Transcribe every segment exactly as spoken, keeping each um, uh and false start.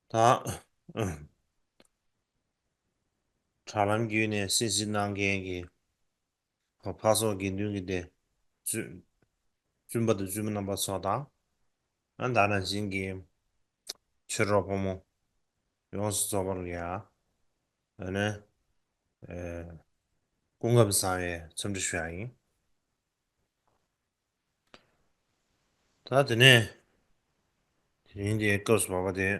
ད། དྲ་ལམ་བརྒྱུད་ནས་གསན་གཟིགས་གནང་མཁན་གྱི་ཕ་ཕ་སོགས་དགེ་འདུན་གྱི་སྡེ། བཙུན་བཙུན་པ་དང་བཙུན་མོ་རྣམ་པ་ཚོ་དང་། ཨ་ད་ནང་བཞིན་གྱི་ཆོས་གྲོགས་ཕོ་མོ་ཡོངས་སུ་རྫོགས་པར་ཡ། ཨ་ནི། ཨེ། སྐུ་ཁམས་བཟང་བའི་འཚམས་འདྲི་ཞུ་ཡ་ཡིན། ད་དེ་ནས་དེ་རིང་འདིའི་སྐབས་སུ་བབ་པ་དེ།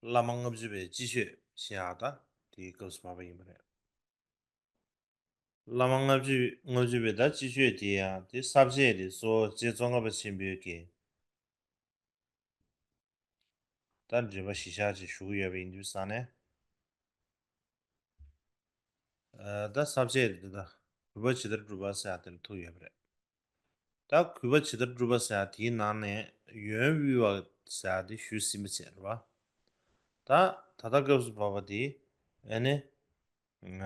བླ་མ་ལྔ་བཅུ་པའི་སྤྱི་ཆོས་ཞེས་ཡང་ད་དེའི་སྐབས་སུ་བབ་པ་ཡིན་པ་རེད། བླ་མ་ལྔ་བཅུ་ལྔ་བཅུ་པའི་ད་སྤྱི་ཆོས་དེ་ཡང་དེ་ས་བཅད་དེ་གཙོ་བོ་རྗེ་ཙོང་ཁ་པ་ཆེན་པོའི་གི་ད་འགྲེལ་པ་གཞི་བཞག་ཅིག་ཞུ་གི་ཡོད་པ་ཡིན་དུས་ཙང་ནས། ཨ་ད་ས་བཅད་དེ་ད་གུས་པ་ཇི་ལྟར་བསྒྲུབ་པ་ཟེར་ཡ་དེ་ལ་ཐུག་ཡོད་པ་རེད། ད་གུས་པ་ཇི་ལྟར་བསྒྲུབ་པ་ཟེར་ཡ་དེའི་ནང་ནས་ཡོན་དབུལ་བ་ཟེར་ཡ་དེ་ཞུས་ཟིན་པ་བྱས་རེད་བ། ད་ད་ལྟ་སྐབས་སུ་བབ་པ་དེ་ཨ་ནི། ང་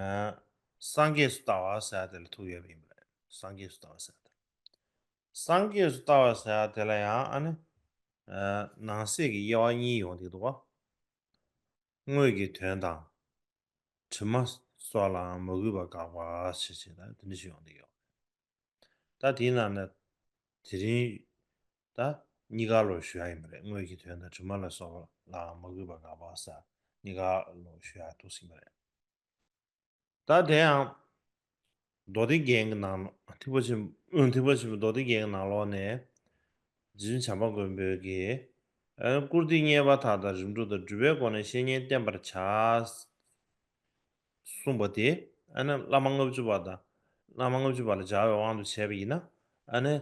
སངས་རྒྱས་སུ་ལྟ་བ་ཟེར་ཡ་དེ་ལ་ཐུག་ཡོད་པ་ཡིན་པ་རེད། སངས་རྒྱས་སུ་ལྟ་བ་ཟེར་ཡ་དེ། སངས་རྒྱས་སུ་ལྟ་བ་ཟེར་ཡ་དེ་ལ་ཡང་ཨ་ནི། ཨ་ནང་གསེས་ཀྱི་དབྱེ་བ་གཉིས་ཡོང་གི་འདུག་ག་དངོས་ཀྱི་དོན་དང་། དྲི་མ་སོགས་ལའང་མ་གུས་པ་དགག་པ་ཞེས་བྱས་ན་དེ་འདྲ་ཞིག་ཡོང་གི་ཡོད། ད་དེའི་ནང་ནས་དེ་རིང་ད་གཉིས་ཀ་ལོ་ཞུ་ཡ་ཡིན་པ་རེད། དངོས་ཀྱི་དོན་དང་དྲི་མ་ལ་སོགས་པ་ལའང་མ་གུས་པ་དགག་པ་ཟེར་གཉིས་ཀ་ལོ་ཞུ་ཡ་འདུག་ཟིན་པ་རེད། ད་དེ་ཡང་མདོ་སྡེ་རྒྱན་གྱི་ནང་ཐེག་པ་ཆེན་ཐེག་པ་ཆེན་པོ་མདོ་སྡེ་རྒྱན་གྱི་ནང་ལོགས་ནས་རྗེ་བཙུན་བྱམས་པ་མགོན་པོའི་གི་ཨ་བཀུར་སྟི་རྙེད་པ་མཐའ་དག་རིམ་གྲོ་དང་སྒྲུབ་པའི་སྒོ་ནས་བཤེས་གཉེན་བསྟེན་པར་བྱ། གསུངས་པ་དེ་ཨ་ནི་བླ་མ་ལྔ་བཅུ་པ་དང་བླ་མ་ལྔ་བཅུ་པ་ལ་སྦྱར་བའི་དབང་དུ་བྱས་པ་ཡིན་ན། ཨ་ནི་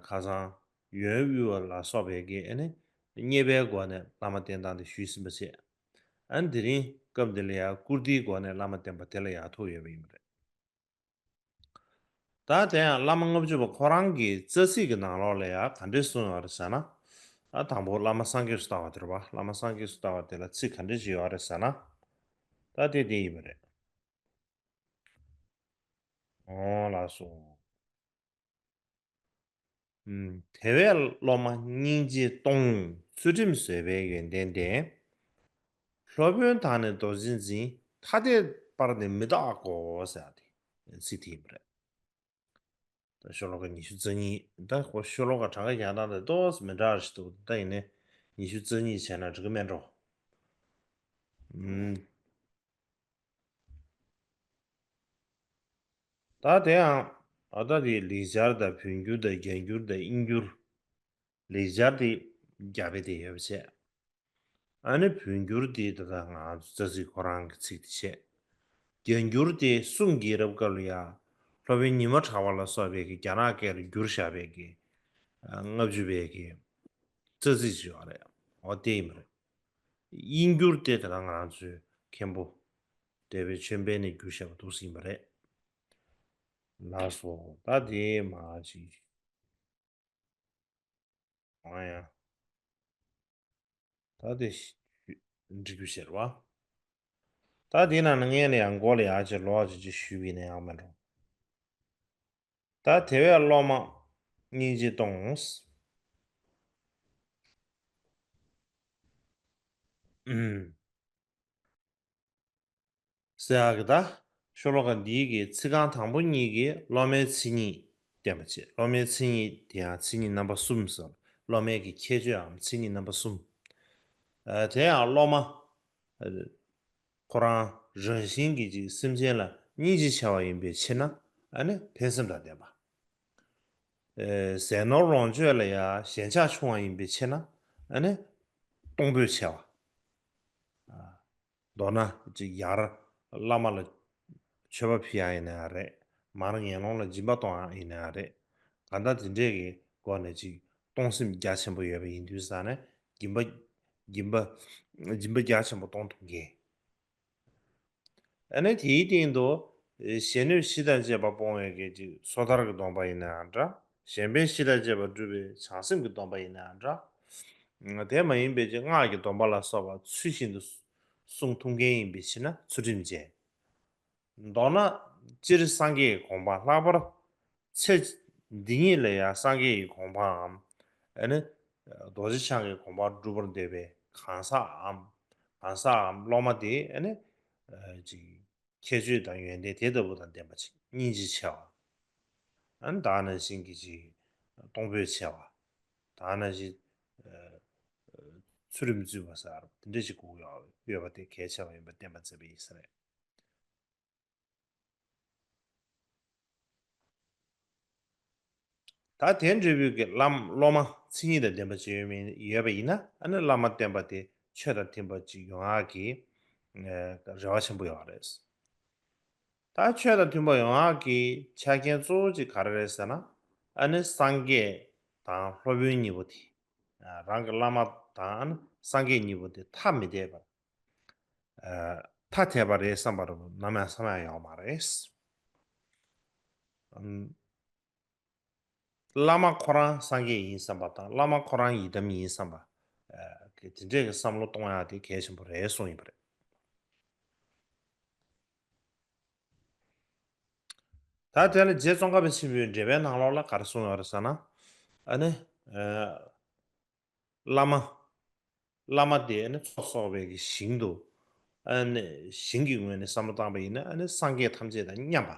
ཁ་སང་ཡོན་དབུལ་བ་ལ་སོགས་པའི་གི་ཨ་ནི་རྙེད་པའི་སྒོ་ནས་བླ་མ་བསྟེན་སྟངས་དེ་ཞུས་ཟིན་པ་བྱས། ཨ་ནི་དེ་རིང་སྐབས་འདི་ལ་ཡང་བཀུར་སྟིའི་སྒོ་ནས་བླ་མ་བསྟེན་པ་དེ་ལ་ཡང་ཐུག་ཡོད་པ་ཡིན་པ་རེད། ད་དེ་ཡང་བླ་མ་ལྔ་བཅུ་པ་ཁོ་རང་གི་རྩ་ཚིག་གི་ནང་ལོགས་ལ་ཡང་ག་འདྲས་གསུངས་ཡོད་རེད་ཟེར་ན། ཨ་དང་པོ་བླ་མ་སངས་རྒྱས་སུ་ལྟ་བ་དེ་རེད་པ། བླ་མ་སངས་རྒྱས་སུ་ལྟ་བ་དེ་ལ་ཚིག་ག་འདྲས་ཅིག་ཡོད་རེད་ཟེར་ན། ད་དེ་དེ་ཡིན་པ་རེད། འོ་ལགས་སོ། ཨུམ། དེ་བས་སློབ་མ་སྙིང་རྗེ་གཏོང་། ཚུལ་ཁྲིམས་བཟོད་པའི་ཡོན་ཏན་ལྡན། སློབ་དཔོན་དག་ནི་རྡོ་རྗེ་འཛིན། ཐ་དད་པར་ནི་མི་རྟག་གོ་ཟེར་ཏེ་ཚིག་དེ་ཡིན་པ་རེད། ད་ཤོ་ལོ་ཀ་ཉི་ཤུ་རྩ་གཉིས། ད་ཁོ་ཤོ་ལོ་ཀ་གྲངས་ཀ་རྒྱག་སྟངས་དེ་ཏོག་ཙམ་མི་འདྲ་བ་ཞིག་འདུག་ད་ཡིན་ནའི་ཉི་ཤུ་རྩ་གཉིས་བྱས་ན་འགྲིག་གི་མེད་འགྲོ། ཨུམ། ད་དེ་ཡང་ཨ་ད་དེ་ལེགས་སྦྱར་དང་བོད་འགྱུར་དང་རྒྱ་འགྱུར་དང་དབྱིན་འགྱུར། ལེགས་སྦྱར་དེ་རྒྱ་བོད་དེ་ཡོད་པ་བྱས། ཨ་ནི་བོད་འགྱུར་དེ་ད་ལྟ་ང་ཚོ་རྩ་ཚིག་ཁོ་རང་གི་ཚིག་དེ་བྱས། རྒྱ་འགྱུར་དེ་གསུང་རྒྱལ་རབས་སྐབས་ལ་ཡ་སློབ་དཔོན་ཉི་མ་གྲགས་པ་ལ་སོགས་པའི་གི་རྒྱ་ནག་སྐད་ལ་བསྒྱུར་བཞག་པའི་གི་ལྔ་བཅུ་པའི་གི་རྩ་ཚིག་ཅིག་ཡོད་རེད། འོ་དེ་ཡིན་པ་རེད། དབྱིན་འགྱུར་དེ་ད་ལྟ་ང་རང་ཚོའི་མཁན་པོ་འདས་པའི་ཆོས་འཕེལ་ནས་བསྒྱུར་བཞག་པ་འདུག་ཟིན་པ་རེད། ལགས་སོ། ད་དེ་མ་ཅིག་འོ་ཡ། ད་དེ་འབྲི་རྒྱུ་བྱེད་རོགས། ད་དེ་ནང་ནས་ངས་ལ་ཡང་མགོ་ལ་ཡག་ཅིག་ལོག་ཅིག་ཅིག་ཞུས་པ་ཡིན་ན་ཡག་མེད་འགྲོ། ད་དེ་བས་སློབ་མ་སྙིང་རྗེ་གཏོང་། ཨུམ། ཟེར་ཡག་གི་ད། ཤོ་ལོ་ཀ་འདིའི་གི་ཚིག་རྐང་དང་པོ་གཉིས་ཀྱིས་སློབ་མའི་མཚན་ཉིད་བསྟན་པ་བྱས། སློབ་མའི་མཚན་ཉིད་དེ་ཡང་མཚན་ཉིད་རྣམ་པ་གསུམ་ཟེར། སློབ་མའི་གི་ཁྱད་ཆོས་འམ་མཚན་ཉིད་རྣམ་པ་གསུམ། ཨ་དེ་ཡང་སློབ་མ་ཨ་ཁོ་རང་རང་བཞིན་གྱིས་ཅིག་སེམས་ཅན་ལ་སྙིང་རྗེ་ཆེ་བ་ཡིན་པའི་ཕྱིར་ན་ཨ་ནི་ཕན་སེམས་དང་ལྡན་པ། ཨེ་ཟས་ནོར་ལོངས་སྤྱོད་ལ་ཡང་ཞེན་ཆགས་ཆུང་བ་ཡིན་པའི་ཕྱིར་ན་ཨ་ནི་གཏོང་ཕོད་ཆེ་བ། ཨ་མདོར་ན་ཅིག་ཡར་བླ་མ་ལ་མཆོད་པ་ཕུལ་ཡག་ཡིན་ན་ཡང་རེད། མར་ངན་སློང་ལ་སྦྱིན་པ་གཏོང་ཡག་ཡིན་ན་ཡང་རེད། གང་ལྟར་དེ་འདྲས་ཀྱི་སྒོ་ནས་ཅིག་གཏོང་སེམས་རྒྱ་ཆེན་པོ་ཡོད་པ་ཡིན་དུས་ཙང་ནས་སྦྱིན་པ་སྦྱིན་པ་སྦྱིན་པ་རྒྱ་ཆེན་པོ་གཏོང་ཐུབ་མཁན། ཨ་ནི་དེའི་སྟེང་དུ་གཞན་གནོད་གཞི་དང་བཅས་པ་སྤོང་བའི་གི་ཅིག་སོ་ཐར་གྱི་སྡོམ་པ་ཡིན་ན་ཡང་འདྲ། གཞན་ཕན་གཞི་དང་བཅས་པ་སྒྲུབ་པའི་བྱང་སེམས་ཀྱི་སྡོམ་པ་ཡིན་ན་ཡང་འདྲ། དེ་མ་ཡིན་པའི་ཅིག་སྔགས་ཀྱི་སྡོམ་པ་ལ་སོགས་པ་ཚུལ་བཞིན་དུ་སྲུང་ཐུབ་མཁན་ཡིན་པའི་ཕྱིར་ན་ཚུལ་ཁྲིམས་ཅན། མདོར་ན་སྤྱིར་སངས་རྒྱས་ཀྱི་དགོངས་པ་ལྷག་པར་ཚེ་ འདི་ཉིད་ལ་ཡང་སངས་རྒྱས་ཀྱི་གོ་འཕང་ངམ། ཨ་ནི། རྡོ་རྗེ་འཆང་གི་གོ་འཕང་སྒྲུབ་པར་འདོད་པའི་གང་ཟག་གམ། གང་ཟག་གམ་སློབ་མ་དེ་ཨ་ནི། ཅིག་ཁྱད་ཆོས་དང་ཡོན་ཏན་དེ་ལྟ་བུ་དང་ལྡན་པ་ཅིག་སྙིང་རྗེ་ཆེ་བ། ཨ་ནི་ད་ག་ནང་བཞིན་གྱི་ཅིག་གཏོང་ཕོད་ཆེ་བ། ད་ག་ནང་བཞིན། ཚུལ་ཁྲིམས་བཙུན་པ་ཟེར་དེ་འདྲ་ཞིག་དགོས་ཡོད་པ་དེ་གལ་ཆེ་བ་ཡིན་པ་བསྟན་པ་མཛད་པ་ཡིན་ས་རེད། ད་དེ་འདྲ་བོའི་གི་བླ་སློབ་མ་མཚན་ཉིད་དང་ལྡན་པ་ཅིག་ཡོད་མིན་ཡོད་པ་ཡིན་ན་ཨ་ནི་བླ་མ་བསྟེན་པ་དེ་ཆོས་དང་མཐུན་པ་ཅིག་ཡོང་ཡག་གི་རེ་བ་ཆེན་པོ་ཡོད་རེད། ད་ཆོས་དང་མཐུན་པ་ཡོང་ཡག་གི་ཆ་རྐྱེན་གཙོ་བོ་ཅིག་ག་རེ་རེད་ཟེར་ན། ཨ་ནི་སངས་རྒྱས་དང་སློབ་དཔོན་གཉིས་པོ་དེ། རང་གི་བླ་མ་དང་སངས་རྒྱས་གཉིས་པོ་དེ་ཐ་མི་དད་པར། ཐ་དད་པ་རེད་བསམ་པ་རུ་ནམ་ཡང་བསམ་ཡག་ཡོད་མ་རེད། བླ་མ་ཁོ་རང་སངས་རྒྱས་ཡིན་བསམ་པ་དང་བླ་མ་ཁོ་རང་ཡི་དམ་ཡིན་བསམ་པ། དེ་འདྲས་ཀྱི་བསམ་བློ་གཏོང་ཡག་དེ་གལ་ཆེན་པོ་རེད་གསུངས་ཡིན་པ་རེད། ད་དེ་ལ་རྗེ་ཙོང་ཁ་པ་ཆེན་པོའི་འགྲེལ་པའི་ནང་ལོགས་ལ་ག་རེ་གསུངས་ཡོད་རེད་ཟེར་ན། ཨ་ནི། བླ་མ། བླ་མ་དེ་ཨ་ནི་ཚོགས་གསོག་པའི་གི་ཞིང་དུ། ཨ་ནི་ཞིང་གི་ངོས་ནས་བསམ་བློ་བཏང་པ་ཡིན་ན་ཨ་ནི་སངས་རྒྱས་ཐམས་ཅད་དང་མཉམ་པ།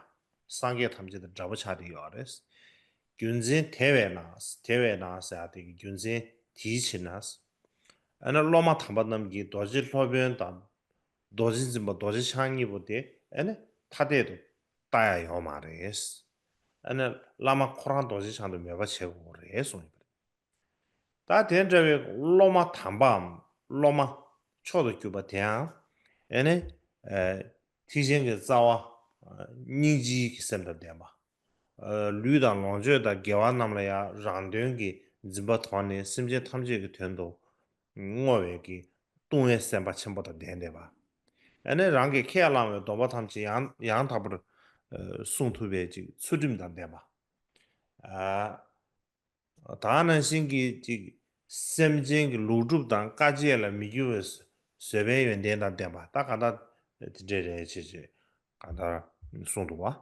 སངས་རྒྱས་ཐམས་ཅད་དང་འདྲ་པོ་ཆགས་བསྡད་ཡོད་རེད། རྒྱུ་མཚན་དེ་བས་ན་དེ་བས་ན་ཟེར་ཡག་དེ་གི་རྒྱུ་མཚན་དེའི་ཕྱིར་ན། ཨ་ནི་སློབ་མ་དམ་པ་རྣམས་ཀྱིས་རྡོ་རྗེ་སློབ་དཔོན་དང་། རྡོ་རྗེ་འཛིན་པ་རྡོ་རྗེ་འཆང་གཉིས་པོ་དེ་ཨ་ནི་ཐ་དད་དུ་ལྟ་ཡག་ཡོད་མ་རེད། ཨ་ནི་བླ་མ་ཁོ་རང་རྡོ་རྗེ་འཆང་དུ་མོས་པ་བྱེད་དགོས་རེད་གསུངས་ཡོད་པ་རེད། ད་དེ་འདྲ་བའི་སློབ་མ་དམ་པའམ་སློབ་མ་མཆོག་ཏུ་གྱུར་པ་དེའང་ཨ་ནི། ཐེག་ཆེན་གྱི་རྩ་བ། སྙིང་རྗེའི་གི་སེམས་དང་ལྡན་པ། ལུས་དང་ལོངས་སྤྱོད་དང་དགེ་བ་རྣམས་ལ་ཡང་རང་དོན་གྱི་འཛིན་པ་དོར་ནས་སེམས་ཅན་ཐམས་ཅད་ཀྱི་དོན་དུ་བསྔོ་བའི་གི་ལྟུང་བའི་སེམས་དཔའ་ཆེན་པོ་དང་ལྡན་ལྡན་པ། ཨ་ནི་རང་གིས་ཁས་བླངས་པའི་སྡོམ་པ་ཐམས་ཅད་ཡང་ཡང་དག་པར་སྲུང་ཐུབ་པའི་ཅིག་ཚུལ་ཁྲིམས་དང་ལྡན་པ། ད་ག་ནང་བཞིན་གྱི་ཅིག་སེམས་ཅན་གྱི་ལུས་སྒྲུབ་དང་དཀའ་སྤྱད་ལ་མི་འགྱུར་བའི་བཟོད་པའི་ཡོན་ཏན་དང་ལྡན་པ་ད་ག་ད་དེ་འདྲས་རེད་ཅེས་ཅེས་ག་ད་གསུངས་འདུག་བ།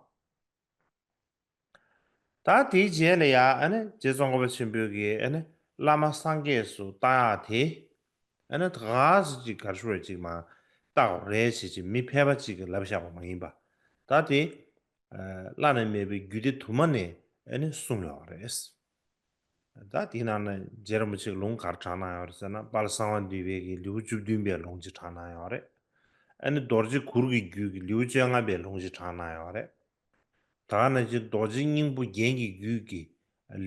ད་དེའི་རྗེས་ལ་ཡང་ཨ་ནི་རྗེ་ཙོང་ཁ་པ་ཆེན་པོས་ཀྱིས་ཨ་ནི་བླ་མ་སངས་རྒྱས་སུ་བཏགས་ཡག་དེ། ཨ་ནི་ད་ག་སེ་ཅིག་ག་རེ་ཞུ་རེད་ཅིག་མ་བཏགས་རེད་ཅེས་ཅིག་མི་ཕལ་པ་ཅིག་གིས་ལབ་བཞག་པ་མ་ཡིན་པ། ད་དེ་བླ་ན་མེད་པའི་རྒྱུད་སྡེ་དུ་མ་ནས་ཨ་ནི་གསུངས་ཡོད་རེད། ད་དེའི་ནང་ནས་རྗེ་རིན་པོ་ཆེས་ལུང་ག་རེ་དྲངས་གནང་ཡོད་རེད་ཟེར་ན་དཔལ་གསང་བ་འདུས་པའི་གི་ལེའུ་བཅུ་བདུན་པའི་ལུང་ཅིག་དྲངས་གནང་ཡོད་རེད། ཨ་ནི་རྡོ་རྗེ་གུར་གྱི་རྒྱུད་ཀྱི་ལེའུ་བཅོ་ལྔ་པའི་ལུང་ཅིག་དྲངས་གནང་ཡོད་རེད། ད་ག་ནང་བཞིན་རྡོ་རྗེ་སྙིང་པོ་རྒྱན་གྱི་རྒྱུད་ཀྱི་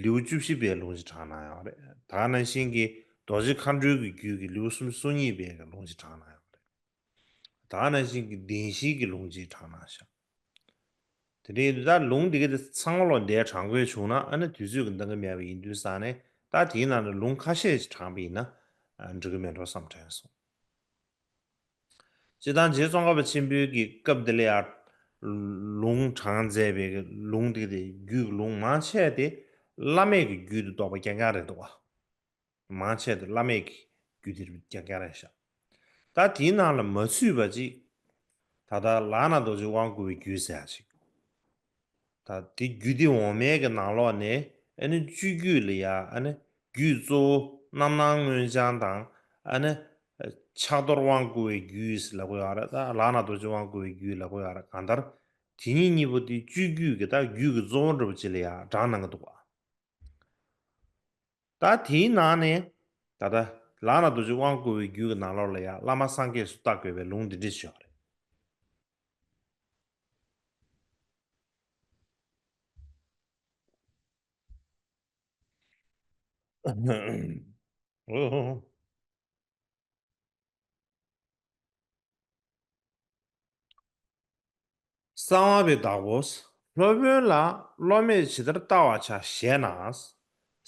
ལེའུ་བཅུ་བཞི་པའི་ལུང་ཅིག་དྲངས་གནང་ཡོད་རེད། ད་ག་ནང་བཞིན་གྱི་རྡོ་རྗེ་མཁའ་འགྲོའི་གི་རྒྱུད་ཀྱི་ལེའུ་སུམ་ཅུ་སོ་གཉིས་པའི་གི་ལུང་ཅིག་དྲངས་གནང་ཡོད་རེད། ད་ག་ནང་བཞིན་གྱི་བདེན་བཞིའི་གི་ལུང་ཅིག་དྲངས་གནང་ཤག་དེ་འདྲའི་ད་ལུང་འདི་ག་དེ་ཚང་མ་ལོ་འདས་དྲངས་དགོས་བྱུང་ན་ཨ་ནི་དུས་ཚོད་ཀྱི་འདང་གི་མེད་པ་ཡིན་དུས་ཙང་ནས་ད་དེའི་ནང་ནས་ལུང་ཁ་ཤས་ཅིག་དྲངས་པ་ཡིན་ན་འགྲིག་གི་མེད་འགྲོ་བསམ་དྲན་སོང་། སྤྱིར་བཏང་རྗེ་ཙོང་ཁ་པ་ཆེན་པོའི་གི་སྐབས་འདི་ལ་ཡང་ལུང་དྲངས་མཛད་པའི་གི་ལུང་འདི་ག་དེ་རྒྱུད་ཀྱི་ལུང་མང་ཆེ་དེ་བླ་མེད་ཀྱི་རྒྱུད་དུ་གཏོགས་པ་རྐྱང་རྐྱང་རེད་འདུག་བ། མང་ཆེ་དེ་བླ་མེད་ཀྱི་རྒྱུད་དེ་རྐྱང་རྐྱང་རེད་ཤག་ད་དེའི་ནང་ལ་མ་ཚུད་པ་ཅིག་ད་ལྟ་ལག་ན་རྡོ་རྗེ་དབང་བསྐུར་བའི་རྒྱུད་ཟེར་ཡག་ཅིག་ད་དེ་རྒྱུད་སྡེ་འོག་མའི་གི་ནང་ལོགས་ནས་ཨ་ནི་སྤྱོད་རྒྱུད་ལ་ཡ་ཨ་ནི་རྒྱུད་གཙོ་བོ་རྣམ་སྣང་མངོན་བྱང་དང་ཨ་ནི་ཕྱག་རྡོར་དབང་བསྐུར་བའི་རྒྱུད་ལབ་དགོས་ཡོད་རེད། ད་ལག་ན་རྡོ་རྗེ་དབང་བསྐུར་བའི་རྒྱུད་ལབ་དགོས་ཡོད་རེད། གང་ལྟར་དེ་གཉིས་གཉིས་པོ་དེ་སྤྱོད་རྒྱུད་ཀྱི་ད་རྒྱུད་ཀྱི་གཙོ་བོ་འདྲ་པོ་ཅིག་ལ་ཡ་དྲངས་གནང་གི་འདུག་བ། ད་དེའི་ནང་ནས་ད་ལྟ་ལག་ན་རྡོ་རྗེ་དབང་བསྐུར་བའི་རྒྱུད་ཀྱི་ནང་ལོགས་ལ་ཡང་བླ་མ་སངས་རྒྱས་སུ་བཏགས་དགོས་པའི་ལུང་འདི་འདྲ་ཞིག་ཡོད་རེད། གསང་བ་པའི་བདག་པོས། སློབ་དཔོན་ལ་སློབ་མས་ཇི་ལྟར་བལྟ་བར་བྱ་ཞེ་ན།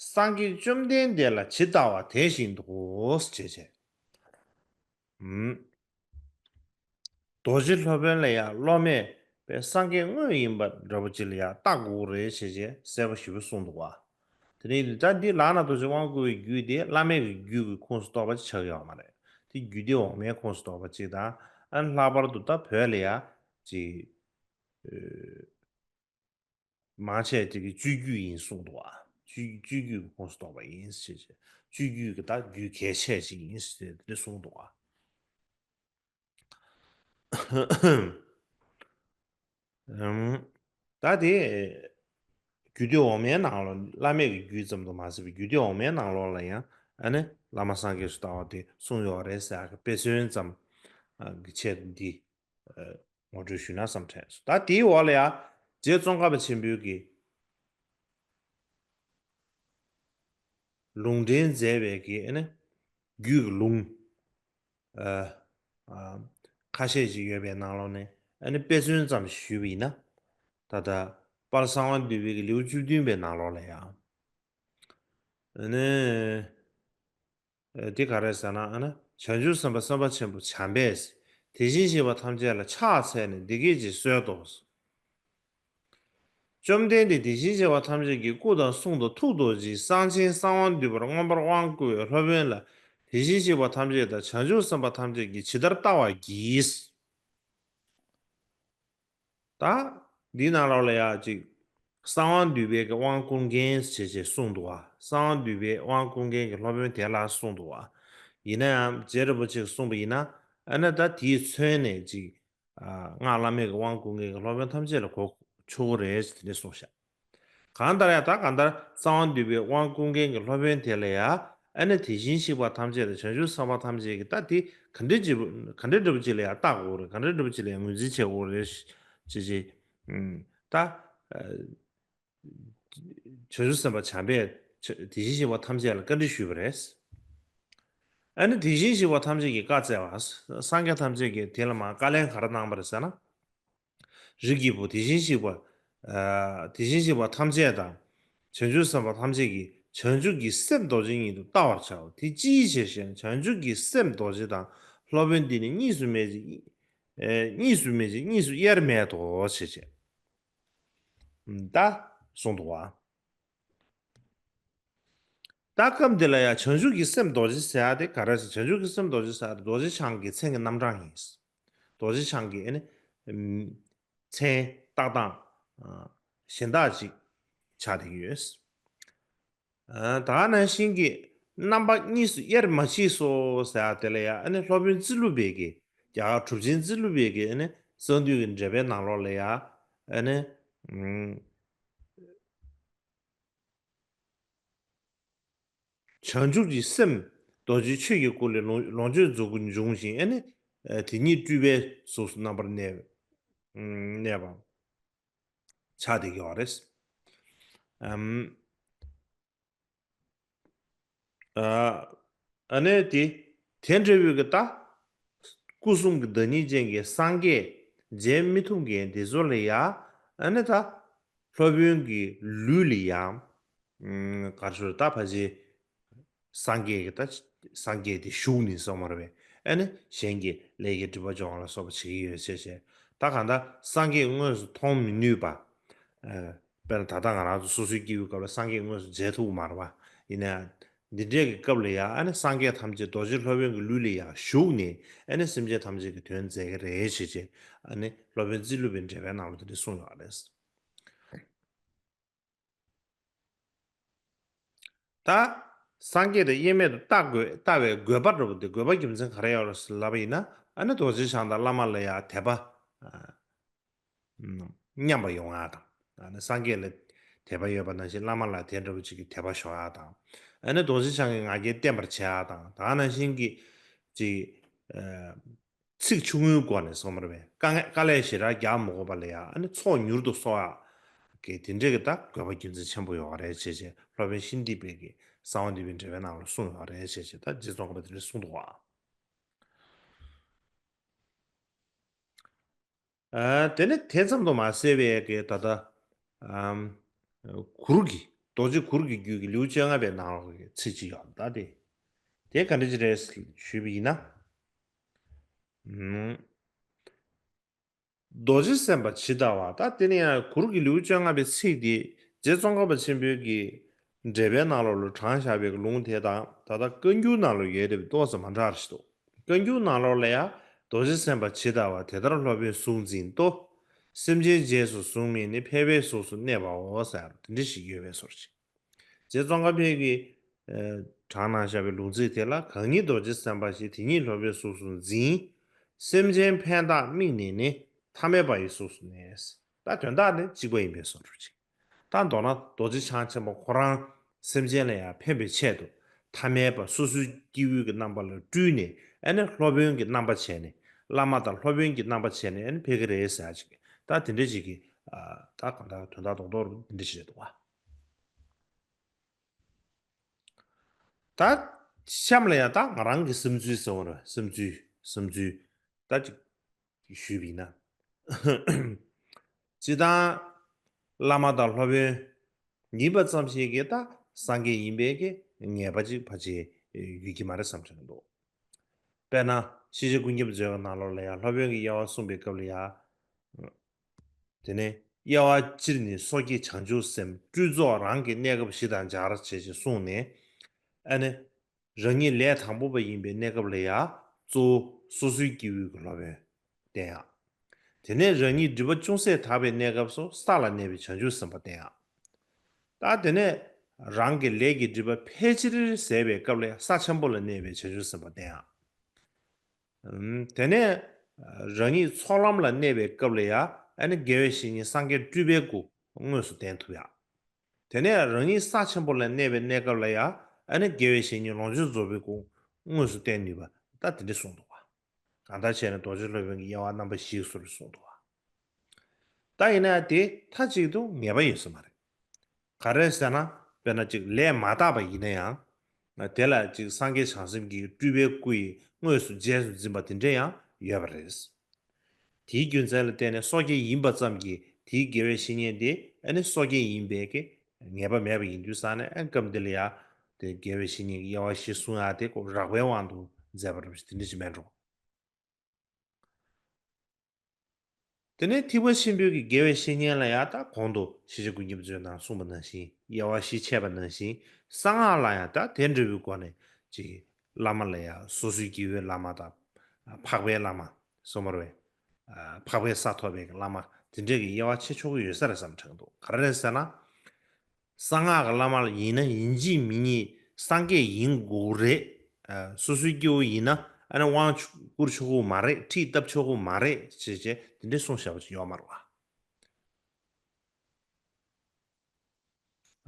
སངས་རྒྱས་བཅོམ་ལྡན་འདས་ལ་ཇི་ལྟ་བ་དེ་བཞིན་དུ་ཞེས་བྱས། རྡོ་རྗེ་སློབ་དཔོན་ལ་ཡང་སློབ་མས་པའི་སངས་རྒྱས་དངོས་ཡིན་པ་འདྲ་པོ་ཅིག་ལ་ཡང་བལྟ་དགོས་རེད་ཞེས་བྱས་གསལ་པོ་ཞེ་པོ་གསུངས་འདུག་བ། དེ་ནས་ད་འདི་ལག་ན་རྡོ་རྗེ་དབང་བསྐུར་བའི་རྒྱུད་དེ་བླ་མེད་ཀྱི་རྒྱུད་ཀྱི་ཁོངས་སུ་གཏོགས་པ་ཅིག་ཆགས་ཀྱི་ཡོད་མ་རེད། དེ་རྒྱུད་སྡེ་འོག་མའི་ཁོངས་སུ་གཏོགས་པ་ཅིག་དང་ཨ་ནི་ལྷག་པར་དུ་ད་བོད་ལ་ཡང་ཅིག་མང་ཆེ་དེ་གི་སྤྱོད་རྒྱུད་ཡིན་གསུངས་འདུག་བ། སྤྱོད་སྤྱོད་རྒྱུད་ཀྱི་ཁོངས་སུ་གཏོགས་པ་ཡིན་ཞེས་བྱས། སྤྱོད་རྒྱུད་ཀྱི་ད་རྒྱུད་གལ་ཆེ་ཞིག་ཡིན་ཞེས་དེ་འདྲ་གསུངས་འདུག་བ། ཨམ། ད་དེ་རྒྱུད་སྡེ་འོག་མའི་ནང་ལོགས། བླ་མེད་ཀྱི་རྒྱུད་ཙམ་དུ་མ་ཟད་པའི་རྒྱུད་སྡེ་འོག་མའི་ནང་ལོགས་ལ་ཡང་ཨ་ནི་བླ་མ་སངས་རྒྱས་སུ་ལྟ་བ་དེ་གསུངས་ཡོད་རེད་ཟེར་ཡག་གི་དཔེ་མཚོན་ཙམ་གྱི་ཆེད་དུ་འདི་ངོ་སྤྲོད་ཞུས་ན་བསམ་དྲན་སོང་། ད་དེའི་འོག་ལ་ཡང་རྗེ་ཙོང་ཁ་པ་ཆེན་པོའི་གི་ལུང་འདྲེན་མཛད་པའི་གི་ཨ་ནི་རྒྱུད་ཀྱི་ལུང་ཨ་ཨ་ཁ་ཤས་ཅིག་ཡོད་པའི་ནང་ལོགས་ནས་ཨ་ནི་དཔེ་མཚོན་ཙམ་ཞིག་ཞུས་པ་ཡིན་ན། ད་ལྟ་དཔལ་གསང་བ་འདུས་པའི་གི་ལེའུ་བཅུ་བདུན་པའི་ནང་ལོགས་ལ་ཡང་ཨ་ནི། ཨ་འདི་ག་རེ་ཟེར་ན། ཨ་ནི་བྱང་ཆུབ་སེམས་དཔའ་སེམས་དཔའ་ཆེན་པོ་བྱམས་པས་དེ་བཞིན་གཤེགས་པ་ཐམས་ཅད་ལ་ཕྱག་འཚལ་ནས་འདི་སྐད་ཅེས་གསོལ་ཏོ། བཅོམ་ལྡན་འདས་དེ་བཞིན་གཤེགས་པ་ཐམས་ཅད་ཀྱི་སྐུ་དང་གསུང་དང་ཐུགས་རྡོ་རྗེ་གསང་ཆེན་གསང་བ་འདུས་པར་མངོན་པར་དབང་བསྐུར་བའི་སློབ་དཔོན་ལ་དེ་བཞིན་གཤེགས་པ་ཐམས་ཅད་དང་བྱང་ཆུབ་སེམས་དཔའ་ཐམས་ཅད་ཀྱིས་ཇི་ལྟར་བལྟ་བར་བགྱི། ད་འདི་ནང་ལོགས་ལ་ཡང་ཅིག་གསང་བ་འདུས་པའི་གི་དབང་བསྐུར་མཁན་ཞེས་བྱས་གསུངས་འདུག་བ། གསང་བ་འདུས་པའི་དབང་བསྐུར་མཁན་གྱི་སློབ་དཔོན་དེ་ལ་གསུངས་འདུག་བ། ཡིན་ན་ཡང་རྗེ་རིན་པོ་ཆེས་གསུངས་པ་ཡིན་ན། ཨ་ནི་ད་དེས་མཚོན་ནས་ཅིག་ཨ་སྔགས་བླ་མེད་ཀྱི་དབང་བསྐུར་མཁན་གྱི་སློབ་དཔོན་ཐམས་ཅད་ལ་གོ་ཆོག་གི་རེད་ཟེར་དེ་འདྲ་གསུངས་ཤག། གང་ལྟར་ཡང་ད་གང་ལྟར་གསང་བ་འདུས་པའི་དབང་བསྐུར་མཁན་གྱི་སློབ་དཔོན་དེ་ལ་ཡང་ཨ་ནི་དེ་བཞིན་གཤེགས་པ་ཐམས་ཅད་དང་བྱང་ཆུབ་སེམས་དཔའ་ཐམས་ཅད་ཀྱིས་ད་དེ་ག་འདྲ་ཅིག་ག་འདྲ་འདྲ་པོ་ཅིག་ལ་ཡང་བལྟ་དགོས་རེད། ག་འདྲ་འདྲ་པོ་ཅིག་ལ་ཡང་ངོས་འཛིན་བྱེད་དགོས་རེད་ཅེས་ཅེས། ཨུམ། ད་ཨ་བྱང་ཆུབ་སེམས་དཔའ་བྱམས་པས་དེ་བཞིན་གཤེགས་པ་ཐམས་ཅད་ལ་བཀའ་འདྲི་ཞུས་པ་རེད། ཨ་ནི་དེ་བཞིན་གཤེགས་པ་ཐམས་ཅད་ཀྱིས་བཀའ་སྩལ་བ། སངས་རྒྱས་ཐམས་ཅད་ཀྱིས་དེ་ལ་མར་བཀའ་ལན་ག་རེ་གནང་བ་རེད་ཟེར་ན། རིགས་ཀྱི་བུ་དེ་བཞིན་གཤེགས་པ། ཨ་དེ་བཞིན་གཤེགས་པ་ཐམས་ཅད་དང་། བྱང་ཆུབ་སེམས་དཔའ་ཐམས་ཅད་ཀྱིས་བྱང་ཆུབ་ཀྱི་སེམས་རྡོ་རྗེ་ཉིད་དུ་བལྟ་བར་བྱའོ། དེ་ཅིའི་ཕྱིར་ཞེ་ན། བྱང་ཆུབ་ཀྱི་སེམས་རྡོ་རྗེ་དང་སློབ་དཔོན་འདི་ནི་གཉིས་སུ་མེད་ཅིང་། ཨེ་གཉིས་སུ་མེད་ཅིང་གཉིས་སུ་དབྱེར་མེད་དོ་ཞེས་བྱས། ད་གསུངས་འདུག་བ། ད་སྐབས་འདི་ལ་ཡང་བྱང་ཆུབ་ཀྱི་སེམས་རྡོ་རྗེ་ཟེར་ཡ་དེ་ག་རེ་ཟེར། བྱང་ཆུབ་ཀྱི་སེམས་རྡོ་རྗེ་ཟེར་ཡ་དེ་རྡོ་རྗེ་འཆང་གི་མཚན་གྱི་རྣམ་གྲངས་ཡིན། རྡོ་རྗེ་འཆང་གི་ཨ་ནི་མཚན་བཏགས་སྟངས་གཞན་དག་ཅིག་ཆགས་བསྡད་ཀྱི་ཡོད། ཨ་ད་ག་ནང་བཞིན་གྱི་རྣམ་པ་གཉིས་སུ་དབྱེར་མ་མཆིས་སོ་ཟེར་ཡ་དེ་ལ་ཡང་ཨ་ནི་སློབ་དཔོན་ཙི་ལུ་པའི་གི་རྒྱ་གར་གྲུབ་ཆེན་ཙི་ལུ་པའི་གི་ཨ་ནི་གསང་འདུས་ཀྱི་འགྲེལ་པའི་ནང་ལོགས་ལ་ཡང་ཨ་ནི། ཨུམ། བྱང་ཆུབ་ཀྱི་སེམས་རྡོ་རྗེ་ཆོས་ཀྱི་སྐུ་ལས་ལོངས་ལོངས་སྤྱོད་རྫོགས་སྐུ་འབྱུང་ཞིང་ཨ་ནི་དེ་ཉིད་སྤྲུལ་པའི་གཟུགས་སུ་རྣམ་པར་གནས་གནས་པ་ཆགས་བསྡད་ཀྱི་ཡོད་རེད། ཨམ། ཨ་ཨ་ནི་དེ་དེ་འདྲ་བའི་གི་ད་སྐུ་གསུམ་གྱི་བདག་ཉིད་ཅན་གྱི་སངས་རྒྱས་མཇལ་མི་ཐུབ་མཁན་དེ་ཚོ་ལ་ཡང་ཨ་ནི་ད་སློབ་དཔོན་གྱི་ལུས་ལ་ཡང་ཨུམ་ག་རེ་ཟེར། ད་ཕལ་ཆེར་སངས་རྒྱས་ཀྱི་ད་སངས་རྒྱས་དེ་བཞུགས་ནས་སོང་མ་རེད་པས། ཨ་ནི་གཞན་གྱི་ལས་ཀྱི་སྒྲིབ་པ་སྦྱོང་བ་ལ་སོགས་པ་བྱེད་ཀྱི་ཡོད་ཅེས་བྱས། ད་གང་ལྟར་སངས་རྒྱས་དངོས་སུ་མཐོང་མི་ནུས་པ། ཨ་དཔེར་ན་ད་ལྟ་ང་རང་ཚོ་སོ་སོའི་སྐྱེ་བོའི་སྐབས་ལ་སངས་རྒྱས་དངོས་སུ་མཇལ་ཐུབ་ཀྱི་མ་རེད་པ། ཡིན་ན་ཡང་འདི་འདྲའི་གི་སྐབས་ལ་ཡང་ཨ་ནི་སངས་རྒྱས་ཐམས་ཅད་རྡོ་རྗེ་སློབ་དཔོན་གྱི་ལུས་ལ་ཡང་བཞུགས་ནས་ཨ་ནི་སེམས་ཅན་ཐམས་ཅད་ཀྱི་དོན་མཛད་ཀྱི་རེད་ཅེས་བྱས། ཨ་ནི་སློབ་དཔོན་ཙི་ལུ་པའི་འགྲེལ་པའི་ནང་ལ་དེ་འདྲ་གསུངས་ཡོད་རེད། ད་སངས་རྒྱས་དེ་དབྱེར་མེད་དུ་བལྟ་དགོས། བལྟ་བའི་དགོས་པ་འདྲ་པོ་དེ། དགོས་པ་རྒྱུ་མཚན་ག་རེ་ཡོད་རེད་ལབ་པ་ཡིན་ན། ཨ་ནི་རྡོ་རྗེ་འཆང་དང་བླ་མ་ལ་ཡང་དད་པ་ཨ་མཉམ་པ་ཡོང་ཡ་དང་། ཨ་ནི་སངས་རྒྱས་ལ་དད་པ་ཡོད་པ་ནང་བཞིན་བླ་མ་ལ་དེ་འདྲ་པོ་ཅིག་གི་དད་པ་ཤོར་ཡ་དང་། ཨ་ནི་རྡོ་རྗེ་འཆང་གི་ང་རྒྱལ་བརྟན་པར་བྱེད་ཡ་དང་། ད་ག་ནང་བཞིན་གྱི་ཅིག་ཨ་ཚིག་ཆུང་ངུའི་སྒོ་ནས་སོང་མ་རེད་པས། དཀའ་ངལ་དཀའ་ལས་ཞེ་དྲག་རྒྱག་མ་དགོས་པ་ལ་ཡང་ཨ་ནི་ཚོགས་མྱུར་དུ་གསོག་ཡག་གི་དེ་འདྲའི་གི་ད་དགོས་པ་རྒྱུ་མཚན་ཆེན་པོ་ཡོད་རེད་ཅེས་བྱས། སློབ་དཔོན་ཤཱནྟི་པས་ཀྱི་གསང་བ་འདུས་པའི་འགྲེལ་པའི་ནང་ལ་གསུངས་ཡོད་རེད་ཅེས་བྱས། ད་རྗེ་ཙོང་ཁ་པ་དེ་འདྲ་གསུངས་འདུག་བ། ཨ་དེ་ནས་དེ་ཙམ་དུ་མ་ཟད་པའི་གི་ད་ལྟ་ཨམ་གུར་གྱི་རྡོ་རྗེ་གུར་གྱི་རྒྱུད་ཀྱི་ལེའུ་བཅོ་ལྔ་པའི་ནང་ལོགས་ཀྱི་ཚིག་ཅིག་ཡོད། ད་དེ་དེ་ག་འདྲ་ཅིག་རེད་ཞུས་པ་ཡིན་ན། ཨུམ། རྡོ་རྗེ་སེམས་དཔའ་ཇི་ལྟ་བ། ད་དེ་ནས་ཡང་གུར་གྱི་ལེའུ་བཅོ་ལྔ་པའི་ཚིག་འདི་རྗེ་ཙོང་ཁ་པ་ཆེན་པོའི་གི་འགྲེལ་པའི་ནང་ལོགས་ལ་དྲངས་བཞག་པའི་ལུང་དེ་དང་ད་ལྟ་བཀའ་འགྱུར་ནང་ལ་ཡོད་པ་ཏོག་ཙམ་མ་འདྲ་བ་ཞིག་འདུག། བཀའ་འགྱུར་ནང་ལོགས་ལ་ཡང་རྡོ་རྗེ་སེམས་དཔའ་ཇི་ལྟ་བ། དེ་ལྟར་སློབ་དཔོན་གཟུགས་འཛིན་ཏོ། སེམས་ཅན་རྗེས་སུ་བཟུང་མིན་ནི། ཕལ་པའི་གཟུགས་སུ་གནས་པའོ་ཟེར་དེ་འདྲ་ཞིག་ཡོད་པའི་བཟོ་འདྲ་ཅིག་རྗེ་ཙོང་ཁ་པའི་གི་ཨ་དྲངས་གནང་བཞག་པའི་ལུང་ཚིག་དེ་ལ། གང་ཉིད་རྡོ་རྗེ་སེམས་དཔའ་ཞེས། དེ་ཉིད་སློབ་པའི་གཟུགས་སུ་འཛིན། སེམས་ཅན་ཕན་བཏགས་དམིགས་ནས་ནི། ཐ་མལ་པ་ཡི་གཟུགས་སུ་གནས། ད་དོན་དག་ནི་གཅིག་པ་ཡིན་པའི་བཟོ་འདྲ་ཅིག་ད་མདོར་ན་རྡོ་རྗེ་འཆང་ཆེན་པོ་ཁོ་རང་སེམས་ཅན་ལ་ཡང་ཕན་པའི་ཆེད་དུ། ཐ་མལ་པ་སོ་སོའི་སྐྱེ་བོའི་གི་རྣམ་པ་ལ་སྤྲུལ་ནས། ཨ་ནི་སློབ་དཔོན་གྱི་རྣམ་པ་བྱས་ནས། བླ་མ་དང་སློབ་དཔོན་གྱི་རྣམ་པ་བྱས་ནས་ཨ་ནི་ཕེབས་ཀྱི་རེད་ཟེར་ཡ་ཅིག་ད་དེ་འདྲ་ཅིག་གི་ཨ་ད་གང་ལྟར་དོན་དག་རྡོག་རྡོག་རུ་འདི་འདྲ་ཞིག་རེད་འདུག་བ། ད་གཤམ་ལ་ཡང་ད་ང་རང་གི་བསམ་ཚུལ་ཟེར་བ་རེད། བསམ་ཚུལ་བསམ་ཚུལ་ད་ཅིག་ཞུས་པ་ཡིན་ན། སྤྱིར་བཏང་བླ་མ་དང་སློབ་དཔོན་ཡིན་པ་ཙམ་ཞིག་གིས་ད་སངས་རྒྱས་ཡིན་པའི་གི་ངེས་པ་ཅིག་ཕལ་ཆེར་ཡོད་ཀྱི་མ་རེད་བསམ་གྱི་འདུག་དཔེར་ན་ཤེས་བྱ་ཀུན་ཁྱབ་མཛོད་ཀྱི་ནང་ལོགས་ལ་ཡང་སློབ་དཔོན་གྱི་དབྱེ་བ་གསུངས་པའི་སྐབས་ལ་ཡང་། དེ་ནས་དབྱེ་བ་སྤྱིར་ནི་སོ་སྐྱེ་བྱང་ཆུབ་སེམས་སྤྲུལ་ཚོགས་རང་གི་གནས་སྐབས་བཞི་དང་སྦྱར་བྱས་ཅེས་གསུངས་ནས། ཨ་ནི། རང་ཉིད་ལས་དང་པོ་པ་ཡིན་པའི་གནས་སྐབས་ལ་ཡང་གཙོ་བོ་སོ་སོའི་སྐྱེ་བོའི་གི་སློབ་དཔོན་བསྟན་ཡག་དེ་ནས་རང་ཉིད་སྒྲིབ་པ་ཅུང་ཟད་དག་པའི་གནས་སྐབས་སུ་ས་ལ་གནས་པའི་བྱང་ཆུབ་སེམས་དཔའ་བསྟན་ཡག་ད་དེ་ནས་རང་གི་ལས་ཀྱི་སྒྲིབ་པ་ཕལ་ཆེར་ཟད་པའི་སྐབས་ལ་ཡང་ས་ཆེན་པོ་ལ་གནས་པའི་བྱང་ཆུབ་སེམས་དཔའ་བསྟན་ཡག་ཨམ། དེ་ནས་རང་ཉིད་ཚོགས་ལམ་ལ་གནས་པའི་སྐབས་ལ་ཡང་ཨ་ནི་དགེ་བའི་བཤེས་གཉེན་སངས་རྒྱས་སྤྲུལ་པའི་སྐུ་དངོས་སུ་བསྟན་ཐུབ་ཡག་དེ་ནས་རང་ཉིད་ས་ཆེན་པོ་ལ་གནས་པའི་གནས་སྐབས་ལ་ཡང་ཨ་ནི་དགེ་བའི་བཤེས་གཉེན་ལོངས་སྤྱོད་རྫོགས་པའི་སྐུ་དངོས་སུ་བསྟན་ནུས་པ་ད་དེ་འདྲ་གསུངས་འདུག་བ། གང་ལྟར་བྱས་ན་རྡོ་རྗེ་སློབ་དཔོན་གྱི་དབྱེ་བ་རྣམ་པ་བཞིའི་ཟུར་གསུངས་འདུག་བ། ད་ཡིན་ན་དེ་མཐའ་གཅིག་ཏུ་ངེས་པ་ཡོད་ས་མ་རེད། ག་རེ་ཟེར་ན། དཔེར་ན་ཅིག་ལས་མ་དག་པ་ཡིན་ན་ཡང་། དེ་ལ་ཅིག་སངས་རྒྱས་བྱང་སེམས་ཀྱི་སྤྲུལ་པའི་སྐུ་ཡིས་དངོས་སུ་རྗེས་སུ་འཛིན་པ་དེ་འདྲ་ཡང་ཡོད་པ་རེད། དེའི་རྒྱུ་མཚན་ལ་བརྟེན་ནས་སོ་སྐྱེ་ཡིན་པ་ཙམ་གྱིས་དེའི་དགེ་བའི་བཤེས་གཉེན་དེ་ཨ་ནི་སོ་སྐྱེ་ཡིན་པའི་གི་ངེས་པ་མེད་པ་ཡིན་དུས་ཙང་ནས་ཨ་སྐབས་འདི་ལ་ཡང་དེ་དགེ་བའི་བཤེས་གཉེན་གྱི་དབྱེ་བ་བཞི་གསུང་ཡག་དེ་ཁོ་རགས་པའི་དབང་དུ་མཛད་པ་རེད། དེ་འདྲ་ཞིག་མེད་འགྲོ། དེ་ནས་ཐེག་པ་ཆེན་པོའི་གི་དགེ་བའི་བཤེས་གཉེན་ལ་ཡང་ད་གོང་དུ་ཤེས་བྱ་ཀུན་ཁྱབ་མཛོད་ནང་གསུངས་པ་ནང་བཞིན་དབྱེ་བ་བཞི་འཆད་པ་ནང་བཞིན་གསང་སྔགས་ལ་ཡང་ད་དེ་འདྲ་བའི་སྒོ་ནས་ཅིག་བླ་མ་ལ་ཡང་སོ་སོའི་སྐྱེ་བོའི་བླ་མ་དང་། འཕགས་པའི་བླ་མ། སོ་མར་བའི། འཕགས་པའི་ས་ཐོབ་པའི་བླ་མ་དེ་འདྲས་ཀྱི་དབྱེ་བ་ཕྱེ་ཆོག་གི་ཡོད་ས་རེད་བསམ་དྲན་འདུག་ག་རེ་རེད་ཟེར་ན། གསང་སྔགས་ཀྱི་བླ་མ་ཡིན་ན་ཡིན་གཅིག་མིན་གཉིས་སངས་རྒྱས་ཡིན་དགོས་རེད། ཨ། སོ་སོའི་སྐྱེ་བོ་ཡིན་ན་ཨ་ནི་དབང་ཆོ་བསྐུར་ཆོག་གི་མ་རེད། ཁྲིད་བཏབ་ཆོག་གི་མ་རེད་ཅེས་བྱས་དེ་འདྲས་གསུངས་བཞག་པ་ཅིག་ཡོད་མ་རེད་བ།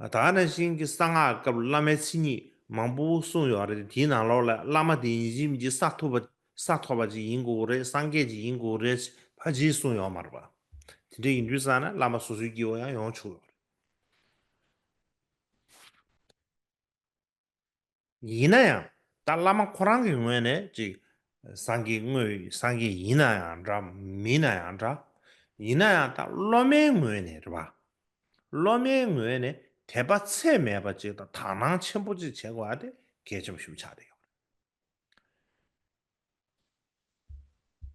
ཨ། ད་ནང་བཞིན་གྱི་གསང་སྔགས་སྐབས་བླ་མའི་མཚན་ཉིད་མང་པོ་གསུངས་ཡོད་རེད། དེའི་ནང་ལོགས་ལ་བླ་མ་དེ་ཡིན་གཅིག་མིན་གཅིག་ས་ཐོབ་པ་ས་ཐོབ་པ་ཅིག་ཡིན་དགོས་རེད། སངས་རྒྱས་ཅིག་ཡིན་དགོས་རེད་ཕལ་ཆེར་གསུངས་ཡོད་མ་རེད་བ། དེ་འདྲས་ཡིན་དུས་ཙང་ན་བླ་མ་སོ་སོའི་སྐྱེ་བོ་ཡང་ཡོང་ཆོག་ཡོད་རེད། ཡིན་ན་ཡང་ད་བླ་མ་ཁོ་རང་གི་ངོས་ནས་ཅིག་སངས་རྒྱས་དངོས་སངས་རྒྱས་ཡིན་ན་ཡང་འདྲ་མིན་ན་ཡང་འདྲ། ཡིན་ན་ཡང་ད་སློབ་མའི་ངོས་ནས་རེད་བ། སློབ་མའི་ངོས་ནས་དད་པ་ཚད་མེད་པ་ཅིག་དང་དག་སྣང་ཆེན་པོ་ཅིག་བྱེད་དགོས་ཡ་དེ་གལ་ཆེན་པོ་ཞིག་ཆགས་བསྡད་ཡོད་རེད།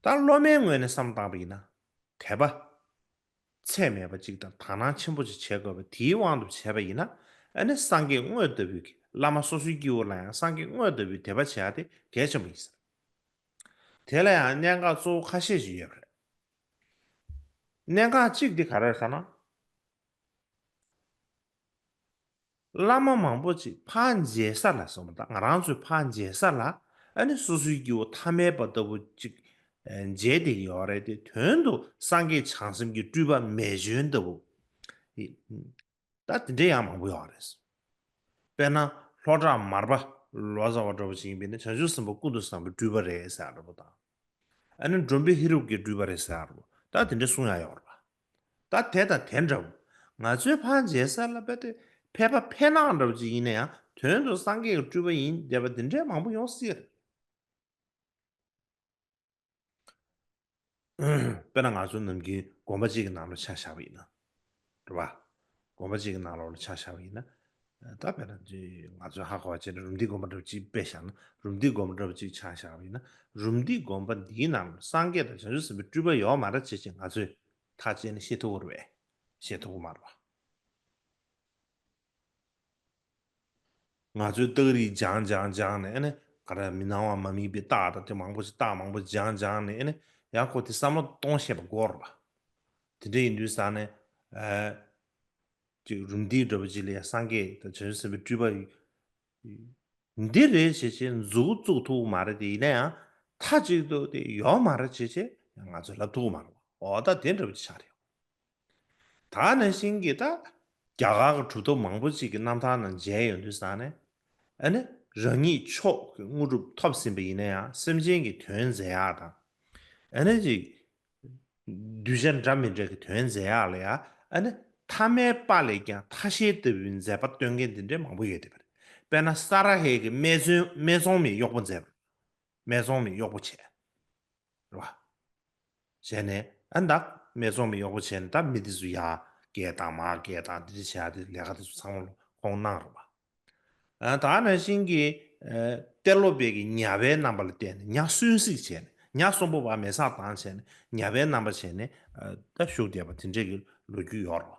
ད་སློབ་མའི་ངོས་ནས་བསམ་བཏང་པ་ཡིན་ན། དད་པ་ཚད་མེད་པ་ཅིག་དང་དག་སྣང་ཆེན་པོ་ཅིག་བྱེད་དགོས་པ་དེའི་དབང་དུ་བྱས་པ་ཡིན་ན། ཨ་ནི་སངས་རྒྱས་དངོས་ལྟ་བུའི་གི་བླ་མ་སོ་སོའི་སྐྱེ་བོ་ལ་ཡང་སངས་རྒྱས་དངོས་ལྟ་བུའི་དད་པ་བྱེད་ཡ་དེ་གལ་ཆེན་པོ་ཡིན་ཟེར། དེ་ལ་ཡང་གནད་འགག་གཙོ་བོ་ཁ་ཤས་ཤིག་ཡོད་པ་རེད། གནད་འགག་གཅིག་དེ་ག་རེ་རེད་ཟེར་ན། བླ་མ་མང་པོ་ཅིག་ཕར་མཇལ་ས་ལ་སོང་བ་དང་ང་རང་ཚོས་ཕར་མཇལ་ས་ལ་ཨ་ནི་སོ་སོའི་སྐྱེ་བོ་ཐ་མལ་པ་ལྟ་བུ་ཅིག་ཨ་མཇལ་བསྡད་ཀྱི་ཡོད་རེད་དེ། དོན་དུ་སངས་རྒྱས་བྱང་སེམས་ཀྱི་སྤྲུལ་པ་མེ་སྐྱོན་ལྟ་བུ། ད་དེ་འདྲའི་ཡང་མང་པོ་ཡོད་རེད། དཔེར་ན་ལྷོ་བྲག་མར་པ་ལོ་ཙཱ་བ་འདྲ་བོ་ཅིག་ཡིན་པས་ན་བྱང་ཆུབ་སེམས་དཔའ་ཀུན་ཏུ་བཟང་པོའི་སྤྲུལ་པ་རེད་ཟེར་འདྲ་བོ་དང་། ཨ་ནི་འབྲོམ་པའི་ཧེ་རུ་ཀའི་སྤྲུལ་པ་རེད་ཟེར་འདྲ་བོ་ད་དེ་འདྲ་གསུང་ཡ་ཡོད་རེད་པ། ད་དེ་དང་དེ་འདྲ་བོ། ང་ཚོའི་ཕར་མཇལ་ས་ལ་དཔེ་དེ་ཕལ་པ་ཕལ་ནག་འདྲ་བོ་ཅིག་ཡིན་ན་ཡང་དོན་དུ་སངས་རྒྱས་ཀྱི་སྤྲུལ་པ་ཡིན་བསྡད་པ་དེ་འདྲའི་མང་པོ་ཡོང་སྲིད་རེད། དཔེར་ན་ང་ཚོ་ནམ་རྒྱུན་དགོན་པ་གཅིག་གི་ནང་ལ་ཆ་བཞག་པ་ཡིན་ན། རེད་པ། དགོན་པ་གཅིག་གི་ནང་ལོགས་ལ་ཆ་བཞག་པ་ཡིན་ན། ད་དཔེར་ན་ང་ཚོས་ཧ་གོ་བ་བྱས་ན་རུམ་བཏེག་དགོན་པ་འདྲ་བོ་གཅིག་དཔེ་བཞག་ན་རུམ་བཏེག་དགོན་པ་འདྲ་བོ་གཅིག་ཆ་བཞག་པ་ཡིན་ན་རུམ་བཏེག་དགོན་པ་འདིའི་ནང་ལ་སངས་རྒྱས་དང་བྱང་ཆུབ་སེམས་དཔའི་སྤྲུལ་པ་ཡོད་མ་རེད་ཅེས་ང་ཚོས་ཐག་བཅད་ནས་བཤད་ཐུབ་ཀྱི་རེད་པས། བཤད་ཐུབ་ཀྱི་མ་རེད་པ། ང་ཚོས་རྟགས་རིས་སྦྱངས་སྦྱངས་སྦྱངས་ནས་ཨ་ནི་ག་རེ་མི་སྣང་བ་མ་དམིགས་པའི་རྟགས་དང་དེ་མང་པོ་ཞིག་རྟགས་མང་པོ་སྦྱངས་སྦྱངས་ནས་ཨ་ནི་ཡང་ཁོ་དེ་བསམ་བློ་གཏོང་ཤེས་པ་དགོས་རེད་པ། དེ་འདྲ་ཡིན་དུས་ཙང་ནས་ཨ་ཅིག་རུམ་བཏེག་འདྲ་པོ་ཅིག་ལ་ཡ་སངས་རྒྱས་དང་བྱང་ཆུབ་སེམས་དཔའི་སྤྲུལ་པ་འདི་རེད་བྱས་བྱས་མཛུབ་གུ་བཙུགས་ཐུབ་ཀྱི་མ་རེད་དེ། ཡིན་ན་ཡང་མཐའ་གཅིག་ཏུ་དེ་ཡོད་མ་རེད་བྱས་བྱས་ང་ཚོས་ལབ་ཐུབ་ཀྱི་མ་རེད་པ། འོ་ད་དེ་འདྲ་པོ་ཅིག་ཆགས་རེད། ད་ནང་བཞིན་གྱི་ད་རྒྱ་གར་གྱི་གྲུབ་ཐོབ་མང་པོ་ཅིག་གི་རྣམ་ཐར་ནང་མཇལ་ཡོང་དུས་ཙང་ནས་ཨ་ནི་རང་ཉིད་མཆོག་གི་དངོས་གྲུབ་ཐོབ་ཟིན་པ་ཡིན་ན་ཡང་སེམས་ཅན་གྱི་དོན་མཛད་ཡག་དང་། ཨ་ནི་ཅིག་གདུལ་བྱ་འདྲ་མི་འདྲ་གི་དོན་མཛད་ཡག་ལ་ཡང་ཨ་ནི་ཐ་མལ་པ་ལས་ཀྱང་ཐ་ཤལ་ལྟ་བུའི་མཛད་པ་སྟོན་མཁན་དེ་འདྲའི་མང་པོ་ཡོད་བསྡད་པ་རེད། དཔེར་ན་ས་ར་ཧའི་གི་སྨད་འཚོང་སྨད་འཚོང་མའི་གཡོག་པོ་མཛད་པ། སྨད་འཚོང་མའི་གཡོག་པོ་བྱས། རེད་བ། བྱས་ནས་ཨ་ནི་ད་སྨད་འཚོང་མའི་གཡོག་པོ་བྱས་ནས་ད་མི་དེ་ཚོ་ཡར་སྐད་བཏང་མར་སྐད་བཏང་དེ་འདྲ་བྱས་ཡག་དེ་ལས་ཀ་དེ་ཚོ་ཚང་མ་ཁོང་གནང་རེད་བ། ཨ་ད་ནང་བཞིན་གྱི་ཨ་ཏེ་ལོ་པའི་གི་ཉ་པའི་རྣམ་པ་ལ་བསྟན་ནས་ཉ་གསོན་བསྲེགས་བྱས་ནས་ཉ་གསོན་པོ་བ་མེ་སྲེག་བཏང་བྱས་ནས་ཉ་པའི་རྣམ་པ་བྱས་ནས་ཨ་ད་བཞུགས་བསྡད་པ་དེ་འདྲས་ཀྱི་ལོ་རྒྱུས་ཡོད་རེད་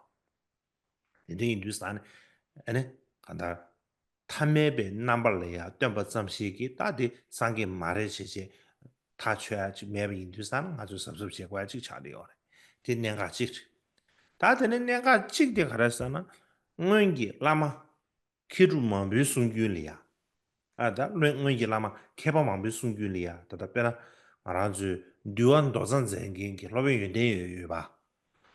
བ། དེ་འདྲ་ཡིན་དུས་ཙང་ནས་ཨ་ནི་གང་ལྟར་ཐ་མལ་པའི་རྣམ་པ་ལ་ཡང་སྟོན་པ་ཙམ་ཞིག་གིས་ད་དེ་སངས་རྒྱས་མ་རེད་བྱས་བྱས་ཐག་ཆོད་ཡ་ཅིག་མེད་པ་ཡིན་དུས་ཙང་ན་ང་ཚོས་གཟབ་གཟབ་བྱེད་དགོས་ཡ་ཅིག་ཆགས་བསྡད་ཡོད་རེད། དེ་གནད་འགག་གཅིག་རེད། ད་དེ་ནས་གནད་འགག་གཅིག་དེ་ག་རེ་ཟེར་ན། སྔོན་གྱི་བླ་མ་མཁས་གྲུབ་མང་པོའི་གསུང་རྒྱུན་ལ་ཡ། ཨ་ད་སྔོན་སྔོན་གྱི་བླ་མ་མཁས་པ་མང་པོའི་གསུང་རྒྱུན་ལ་ཡ་ད་ལྟ་དཔེར་ན་ང་རང་ཚོའི་འདུལ་བ་མདོ་རྩ་མཛད་མཁན་གྱི་སློབ་དཔོན་ཡོན་ཏན་ཡོད་ཡོད་པ།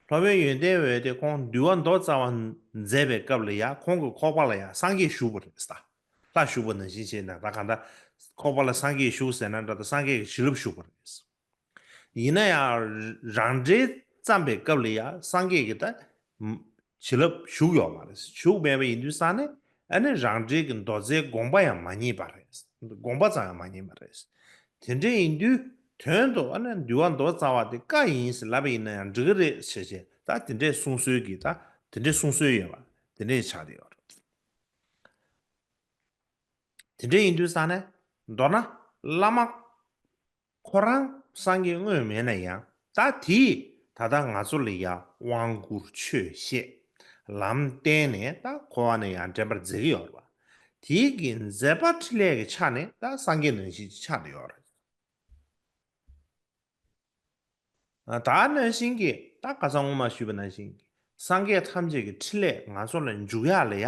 སློབ་དཔོན་ཡོན་ཏན་འོད་དེ་ཁོང་འདུལ་བ་མདོ་རྩ་བ་མཛད་པའི་སྐབས་ལ་ཡང་ཁོང་གི་ཁོག་པ་ལ་ཡང་སངས་རྒྱས་བཞུགས་པ་རེད་ཟེར། ལྷ་བཞུགས་པ་ནང་བཞིན་བྱས་ན་ད་གང་ལྟར་ཁོག་པ་ལ་སངས་རྒྱས་བཞུགས་ཟེར་ན་འདྲ་ད་སངས་རྒྱས་ཀྱི་བྱིན་རླབས་ཞུགས་པ་རེད། ཡིན་ན་ཡང་རང་འགྲེལ་བརྩམས་པའི་སྐབས་ལ་ཡང་སངས་རྒྱས་ཀྱི་ད་བྱིན་རླབས་ཞུགས་ཡོད་མ་རེད། ཞུགས་མེད་པ་ཡིན་དུས་ཙང་ནས་ཨ་ནི་རང་འགྲེལ་གྱི་མདོ་རྩའི་དགོངས་པ་ཡང་མ་རྙེད་པ་རེད། དགོངས་པ་ཙམ་ཡང་མ་རྙེད་པ་རེད། དེ་འདྲ་ཡིན་དུས་དོན་དུ་ཨ་ནི་འདུལ་བ་མདོ་རྩ་བ་དེ་བཀའ་ཡིན་ཟེར་ལབ་པ་ཡིན་ན་ཡང་འགྲིག་གི་རེད་ཟེར་བྱས་ད་དེ་འདྲའི་གསུང་སྲོལ་གྱི་ད་དེ་འདྲའི་གསུང་སྲོལ་ཡོད་པ་དེ་འདྲའི་ཆགས་བསྡད་ཡོད་རེད། དེ་འདྲ་ཡིན་དུས་ཙང་ནས་མདོར་ན་བླ་མ་ཁོ་རང་སངས་རྒྱས་དངོས་མེད་ན་ཡང་ད་དེས་ད་ལྟ་ང་ཚོ་ལ་ཡང་དབང་བསྐུར་ཆོས་བཤད་ལམ་བསྟན་ནས་ད་འཁོར་བ་ནས་ཡང་འདྲེན་པར་མཛད་ཀྱི་ཡོད་རེད་བ། དེའི་གི་མཛད་པ་འཕྲིན་ལས་ཀྱི་ཆ་ནས་ད་སངས་རྒྱས་ནང་བཞིན་ཆགས་བསྡད་ཡོད་རེད། ད་ནང་བཞིན་གྱི་ད་ཁ་སང་སྔོན་མ་ཞུས་པ་ནང་བཞིན་གྱི་སངས་རྒྱས་ཐམས་ཅད་ཀྱི་འཕྲིན་ལས་ང་ཚོ་ལ་འཇུག་ཡག་ལ་ཡ།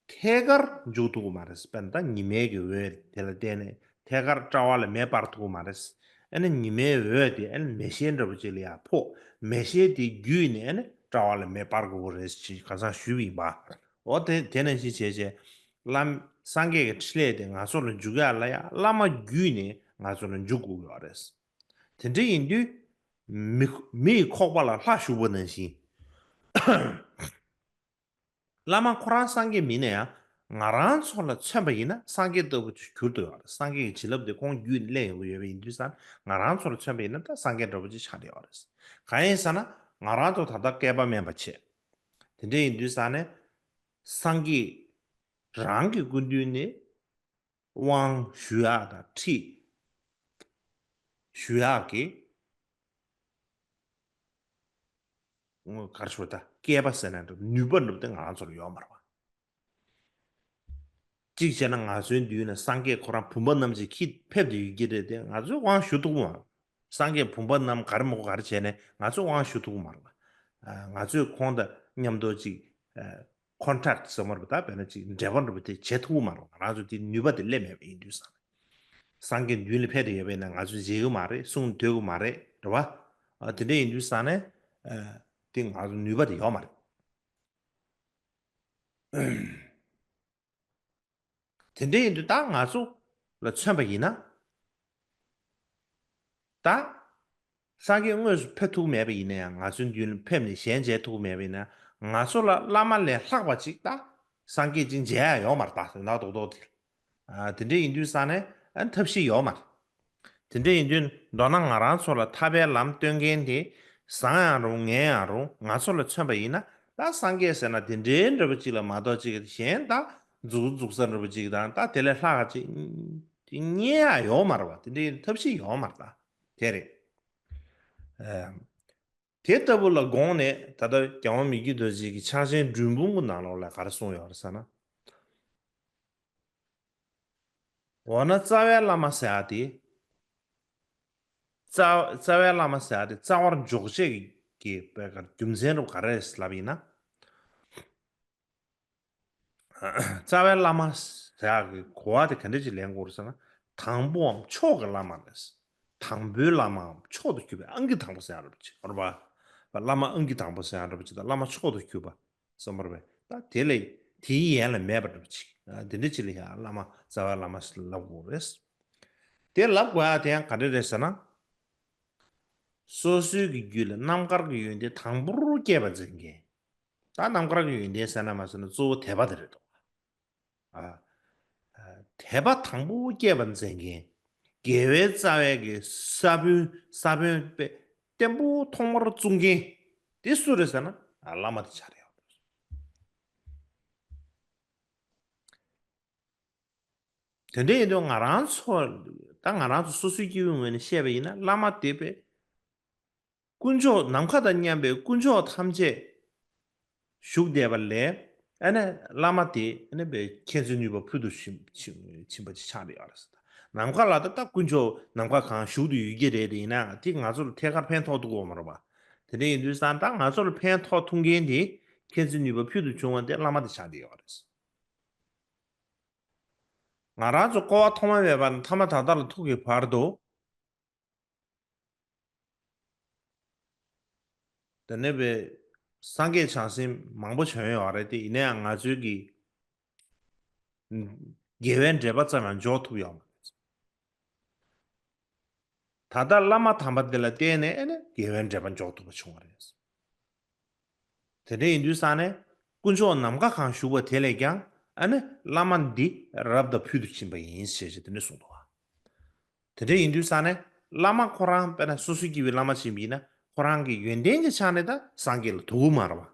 ཐད་ཀར་འཇུག་ཐུབ་ཀྱི་མ་རེད། དཔེར་ན་ད་ཉི་མའི་གི་འོད་དེ་ལ་བརྟེན་ནས་ཐད་ཀར་དཔྲལ་བ་ལ་མེ་སྤར་ཐུབ་ཀྱི་མ་རེད། ཨ་ནི་ཉི་མའི་འོད་དེ་ཨ་ནི་མེ་ཤེལ་འདྲ་པོ་ཅིག་ལ་ཡ་ཕོག་མེ་ཤེལ་དེ་བརྒྱུད་ནས་ཨ་ནི་དཔྲལ་བ་ལ་མེ་སྤར་དགོས་ཀྱི་རེད་ཅེས་ཁ་སང་ཞུས་པ་ཡིན་པ། འོ་དེ་དེ་ནང་བཞིན་བྱས་བྱས་བླ་སངས་རྒྱས་ཀྱི་འཕྲིན་ལས་དེ་ང་ཚོ་ལ་འཇུག་ཡག་ལ་ཡ་བླ་མ་བརྒྱུད་ནས་ང་ཚོ་ལ་འཇུག་དགོས་ཀྱི་ཡོད་རེད། དེ་འདྲ་ཡིན་དུས་མི་མི་ཡི་ཁོག་པ་ལ་ལྷ་ཞུགས་པ་ནང་བཞིན། བླ་མ་ཁོ་རང་སངས་རྒྱས་མིན་ན་ཡང་ང་རང་ཚོ་ལ་མཚོན་པ་ཡིན་ན་སངས་རྒྱས་ལྟ་བུ་ཅིག་གྱུར་ཏེ་ཡོད་རེད། སངས་རྒྱས་ཀྱི་བྱིན་རླབས་དེ་ཁོང་བརྒྱུད་ནས་སླེབས་ཡོང་གི་ཡོད་པ་ཡིན་དུས་ཙང་ང་རང་ཚོ་ལ་མཚོན་པ་ཡིན་ན་ད་སངས་རྒྱས་འདྲ་བོ་ཅིག་ཆགས་བསྡད་ཡོད་རེད། གང་ཡིན་ཟེར་ན་ང་རང་ཚོ་ད་ལྟ་བསྐལ་པ་དམན་པ་བྱས། དེ་འདྲ་ཡིན་དུས་ཙང་ནས་སངས་རྒྱས་རང་གི་སྐུ་མདུན་ནས་དབང་ཞུ་ཡག་དང་ཁྲིད་ཞུ་ཡག་གི་ག་རེ་ཞུ་ད་སྐལ་པ་ཟེར་ན་འདྲ་ནུས་པ་འདྲ་པོ་དེ་ང་རང་ཚོ་ལ་ཡོད་མ་རེད་པ། གཅིག་བྱས་ན་ང་ཚོའི་མདུན་ན་སངས་རྒྱས་ཁོ་རང་བུམ་པ་བསྣམས་ཀྱིས་ཁྱེད་ཕེབས་བསྡད་ཡོད་ཀྱི་རེད་དེ་ང་ཚོས་དབང་ཞུ་ཐུབ་ཀྱི་མ་རེད། སངས་རྒྱས་བུམ་པ་བསྣམས་ག་རེ་མོ་ག་རེ་བྱས་ནས་ང་ཚོས་དབང་ཞུ་ཐུབ་ཀྱི་མ་རེད་པ། ང་ཚོས་ཁོང་དང་མཉམ་དུ་གཅིག་ཀོན་ཊེག་ཟེར་མ་རེད་པ། ད་དཔེར་ན་གཅིག་འབྲེལ་བ་འདྲ་པོ་དེ་བྱེད་ཐུབ་ཀྱི་མ་རེད། ང་རང་ཚོ་དེ་ནུས་པ་དེ་སླེབས་མེད་པ་ཡིན་དུས་ཙང་ནས། སངས་རྒྱས་མདུན་ལ་ཕེབས་བསྡད་ཡོད་པས་ན་ང་ཚོས་མཇལ་གྱི་མ་རེད། གསུང་ཐོས་ཀྱི་མ་རེད། རེད་པ། དེ་འདྲ་ཡིན་དུས་ཙང་ནས་དེ་ང་ཚོ་ནུས་པ་དེ་ཡོད་མ་རེད། དེ་འདྲ་ཡིན་དུས་ད་ང་ཚོ་ལ་མཚོན་པ་ཡིན་ན། ད་སངས་རྒྱས་དངོས་སུ་ཕེབས་ཐུབ་མེད་པ་ཡིན་ན་ཡང་ང་ཚོའི་མདུན་ལ་ཕེབས་ནས་ཞལ་མཇལ་ཐུབ་མེད་པ་ཡིན་ན་ང་ཚོ་ལ་བླ་མ་ལས་ལྷག་པ་ཅིག་ད་སངས་རྒྱས་ཅིག་མཇལ་ཡག་ཡོད་མ་རེད། ད་དོན་དག་རྡོག་རྡོག་དེ། དེ་འདྲ་ཡིན་དུས་ཙང་ནས་ཐབས་ཤེས་ཡོད་མ་རེད། དེ་འདྲ་ཡིན་དུས་མདོར་ན་ང་རང་ཚོ་ལ་ཐར་པའི་ལམ་སྟོན་མཁན་དེ་བཟང་ཡང་རུང་ངན་ཡང་རུང་ང་ཚོ་ལ་མཚོན་པ་ཡིན་ན་ད་སངས་རྒྱས་ཟེར་ན་དེ་འདྲའི་འདྲ་པོ་ཅིག་ལ་མ་གཏོགས་ཅིག་གཞན་ད་མཛུབ་མོ་འཛུགས་ས་འདྲ་པོ་ཅིག་དང་ད་དེ་ལས་ལྷག་ཅིག་རྙེད་ཡག་ཡོད་མ་རེད་པ། དེ་འདྲའི་ཐབས་ཤེས་ཡོད་མ་རེད། ད་དེ་རེད། དེ་ལྟ་བུ་ལ་དགོངས་ནས་ད་ལྟ་རྒྱལ་དབང་མི་བསྐྱོད་རྡོ་རྗེ་གི་ཕྱག་ཆེན་སྒྲོལ་འབུམ་གྱི་ནང་ལོགས་ལ་ག་རེ་གསུངས་ཡོད་རེད་ཟེར་ན། འོ་ན་རྩ་བའི་བླ་མ་ཟེར་ཡག་དེ། རྩ་རྩ་བའི་བླ་མ་ཟེར་ཡག་དེ་རྩ་བར་འཇོག་བྱེད་ཀྱི་ གི་པའི་རྒྱུ་མཚན་རུ་ག་རེ་ལབ་ཡིན་ན། རྩ་བའི་བླ་མ་ཟེར་ཡག་གི་གོ་བ་དེ་ག་འདྲ་ཅིག་ལེན་དགོས་རེད་ཟེར་ན། དང་པོའམ་མཆོག་གི་བླ་མ་རེད། དང་པོའི་བླ་མའམ་མཆོག་ཏུ་གྱུར་པའི་ཨང་ཀི་དང་པོ་ཟེར་ཡག་རེད་པ་ཅིག་རེད་པ། བླ་མ་ཨང་ཀི་དང་པོ་ཟེར་ཡག་རེད་པ་ཅིག་དང་། བླ་མ་མཆོག་ཏུ་གྱུར་པ་གསུམ་པ་རེད་པས། ད་དེ་ལས་དེའི་ཡན་ལ་མེད་པ་རེད་པ་ཅིག་དེ་འདྲ་ཅིག་ལ་ཡང་བླ་མ་རྩ་བའི་བླ་མ་ཟེར་ལབ་དགོས་རེད། དེ་ལབ་དགོས་ཡག་དེ་ཡང་ག་འདྲ་རེད་ཟེར་ན། སོ་སོའི་གི་རྒྱུད་ལ་རྣམ་དཀར་གྱི་ཡོན་ཏན་དང་པོར་སྐྱེས་པ་འཛིན་མཁན། ད་རྣམ་དཀར་གྱི་ཡོན་ཏན་ཟེར་ན་མ་ཟེར་ན་གཙོ་བོ་དད་པ་དེ་རེད་དོ། ཨ། ཨ། དད་པ་དང་པོ་སྐྱེས་པ་འཛིན་མཁན། དགེ་བའི་རྩ་བའི་གི་ས་བོན་ས་བོན་དཔེ་བརྟན་པོ་ཐོག་མར་བཙུགས་མཁན། དེ་སུ་རེད་ཟེར་ན། ཨ། བླ་མ་དེ་ཆགས་རེད། དེ་འདྲ་ཡིན་དུས་ང་རང་ཚོ། ད་ང་རང་ཚོ་སོ་སོའི་སྐྱེ་བོའི་ངོས་ནས་བཤད་པ་ཡིན་ན། བླ་མ་དེ་དཔེ་དཀོན་མཆོག་ནམ་མཁའ་དང་མཉམ་པའི་དཀོན་མཆོག་ཐམས་ཅད་བཞུགས་བསྡད་པ་ལས། ཨ་ནི་བླ་མ་དེ་ཨ་ནི་དཔེ་མཁྱེན་བརྩེ་ནུས་པ་ཕུལ་དུ་ཕྱིན་ཕྱིན་ཕྱིན་པ་ཅིག་ཆགས་བསྡད་ཡོད་རེད་ཟེར། ནམ་མཁའ་ལ་ད་ལྟ་དཀོན་མཆོག་ནམ་མཁའ་གང་བཞུགས་ཏུ་ཡོད་ཀྱི་རེད། དེ་ཡིན་ན་དེ་ང་ཚོ་ལ་ཐད་ཀར་ཕན་ཐོགས་ཐུབ་ཀྱི་ཡོད་མ་རེད་པ། དེ་འདྲ་ཡིན་དུས་ཙང་ད་ང་ཚོ་ལ་ཕན་ཐོགས་ཐུབ་མཁན་དེ་མཁྱེན་བརྩེ་ནུས་པ་ཕུལ་དུ་བྱུང་བ་དེ་བླ་མ་དེ་ཆགས་བསྡད་ཡོད་རེད། ང་རང་ཚོ་སྐོར་བ་ཐོག་མ་མེད་པ་ནས་ཐ་མ་ད་ལྟ་ལ་ཐུག་གི་བར་དུ། དེ་ནས་པའི་སངས་རྒྱས་བྱང་སེམས་མང་པོ་བྱོན་ཡོད་རེད་དེ། ཡིན་ན་ཡང་ང་ཚོའི་གི་དགེ་བའི་འབྲས་བུ་ཙམ་ཡང་འཇོག་ཐུབ་ཡོད་མ་རེད། ད་ལྟ་བླ་མ་དམ་པ་དེ་ལ་བརྟེན་ནས་ཨ་ནི་དགེ་བའི་འབྲས་བུ་འཇོག་ཐུབ་པ་བྱུང་བ་རེད། དེ་འདྲ་ཡིན་དུས་ཙང་ནས་དཀོན་མཆོག་ནམ་མཁའ་གང་བཞུགས་པ་དེ་ལས་ཀྱང་ཨ་ནི་བླ་མ་འདི་རབ་ཏུ་ཕུལ་དུ་ཕྱིན་པ་ཡིན་ཞེས་བྱས་དེ་འདྲ་གསུངས་འདུག་བ། དེ་འདྲ་ཡིན་དུས་ཙང་ནས་བླ་མ་ཁོ་རང་དཔེར་ན་སོ་སོའི་སྐྱེ་བོའི་བླ་མ་ཅིག་ཡིན་ན་ཁོ་རང་གི་ཡོན་ཏན་གྱི་ཆ་ནས་ད་སངས་རྒྱས་ལ་ཐུག་གི་མ་རེད་བ།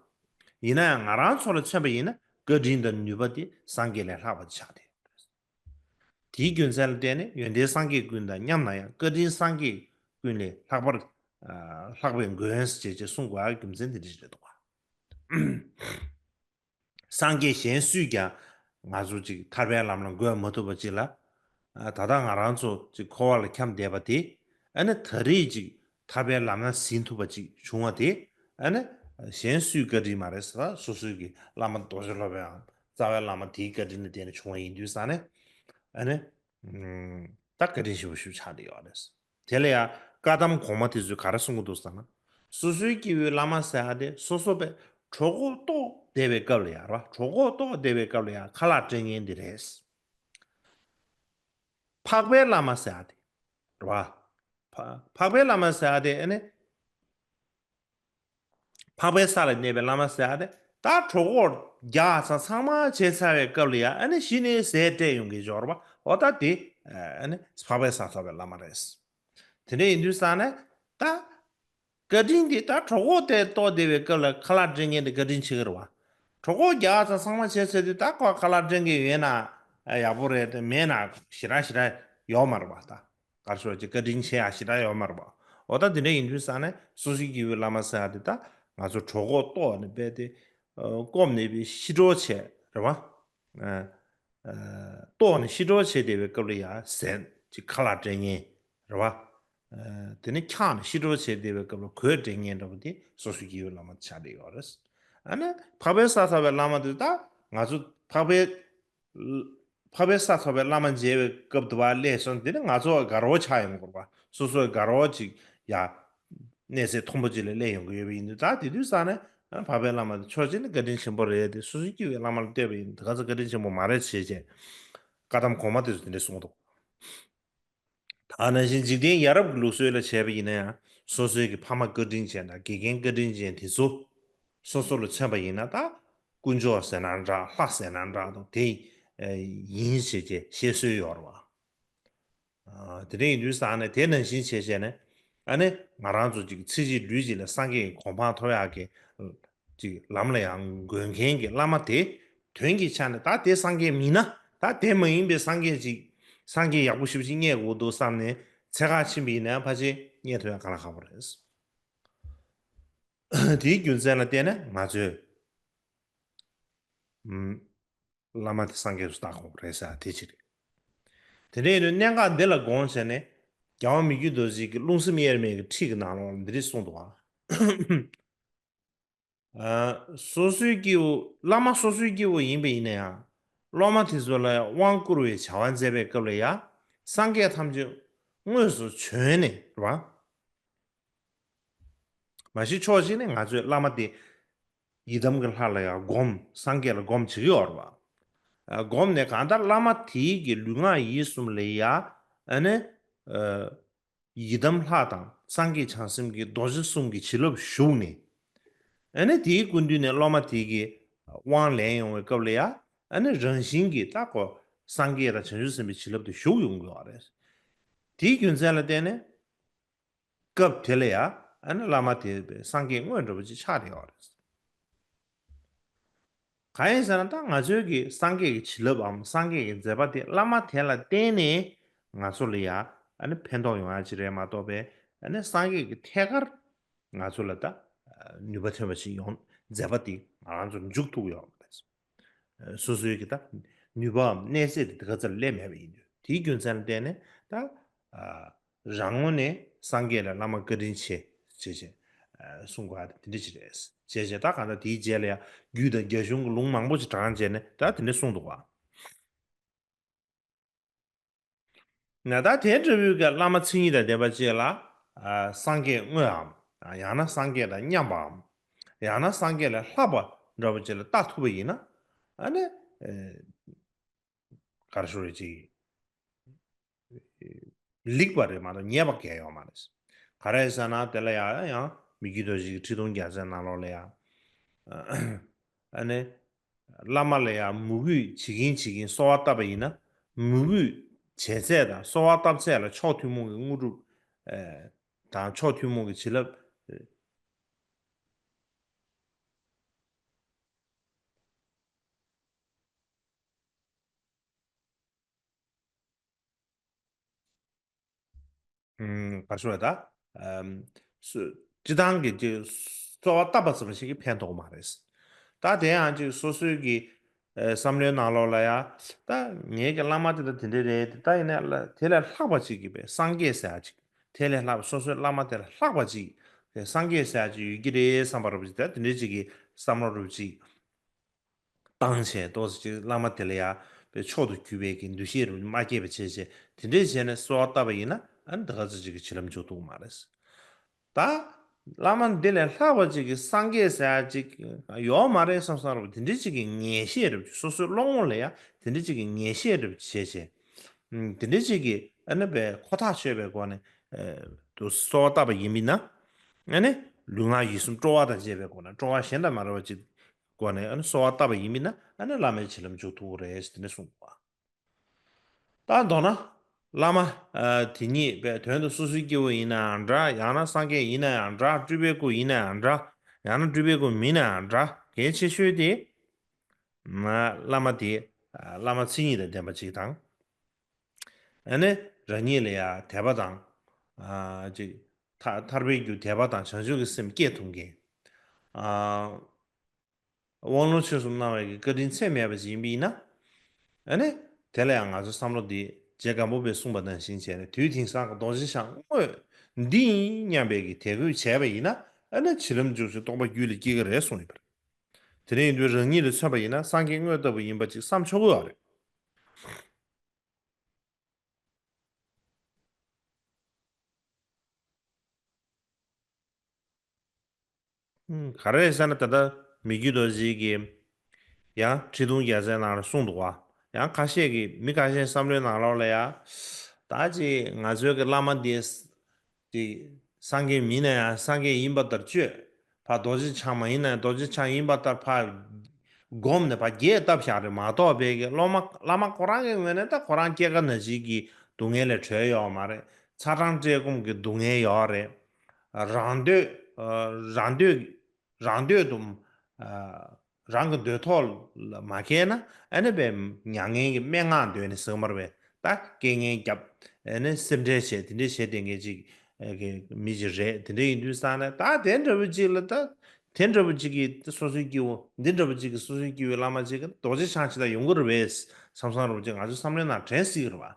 ཡིན་ན་ཡང་ང་རང་ཚོ་ལ་མཚོན་པ་ཡིན་ན་བཀའ་དྲིན་དང་ནུས་པ་དེ་སངས་རྒྱས་ལས་ལྷག་པ་ཆགས་ཏེ། དེའི་རྒྱུ་མཚན་ལ་བརྟེན་ནས་ཡོན་ཏན་སངས་རྒྱས་ཀུན་དང་མཉམ་ན་ཡང་བཀའ་དྲིན་སངས་རྒྱས་ཀུན་ལས་ལྷག་པར། ཨ། ལྷག་པའི་མགོན་ཞེས་བྱས་གསུངས་དགོས་པའི་རྒྱུ་མཚན་དེ་འདྲ་ཞིག་རེད་འདུག་བ། སངས་རྒྱས་གཞན་སུས་ཀྱང་ང་ཚོ་ཅིག་ཐར་པའི་ལམ་ལ་འགོད་མ་ཐུབ་པ་ཅིག་ལ། ཨ། ད་ལྟ་ང་རང་ཚོ་ཅིག་འཁོར་བ་ལ་འཁྱམས་བསྡད་པ་དེ། ཨ་ནི་ད་རེས་ཅིག་ཐར་པའི་ལམ་ན་ཟིན་ཐུབ་པ་ཅིག་བྱུང་བ་དེ། ཨ་ནི་གཞན་སུའི་བཀའ་དྲིན་མ་རེད་ཟེར། སོ་སོའི་གི་བླ་མ་རྡོ་རྗེ་སློབ་དཔོན་རྩ་བའི་བླ་མ་དེའི་བཀའ་དྲིན་ལ་བརྟེན་ནས་བྱུང་བ་ཡིན་དུས་ཙང་ནས། ཨ་ནི། ཨུམ། ད་བཀའ་དྲིན་ཆེན་པོ་ཞིག་ཆགས་བསྡད་ཡོད་རེད། དེ་ལ་ཡང་བཀའ་གདམས་གོང་མ་དེ་ཚོས་ག་རེ་གསུང་གི་འདུག་ཟེར་ན། སོ་སོའི་སྐྱེ་བོའི་བླ་མ་ཟེར་ཡ་དེ་སོ་སོ་པའི་གྲོད་ཁོག་ལྟོགས་བསྡད་པའི་སྐབས་ལ་ཡང་རེད་བ། གྲོད་ཁོག་ལྟོགས་བསྡད་པའི་སྐབས་ལ་ཡང་ཁ་ལག་སྤྲད་མཁན་དེ་རེད། འཕགས་པའི་བླ་མ་ཟེར་ཡ་དེ་རེད་བ། འཕགས་པའི་བླ་མ་ཟེར་ཡ་དེ་ཨ་ནི། འཕགས་པའི་ས་ལ་གནས་པའི་བླ་མ་ཟེར་ཡ་དེ། ད་གྲོད་ཁོག་རྒྱགས་ཚང་ཚང་མ་བྱས་ཚར་བའི་སྐབས་ལ་ཡང་ཨ་ནི་གཞི་ནས་ཟས་སྤྲད་ཡོང་གི་འབྱོར་བ། འོ་ད་དེ་ཨ་ནི་འཕགས་པའི་ས་ཐོབ་པའི་བླ་མ་རེད། དེ་འདྲ་ཡིན་དུས་ཙང་ནས་ད་བཀའ་དྲིན་དེ། ད་གྲོད་ཁོག་དེ་ལྟོགས་བསྡད་པའི་སྐབས་ལ་ཁ་ལག་སྤྲད་མཁན་དེ་བཀའ་དྲིན་ཆེ་གི་རེད་བ། གྲོད་ཁོག་རྒྱགས་ཚང་ཚང་མ་བྱས་ཚར་དུས་ད་ཁོ་ཁ་ལག་སྤྲད་མཁན་ཡོད་ན་ཡག་པོ་རེད་དེ། མེད་ན་ཞེ་དྲག་ཞེ་དྲག་ཡོད་མ་རེད་བ་ད། ག་རེ་ཞུ་བ་ཅིག་བཀའ་དྲིན་ཆེ་ཡ་ཞེ་དྲག་ཡོད་མ་རེད་པ། འོ་ད་དེ་འདྲ་ཡིན་དུས་ཙང་ནས་སོ་སོའི་སྐྱེ་བོའི་བླ་མ་ཟེར་ཡ་དེ་ད་ང་ཚོ་གྲོད་ཁོག་ལྟོགས་ནས་རྦད་དེ། ཨ། སྐོམ་ནས་རྦད་ཤི་འགྲོ་བྱས་རེད་བ། ཨ། ཨ། ལྟོགས་ནས་ཤི་འགྲོ་བྱས་བསྡད་པའི་སྐབས་ལ་ཡ་ཟས་ཅིག་ཁ་ལག་སྤྲད་མཁན་རེད་བ། ཨ། དེ་ནས་འཁྱགས་ནས་ཤི་འགྲོ་བྱས་བསྡད་པའི་སྐབས་ལ་གོས་སྤྲད་མཁན་འདྲ་པོ་དེ་སོ་སོའི་སྐྱེ་བོའི་བླ་མ་ཆགས་བསྡད་ཡོད་རེད། ཨ་ནི་འཕགས་པའི་ས་ཐོབ་པའི་བླ་མ་དེ་ད་ང་ཚོ་འཕགས་པའི། འཕགས་པའི་ས་ཐོབ་པའི་བླ་མ་མཇལ་བའི་སྐབས་དུ་བ་སླེབས་སོང་། དེ་ནི་ང་ཚོ་དགའ་རོགས་ཆགས་ཡོང་གི་རེད་བ། སོ་སོའི་དགའ་རོགས་ཅིག་ཡ། གནས་ཚད་མཐོན་པོ་ཅིག་ལ་སླེབས་ཡོང་གི་ཡོད་པ་ཡིན་དུས། ད་དེ་དུས་ཙང་ནས་འཕགས་པའི་བླ་མ་དེ་ཕྱོགས་གཅིག་ནས་བཀའ་དྲིན་ཆེན་པོ་རེད་དེ། སོ་སོའི་སྐྱེ་བོའི་བླ་མ་ལ་བལྟས་པ་ཡིན་དུས་ག་ཚོད་བཀའ་དྲིན་ཆེན་པོ་མ་རེད་ཞེས་བྱས། བཀའ་གདམས་གོང་མ་དེ་ཚོ་དེ་འདྲས་གསུངས་འདུག་ད་ནང་བཞིན་འཇིག་རྟེན་ཡ་རབས་ཀྱི་ལུགས་སྲོལ་ལ་བྱས་པ་ཡིན་ན་ཡང་། སོ་སོའི་གི་ཕ་མ་བཀའ་དྲིན་ཅན་དང་དགེ་རྒན་བཀའ་དྲིན་ཅན་དེ་ཚོ་སོ་སོ་ལ་མཚོན་པ་ཡིན་ན། ད་དཀོན་མཆོག་ཟེར་ན་འདྲ། ལྷ་ཟེར་ན་འདྲ་དང་དེ་ཡིན་ཞེས་བྱས་བཤད་སྲོལ་ཡོད་རེད་བ། ཨ། དེ་འདྲ་ཡིན་དུས་ཙང་ནས་དེ་ནང་བཞིན་བྱས་བྱས་ནས། ཨ་ནི་ང་རང་ཚོ་ཅིག་ཚེ་གཅིག་ལུས་གཅིག་ལ་སངས་རྒྱས་ཀྱི་གོ་འཕང་ཐོབ་ཡག་གི་ཅིག་ལམ་ལ་ཡང་འགོད་མཁན་གྱི་བླ་མ་དེ། དོན་གྱི་ཆ་ནས་ད་དེ་སངས་རྒྱས་མིན་ན། ད་དེ་མ་ཡིན་པའི་སངས་རྒྱས་ཅིག་སངས་རྒྱས་ཡག་པོ་ཞེ་པོ་ཅིག་རྙེད་དགོས་འདུག་བསམ་ནས་འཚོལ་ག་ཕྱིན་པ་ཡིན་ན་ཕལ་ཆེར་རྙེད་ཐུབ་ཡག་དཀའ་ལས་ཁག་པོ་རེད། དེའི་རྒྱུ་མཚན་ལ་བརྟེན་ནས་ང་ཚོས། ཨུམ། བླ་མ་དེ་སངས་རྒྱས་སུ་བལྟ་དགོས་རེད་ཟེར་དེ་གཅིག་རེད། དེ་འདྲ་ཡིན་དུས་གནད་འགག་འདི་ལ་དགོངས་བྱས་ནས། རྒྱལ་བ་མི་བསྐྱོད་རྡོ་རྗེ་གི་རླུང་སེམས་དབྱེར་མེད་ཀྱི་ཁྲིད་ཀྱི་ནང་ལོགས་ལ་འདི་འདྲ་གསུངས་འདུག་ག། ཨ། སོ་སོའི་སྐྱེ་བོ། བླ་མ་སོ་སོའི་སྐྱེ་བོ་ཡིན་པ་ཡིན་ན་ཡང་། སློབ་མ་དེ་ཚོ་ལ་དབང་བསྐུར་བའི་བྱ་བ་མཛད་པའི་སྐབས་ལ་ཡང་སངས་རྒྱས་ཐམས་ཅད་དངོས་སུ་བྱོན་ནས་རེད་བ། མ་གཞི་ཕྱོགས་གཅིག་ནས་ང་ཚོས་བླ་མ་དེ་ཡི་དམ་གྱི་ལྷ་ལ་ཡང་སྒོམ། སངས་རྒྱས་ལ་སྒོམ་བྱེད་ཀྱི་ཡོད་རེད་བ། ཨ། སྒོམ་ནས་གང་ལྟར་བླ་མ་དེའི་གི་ལུས་ངག་ཡིད་གསུམ་ལ་ཡང་། ཨ་ནི། ཨ། ཡི་དམ་ལྷ་དང་སངས་རྒྱས་བྱང་སེམས་ཀྱི་རྡོ་རྗེ་གསུམ་གྱི་བྱིན་རླབས་ཞུགས་ནས། ཨ་ནི་དེའི་སྐུ་མདུན་ནས་སློབ་མ་དེ་གིས་དབང་ལེན་ཡོང་བའི་སྐབས་ལ་ཡང་། ཨ་ནི་རང་བཞིན་གྱིས་ད་ཁོ་སངས་རྒྱས་དང་བྱང་ཆུབ་སེམས་དཔའི་བྱིན་རླབས་དེ་ཞུགས་ཡོང་གི་ཡོད་རེད། དེའི་རྒྱུ་མཚན་ལ་བརྟེན་ནས། སྐབས་དེ་ལ་ཡང་། ཨ་ནི་བླ་མ་དེ་སངས་རྒྱས་དངོས་འདྲ་པོ་ཅིག་ཆགས་བསྡད་ཡོད་རེད། གང་ཡིན་ཟེར་ན། ད་ང་ཚོའི་གི་སངས་རྒྱས་ཀྱི་བྱིན་རླབས་བམ། སངས་རྒྱས་ཀྱི་མཛད་པ་དེ་བླ་མ་དེ་ལ་བརྟེན་ནས་ང་ཚོ་ལ་ཡང་། ཨ་ནི་ཕན་ཐོགས་ཡོང་ཡ་ཅིག་རེད་མ་གཏོགས་པས། ཨ་ནི་སངས་རྒྱས་ཀྱི་ཐད་ཀར་ང་ཚོ་ལ་ད་ནུས་པ་ཐོན་པ་ཞིག་ཡོང་། མཛད་པ་དེ་ང་རང་ཚོར་འཇུག་ཐུབ་ཡོད་མ་རེད། སོ་སོའི་གི་ད་ནུས་པའམ་གནས་ཚད་དེ་དེ་ག་ཚོད་སླེབས་མེད་པ་ཡིན་དུས། དེའི་རྒྱུ་མཚན་ལ་བརྟེན་ནས་ད། ཨ། རང་ངོས་ནས་སངས་རྒྱས་ལ་བླ་མ་བཀའ་དྲིན་ཆེ་ཞེས་བྱས། ཨ། གསུང་དགོས་པ་དེ་འདྲ་ཅིག་རེད། བྱས་བྱས་ད་གང་ལྟར་དེའི་རྗེས་ལ་ཡང་རྒྱུད་དང་རྒྱ་གཞུང་གི་ལུང་མང་པོ་ཅིག་དྲངས་བྱས་ནས་ད་དེ་འདྲ་གསུངས་འདུག་བ། ན་ད་དེ་འདྲ་བོའི་གི་བླ་མ་མཚན་ཉིད་དང་ལྡན་པ་ཅིག་ལ། ཨ། སངས་རྒྱས་དངོས་འམ། ཡང་ན་སངས་རྒྱས་དང་མཉམ་པའམ། ཡང་ན་སངས་རྒྱས་ལས་ལྷག་པ་འདྲ་བོ་ཅིག་ལ་བལྟ་ཐུབ་པ་ཡིན་ན། ཨ་ནི། ཨེ། ག་རེ་ཞུ་རེད། ཅིག་ལེགས་པ་རེད་མ་གཏོགས་ཉེས་པ་གང་ཡང་ཡོད་མ་རེད། ག་རེ་ཟེར་ན། དེ་ལ་ཡང་ཡང་མི་བསྐྱོད་རྡོ་རྗེ་གི་ཁྲི་གདུང་རྒྱལ་མཚན་ནང་ལོགས་ལ་ཡང་། ཨ་ནི། བླ་མ་ལ་ཡང་མོས་གུས་བྱེད་ཀྱིན་བྱེད་ཀྱིན་གསོལ་བ་བཏབ་པ་ཡིན་ན། མོས་གུས་བྱས་ཚད་དང་གསོལ་བ་བཏབ་ཚད་ལ་མཆོག་ཐུན་མོང་གི་དངོས་གྲུབ། ཨེ། དང་མཆོག་ཐུན་མོང་གི་བྱིན་རླབས། ཨུམ། ག་རེ་ཞུ་བ་ད། ཨམ། སུ། སྤྱི་བཏང་གི་ཅིག་གསོལ་བ་བཏབ་པ་ཙམ་ཞིག་གིས་ཕན་ཐོགས་མ་རེད། ད་དེ་ཡང་ཅིག་སོ་སོའི་གི། ཨེ། བསམ་བློའི་ནང་ལོགས་ལ་ཡང་། ད་ངེད་ཀྱི་བླ་མ་དེ་ད་དེ་འདྲ་རེད། ད་ཡིན་ན་ལ་དེ་ལས་ལྷག་པ་ཅིག་གི་བས་སངས་རྒྱས་ཟེར་ཡ་ཅིག་དེ་ལས་ལྷག་པ། སོ་སོའི་བླ་མ་དེ་ལས་ལྷག་པ་ཅིག་གི་སངས་རྒྱས་ཟེར་ཡ་ཅིག་ཡོད་ཀྱི་རེད་བསམ་པ་རུ་ཅིག་ད་དེ་འདྲ་ཅིག་གི་བསམ་བློ་རུ་ཅིག་བཏང་བྱས། ཏོག་ཙམ་ཅིག་བླ་མ་དེ་ལ་ཡང་པའི་མཆོག་ཏུ་གྱུར་པའི་གི་འདུ་ཤེས་རུ་མ་སྐྱེས་པ་བྱས་བྱས། དེ་འདྲས་བྱས་ནས་གསོལ་བ་བཏབ་པ་ཡིན་ན། ཨ་ནི་དེ་ག་ཚོད་ཅིག་གི་བྱིན་རླབས་འཇུག་ཐུབ་མ་རེད། ད་བླ་མ་འདི་ལས་ལྷག་པ་ཅིག་གི་སངས་རྒྱས་ཟེར་ཡ་ཅིག་ཡོད་མ་རེད་བསམ་བསམ་རུ། དེ་འདྲས་ཅིག་གི་ངེས་ཤེས་རུ། སོ་སོའི་བློ་ངོ་ལ་ཡང་དེ་འདྲས་ཅིག་གི་ངེས་ཤེས་རུ་བྱས་བྱས། ཨ་དེ་འདྲས་ཅིག་གི་ཨ་ནི་པའི་ཁོ་ཐག་ཆོད་པའི་སྒོ་ནས། ཨ་དུ་གསོལ་བ་བཏབ་པ་ཡིན་པ་ཡིན་ན། ཨ་ནི་ལུས་ངག་ཡིད་གསུམ་སྤྲོ་བ་དང་བཅས་པའི་སྒོ་ནས། སྤྲོ་བ་གཞན་དང་མ་འདྲ་བ་ཅིག་སྒོ་ནས་ཨ་ནི་གསོལ་བ་བཏབ་པ་ཡིན་པ་ཡིན་ན། ཨ་ནི་བླ་མའི་བྱིན་རླབས་འཇུག་ཐུབ་ཀྱི་རེད་ཟེར་དེ་འདྲ་གསུངས་པ། ད་མདོར་ན། བླ་མ། ཨ། དེ་ཉིད་པའི་དོན་དུ་སོ་སོའི་སྐྱེ་བོ་ཡིན་ནའང་འདྲ། ཡང་ན་སངས་རྒྱས་ཡིན་ནའང་འདྲ། སྤྲུལ་པའི་སྐུ་ཡིན་ནའང་འདྲ། ཡང་ན་སྤྲུལ་པའི་སྐུ་མིན་ནའང་འདྲ། གལ་ཆེ་ཤོས་དེ། ཨ། བླ་མ་དེ། ཨ། བླ་མ་མཚན་ཉིད་དང་ལྡན་པ་ཅིག་དང་། ཨ་ནི་རང་ཉིད་ལ་ཡང་དད་པ་དང་། ཨ། ཅིག་ཐ། ཐར་པའི་རྒྱུ་དད་པ་དང་བྱང་ཆུབ་ཀྱི་སེམས་སྐྱེ་ཐུབ་མཁན། ཨ། དབང་ལུང་ཆོས་གསུམ་གནང་བའི་གི་བཀའ་དྲིན་ཚད་མེད་པ་ཞིག་ཡིན་པ་ཡིན་ན། ཨ་ནི། དེ་ལ་ཡང་ང་ཚོ་བསམ་བློ་འདི་རྗེ་སྒམ་པོ་པས་གསུངས་པ་ནང་བཞིན་བྱས་ནས། དུས་དེང་སང་གི་རྡོ་རྗེ་འཆང་དངོས་འདི་ཡིན་སྙམ་པའི་གི་དད་གུས་བྱས་པ་ཡིན་ན། ཨ་ནི་བྱིན་རླབས་འཇུག་ཅིང་རྟོགས་པ་རྒྱུད་ལ་སྐྱེ་གི་རེད་གསུངས་ཡོད་པ་རེད། དེ་འདྲ་ཡིན་དུས་རང་ཉིད་ལ་མཚོན་པ་ཡིན་ན། སངས་རྒྱས་དངོས་ལྟ་བུ་ཡིན་པ་ཅིག་བསམ་ཆོག་གི་ཡོད་རེད། ཨུམ། ག་རེ་རེད་ཟེར་ན། ད་ལྟ་མི་བསྐྱོད་རྡོ་རྗེ་གིས་ཡང་ཁྲི་གདུང་རྒྱལ་མཚན་ནང་ལ་གསུངས་འདུག་བ། ཡང་ཁ་ཤས་ཀྱིས། མི་ཁ་ཤས་བསམ་བློའི་ནང་ལོགས་ལ་ཡང་། ད་ཅིག་ང་ཚོའི་གི་བླ་མ་འདི་ཅིག་སངས་རྒྱས་མིན་ན་ཡང་སངས་རྒྱས་ཡིན་པ་ལྟར་སྤྱོད། ཕར་རྡོ་རྗེ་འཆང་མ་ཡིན་ན་ཡང་རྡོ་རྗེ་འཆང་ཡིན་པ་ལྟར་ཕར་སྒོམ་ནས་ཕར་རྒྱས་བཏབ་བཞག་རེད་མ་གཏོགས། བོད་ཀྱི་སློབ་མ། བླ་མ་ཁོ་རང་གི་ངོས་ནས་ད་ཁོ་རང་སྐྱེ་རྒ་ན་འཆི་གི་སྡུག་བསྔལ་ལས་གྲོལ་ཡོད་མ་རེད། ཚ་གྲང་བཀྲེས་སྐོམ་གྱི་སྡུག་བསྔལ་ཡོད་རེད། རང་འདོད། ཨ། རང་འདོད། རང་འདོད་དུ། ཨ། རང་གི་འདོད་ཐོག་ལ་མ་འཁེལ་ན། ཨ་ནི་པའི་མྱ་ངན་གྱི་སྨྲེ་སྔགས་འདོན་ནས་ཟེར་གྱི་མ་རེད་པས། ད་སྐད་ངན་རྒྱབ། ཨ་ནི་སེམས་ཁྲལ་བྱས། དེ་འདྲས་བྱས་བསྡད་མཁན་ཅིག་གི་མི་ཅིག་རེད། དེ་འདྲ་ཡིན་དུས་ཙང་ནས། ད་དེ་འདྲ་བོ་ཅིག་ལ། ད་དེ་འདྲ་བོ་ཅིག་གིས་སོ་སོའི་སྐྱེ་བོ། འདི་འདྲ་བོ་ཅིག་གིས་སོ་སོའི་སྐྱེ་བོའི་བླ་མ་ཅིག་གི་རྡོ་རྗེ་འཆང་ཅིག་ད་ཡོང་གི་རེད་པས་བསམ་བསམ་འདྲ་བོ་ཅིག་ང་ཚོའི་བསམ་བློའི་ནང་དྲན་སྲིད་ཀྱི་རེད་པ།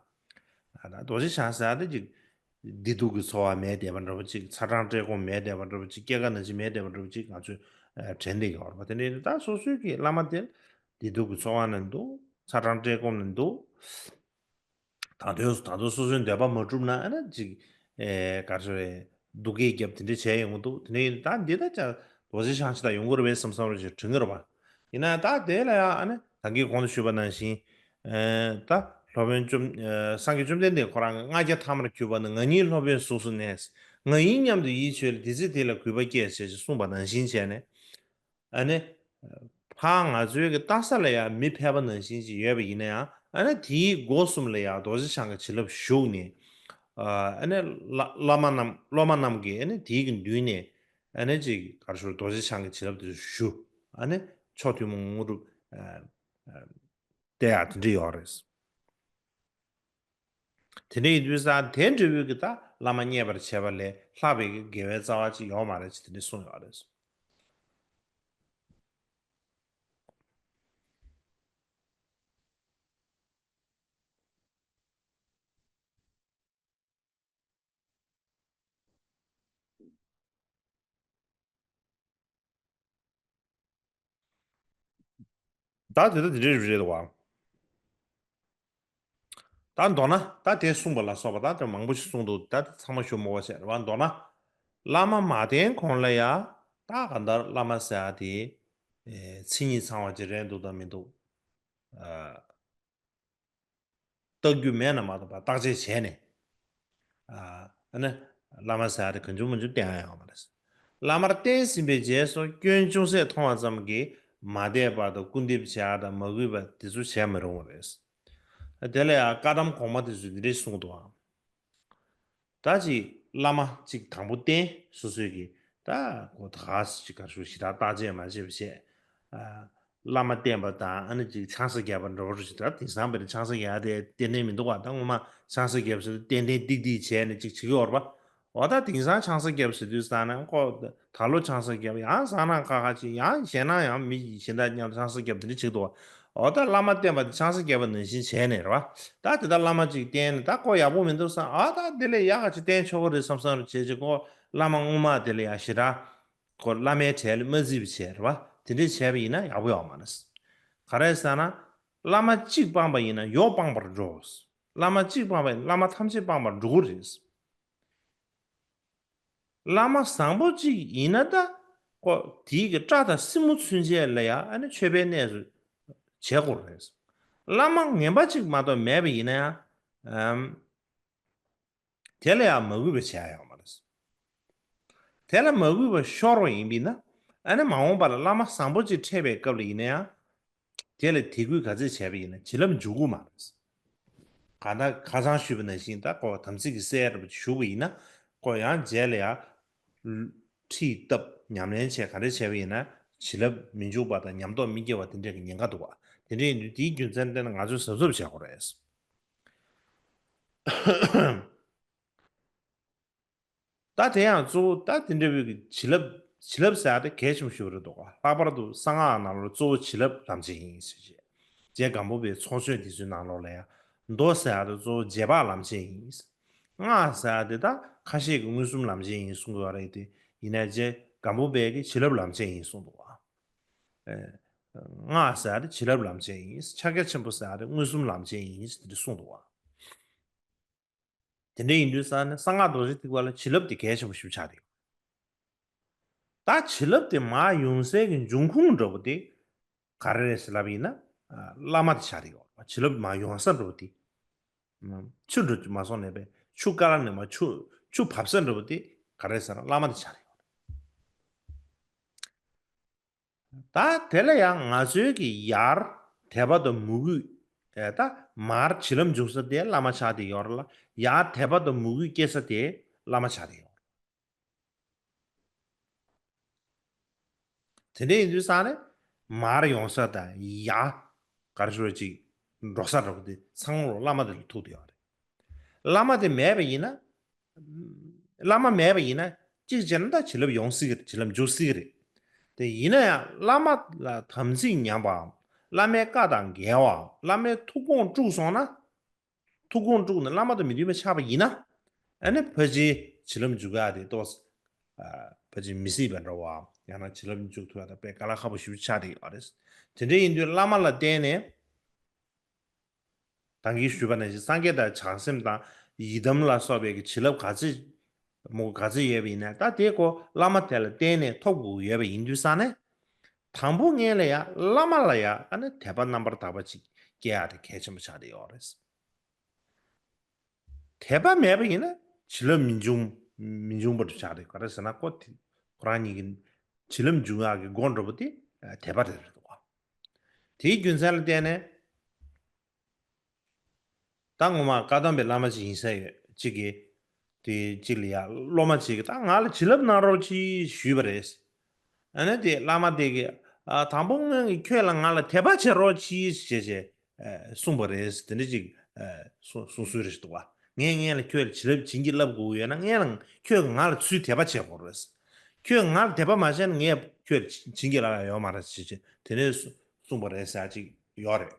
ཨ། ད་རྡོ་རྗེ་འཆང་ཟེར་ཡ་དེ་ཅིག་བདེ་སྡུག་གི་ཚོར་བ་མེད་བསྡད་པ་འདྲ་པོ་ཅིག་ཚ་གྲང་བཀྲེས་སྐོམ་མེད་བསྡད་པ་འདྲ་པོ་ཅིག་སྐྱེ་རྒ་ན་འཆི་མེད་བསྡད་པ་འདྲ་པོ་ཅིག་ང་ཚོས་ཨ་དྲན་བསྡད་ཀྱི་ཡོད་རེད་པ། དེ་འདྲ་ཡིན་ད་སོ་སོའི་གི་བླ་མ་དེ་བདེ་སྡུག་གི་ཚོར་བ་ནང་འདུག་ཚ་གྲང་བཀྲེས་སྐོམ་ནང་འདུག་ད་དུང་ད་དུང་སོ་སོའི་འདོད་པ་མ་འགྲུབ་ན་ཨ་ན་ཅིག་ཨེ་ག་རེ་ཟེར་རེད། སྡུག་སྐད་རྒྱབ་དེ་འདྲ་བྱས་ཡོང་གི་འདུག་དེ་འདྲ་ཡིན་ད་འདི་ད་ཅག་རྡོ་རྗེ་འཆང་ཆེན་དང་ཡོང་གི་རེད་པས་བསམ་བསམ་རེ་ཞིག་དྲན་གི་རེད་པ། ཡིན་ན་ད་དེ་ལ་ཡང་ཨ་ནི་ད་གིན་གོང་དུ་ཞུས་པ་ནང་བཞིན་ཨེ་ད་སློབ་དཔོན་བཅོམ་ཨེ་སངས་རྒྱས་བཅོམ་ལྡན་འདས་ཁོ་རང་གི་ལྔ་བརྒྱ་ཐ་མར་གྱུར་པ་ནི་ང་ཉིད་སློབ་དཔོན་གཟུགས་སུ་གནས། ང་ཡིན་སྙམ་དུ་ཡིད་ཆེས་ལ་དེ་ཚེ་དེ་ལ་གུས་པ་སྐྱེས་ཞེས་གསུངས་པ་ནང་བཞིན་བྱས་ནས། ཨ་ནི། ཕར་ང་ཚོའི་གི་ལྟ་ས་ལ་ཡང་མི་ཕལ་པ་ནང་བཞིན་ཅིག་ཡོད་པ་ཡིན་ན་ཡང་ཨ་ནི་དེའི་སྒོ་གསུམ་ལ་ཡང་རྡོ་རྗེ་འཆང་གི་བྱིན་རླབས་ཞུགས་ནས། ཨ་ནི་བླ་བླ་མ་རྣམས་སློབ་མ་རྣམས་ཀྱིས་ཨ་ནི་དེའི་གི་མདུན་ནས་ཨ་ནི་ཅིག་ག་རེ་ཞུ་རྡོ་རྗེ་འཆང་གི་བྱིན་རླབས་དེ་ཞུ། ཨ་ནི་མཆོག་ཐུན་མོང་དངོས་གྲུབ་ཨ་ཨ་དེ་ཡང་དེ་འདྲ་ཡོད་རེད། དེ་འདྲ་ཡིན་དུས་ཙང་དེ་འདྲ་བོའི་གི་ད་བླ་མ་མཉེས་པར་བྱས་པ་ལས་ལྷག་པའི་གི་དགེ་བའི་རྩ་བ་ཅིག་ཡོད་མ་རེད་ཅེས་དེ་འདྲ་གསུངས་ཡོད་རེད། ད་དེ་ལྟ་དེ་འདྲའི་རེད་བ། ད་མདོར་ན་ད་དེ་གསུངས་པ་ལ་སོགས་པ་ད་དེ་མང་པོ་ཞིག་གསུངས་འདུག་ད་དེ་ཚང་མ་ཞུ་མོ་བ་བྱས་རེད་བ། མདོར་ན་བླ་མ་མ་བསྟེན་གོང་ལ་ཡ་ད་ག་འདར་བླ་མ་ཟེར་ཡ་དེ་མཚན་ཉིད་ཚང་བ་ཅིག་རེད་འདུག་དང་མི་འདུག་བརྟག་རྒྱུ་མེད་ན་མ་གཏོགས་པ་བརྟག་དཔྱད་བྱས་ནས། ཨ་ནི་བླ་མ་ཟེར་ཡ་དེ་གང་བྱུང་མང་བྱུང་བསྟེན་ཡ་ཡོད་མ་རེད། བླ་མར་བསྟེན་ཟིན་པའི་རྗེས་སུ་སྐྱོན་ཅུང་ཟད་མཐོང་བ་ཙམ་གྱིས་མ་དད་པ་དང་སྐུར་འདེབས་བྱེད་ཡ་དང་མ་གུས་པ་དེ་ཚོ་བྱས་མི་རུང་བ་རེད། དེ་ལ་ཡང་བཀའ་གདམས་གོང་མ་དེ་ཚོས་འདི་འདྲས་གསུངས་འདུག་ཨང་། ད་ཅིག་བླ་མ་ཅིག་དང་པོ་བསྟེན་སོ་སོས་ཀྱི་ད་གོ་ད་ག་ཅིག་ག་ཞུ་ཞེ་དྲག་བརྟག་དཔྱད་མ་བྱས་པ་བྱས། བླ་མ་བསྟེན་པ་དང་ཨ་ནི་ཅིག་ཆང་ས་བརྒྱབ་པ་འགྲོ་བ་རུ་ཞིག་ད་དེང་སང་བར་ཆང་ས་བརྒྱབ་དེ་ཏན་ཏན་མི་འདུག་བ། ད་ངོ་མ་ཆང་ས་བརྒྱབ་ཟེར་ཏན་ཏན་ཏིག་ཏིག་བྱས་ནས་ཅིག་བྱེད་ཀྱི་ཡོད་རེད་པ། འོ་ད་དེང་སང་ཆང་ས་བརྒྱབ་ཟེར་དུས་ཙང་ནས་ཁོ་ད་ལོ་ཆང་ས་བརྒྱབ་ཡང་བཟང་ན་ཁ་ཁ་ཅིག་ཡང་ཞེད་སྣང་ཡང་མི་གཞན་དག་མཉམ་ཆང་ས་བརྒྱབ་དེ་འདྲ་བྱེད་ཀྱི་འདུག་བ། འོ་ད་བླ་མ་བསྟེན་པ་དེ་ཆང་ས་བརྒྱབ་པ་ནང་བཞིན་བྱས་ནས་རེད་བ། ད་དེ་ད་བླ་མ་ཅིག་བསྟེན་ནས་ད་ཁོ་ཡག་པོ་མི་འདུག་བསམ་ཨ་ད་དེ་ལས་ཡག་ག་ཅིག་བསྟེན་ཆོག་གི་རེད་བསམ་བསམ་རུ་བྱས་ཅིག་ཁོ་བླ་མ་སྔོན་མ་དེ་ལས་ཡག་ཞེ་དྲག་ཁོ་བླ་མའི་གྲལ་ལ་མ་བརྩིས་པ་བྱས་རེད་བ། དེ་འདྲས་བྱས་པ་ཡིན་ན་ཡག་པོ་ཡོད་མ་རེད། ག་རེ་ཟེར་ན། བླ་མ་གཅིག་སྤངས་པ་ཡིན་ན་ཡོངས་སྤངས་པར་འགྲོ། བླ་མ་གཅིག་སྤངས་པ་ཡིན་ན་བླ་མ་ཐམས་ཅད་སྤངས་པར་འགྲོ་གི་རེད། བླ་མ་བཟང་པོ་གཅིག་ཡིན་ན་ད་ཁོ་དེའི་གི་སྐྲ་དང་སེན་མོ་ཚུན་ཆད་ལ་ཡང་ཨ་ནི་མཆོད་པའི་གནས་སུ་བྱེད་དགོས་རེད། བླ་མ་ངན་པ་གཅིག་མ་གཏོགས་མེད་པ་ཡིན་ན་ཡང་། དེ་ལ་ཡང་མ་གུས་པ་བྱེད་ཡ་ཡོད་མ་རེད། དེ་ལ་མ་གུས་པ་ཤོར་བ་ཡིན་པས་ན་ཨ་ནི་མ་འོངས་པ་ལ་བླ་མ་བཟང་པོ་ཅིག་འཕྲད་པའི་སྐབས་ལ་ཡིན་ན་ཡང་། དེ་ལ་དད་གུས་ག་ཚད་བྱས་པ་ཡིན་ན་བྱིན་རླབས་འཇུག་གི་མ་རེད། གང་ལྟར་ཁ་སང་ཞུས་པ་ནང་བཞིན་ད་ཁོ་དམ་ཚིག་གི་སེལ་རེད་པ་ཞུ་བ་ཡིན་ན་ཁོ་ཡང་རྗེས་ལ་ཡང་ཁྲིད་བཏབ་ཉམས་ལེན་བྱས་ག་འདྲ་བྱས་པ་ཡིན་ན་བྱིན་རླབས་མི་འཇུག་པ་དང་ཉམས་རྟོགས་མི་སྐྱེ་བ་དེ་འདྲ་གི་ཉེན་ཁ་འདུག་བ། དེ་འདྲ་ཡིན་དུས་དེའི་རྒྱུ་མཚན་བརྟེན་ནས་ང་ཚོས་གཟབ་གཟབ་བྱེད་དགོས་རེད། ད་དེ་ཡང་གཙོ་བོ་ད་དེ་འདྲ་བའི་གི་བྱིན་རླབས་བྱིན་རླབས་ཟེར་ཡ་དེ་གལ་ཆེན་པོ་ཞིག་རེད་འདུག་ག་ལྷག་པར་དུ་གསང་སྔགས་ནང་ལོགས་གཙོ་བོ་བྱིན་རླབས་ལམ་བྱེད་ཡིན་ཟེར་བྱས། རྗེ་སྒམ་པོ་པའི་ཚོགས་ཆོས་འདི་ཚོའི་ནང་ལོགས་ལ་ཡང་མདོ་ཟེར་ཡ་དེ་གཙོ་བོ་རྗེས་དཔག་ལམ་བྱེད་ཡིན། སྔགས་ཟེར་ཡ་དེ་ད་ཁ་ཤས་ཀྱིས་མངོན་སུམ་ལམ་བྱེད་ཡིན་གསུང་གི་ཡོད་རེད་དེ་ཡིན་ན་རྗེ་སྒམ་པོ་པའི་གི་བྱིན་རླབས་ལམ་བྱེད་ཡིན་གསུངས་འདུག་ག་ཨེ། སྔགས་ཟེར་ཡ་དེ་བྱིན་རླབས་ལམ་བྱེད་ཡིན། ཕྱག་རྒྱ་ཆེན་པོ་ཟེར་ཡ་དེ་མངོན་སུམ་ལམ་བྱེད་ཡིན་ཟེར་དེ་གསུངས་འདུག་ག་དེ་འདྲ་ཡིན་དུས་ཙང་ནས་གསང་སྔགས་རྡོ་རྗེ་ཐེག་པ་ལ་བྱིན་རླབས་དེ་གལ་ཆེན་པོ་ཞིག་ཆགས་ཏེ་ཡོད། ད་བྱིན་རླབས་དེ་མར་ཡོང་སའི་གི་འབྱུང་ཁུངས་འདྲ་པོ་དེ་ག་རེ་རེད་ཟེར་ལབ་ཡིན་ན་བླ་མ་དེ་ཆགས་ཏེ་ཡོད། བྱིན་རླབས་མར་ཡོང་ས་འདྲ་པོ་དེ་ཆུ་འདྲ་མ་སོང་ནས་པས་ཆུ་དཀར་ནས་མར་ཆུ་ཆུ་བབས་ས་འདྲ་པོ་དེ་ག་རེ་ཟེར་ན་བླ་མ་དེ་ཆགས་ཏེ་ཡོད། ད་དེ་ལ་ཡང་ང་ཚོའི་གི་ཡར་དད་པ་དང་མོས་གུས་ཨེ་ད་མར་བྱིན་རླབས་འཇུག་ས་དེ་བླ་མ་ཆགས་ཏེ་ཡོད་རེད་ལ། ཡར་དད་པ་དང་མོས་གུས་སྐྱེ་ས་དེ་བླ་མ་ཆགས་ཏེ་ཡོད་རེད། དེ་འདྲ་ཡིན་དུས་ཙང་ནས་མར་ཡོང་ས་དང་ཡར་ག་རེ་ཞུ་བ་ཅིག་འགྲོ་ས་འདྲ་པོ་དེ་ཚང་མ་བླ་མ་དེ་ལ་ཐུག་བསྡད་ཡོད་རེད། བླ་མ་དེ་མེད་པ་ཡིན་ན། བླ་མ་མེད་པ་ཡིན་ན་གཅིག་བྱས་ན་ད་བྱིན་རླབས་ཡོང་སྲིད་ཀྱི་རེད། བྱིན་རླབས་འཇུག་སྲིད་ཀྱི་རེད། དེ་ཡིན་ན་ཡང་བླ་མ་ལ་དམ་ཚིག་ཉམས་པའམ་བླ་མའི་བཀའ་དང་འགལ་བའམ་བླ་མའི་ཐུགས་དགོངས་དཀྲུགས་སོང་ན། ཐུགས་དགོངས་དཀྲུགས་ནས་བླ་མ་དང་མི་མཐུན་པ་ཆགས་པ་ཡིན་ན། ཨ་ནི་ཕལ་ཆེར་བྱིན་རླབས་འཇུག་ཡག་དེ་ཏོག་ཙམ་ཕལ་ཆེར་མི་སྲིད་པ་འདྲ་བ། ཡང་ན་བྱིན་རླབས་འཇུག་ཐུབ་ཡག་དེ་དཔེ་དཀའ་ལས་ཁག་པོ་ཞེ་པོ་ཆགས་བསྡད་ཡོད་རེད། དེ་འདྲ་ཡིན་དུས་བླ་མ་ལ་བརྟེན་ནས། ད་གིན་ཞུས་པ་ནང་བཞིན་སངས་རྒྱས་དང་བྱང་སེམས་དང་ཡི་དམ་ལ་སོགས་པའི་གི་བྱིན་རླབས་ག་ཚོད་མོ་ག་ཚོད་ཡོད་པ་ཡིན་ན། ད་དེ་ཁོ་བླ་མ་དེ་ལ་བརྟེན་ནས་ཐོབ་དགོས་ཡོད་པ་ཡིན་དུས་ཙང་ནས། དང་པོ་ངེད་ལ་ཡང་བླ་མ་ལ་ཡང་ཨ་ནི་དད་པ་རྣམ་པར་དག་པ་ཅིག་སྐྱེ་ཡག་དེ་གལ་ཆེན་པོ་ཆགས་བསྡད་ཡོད་རེད། དད་པ་མེད་པ་ཡིན་ན་བྱིན་རླབས་མི་འབྱུང་མི་འབྱུང་བ་འདྲ་ཆགས་རེད། ག་རེ་ཟེར་ན་ཁོ་དེ་ཁོ་རང་ཉིད་ཀྱི་བྱིན་རླབས་འབྱུང་ཡག་གི་སྒོ་འདྲ་པོ་དེ་དད་པ་རེད་རེད་འདུག་ག། དེའི་རྒྱུ་མཚན་ལ་བརྟེན་ནས། ད་ངོ་མ་བཀའ་གདམས་པའི་བླ་མ་ཅིག་ཡིན་ས་ཡོད་ཅིག་གིས། དེ་ཅིག་ལ་ཡ་སློབ་མ་ཅིག་གིས་ད་ང་ལ་བྱིན་རླབས་གནང་རོགས་གྱིས་ཞུས་པ་རེད། ཨ་ནི་དེ་བླ་མ་དེ་གིས་ཨ་དང་པོ་ངས་ཁྱོད་ལ་ང་ལ་དད་པ་བྱེད་རོགས་གྱིས་ཞེས་བྱས་ཨ་གསུངས་པ་རེད། དེ་འདྲ་ཅིག་ཨ་གསུང་གསུང་སྲོལ་རེ་ཞིག་འདུག་བ། ངས་ངས་ལ་ཁྱོད་ལ་བྱིན་རླབས་བྱིན་གྱིས་བརླབ་དགོས་ཡོད་ན། ངས་ལ་ཁྱོད་ང་ལ་ཚུར་དད་པ་བྱེད་དགོས་རེད། ཁྱོད་ང་ལ་དད་པ་མ་བྱས་ན་ངས་ཁྱོད་ལ་བྱིན་གྱིས་བརླབ་ཡག་ཡོད་མ་རེད་ཅེས་བྱས་དེ་ནས་གསུངས་པ་རེད་ཟེར་ཅིག་ཡོད་རེད།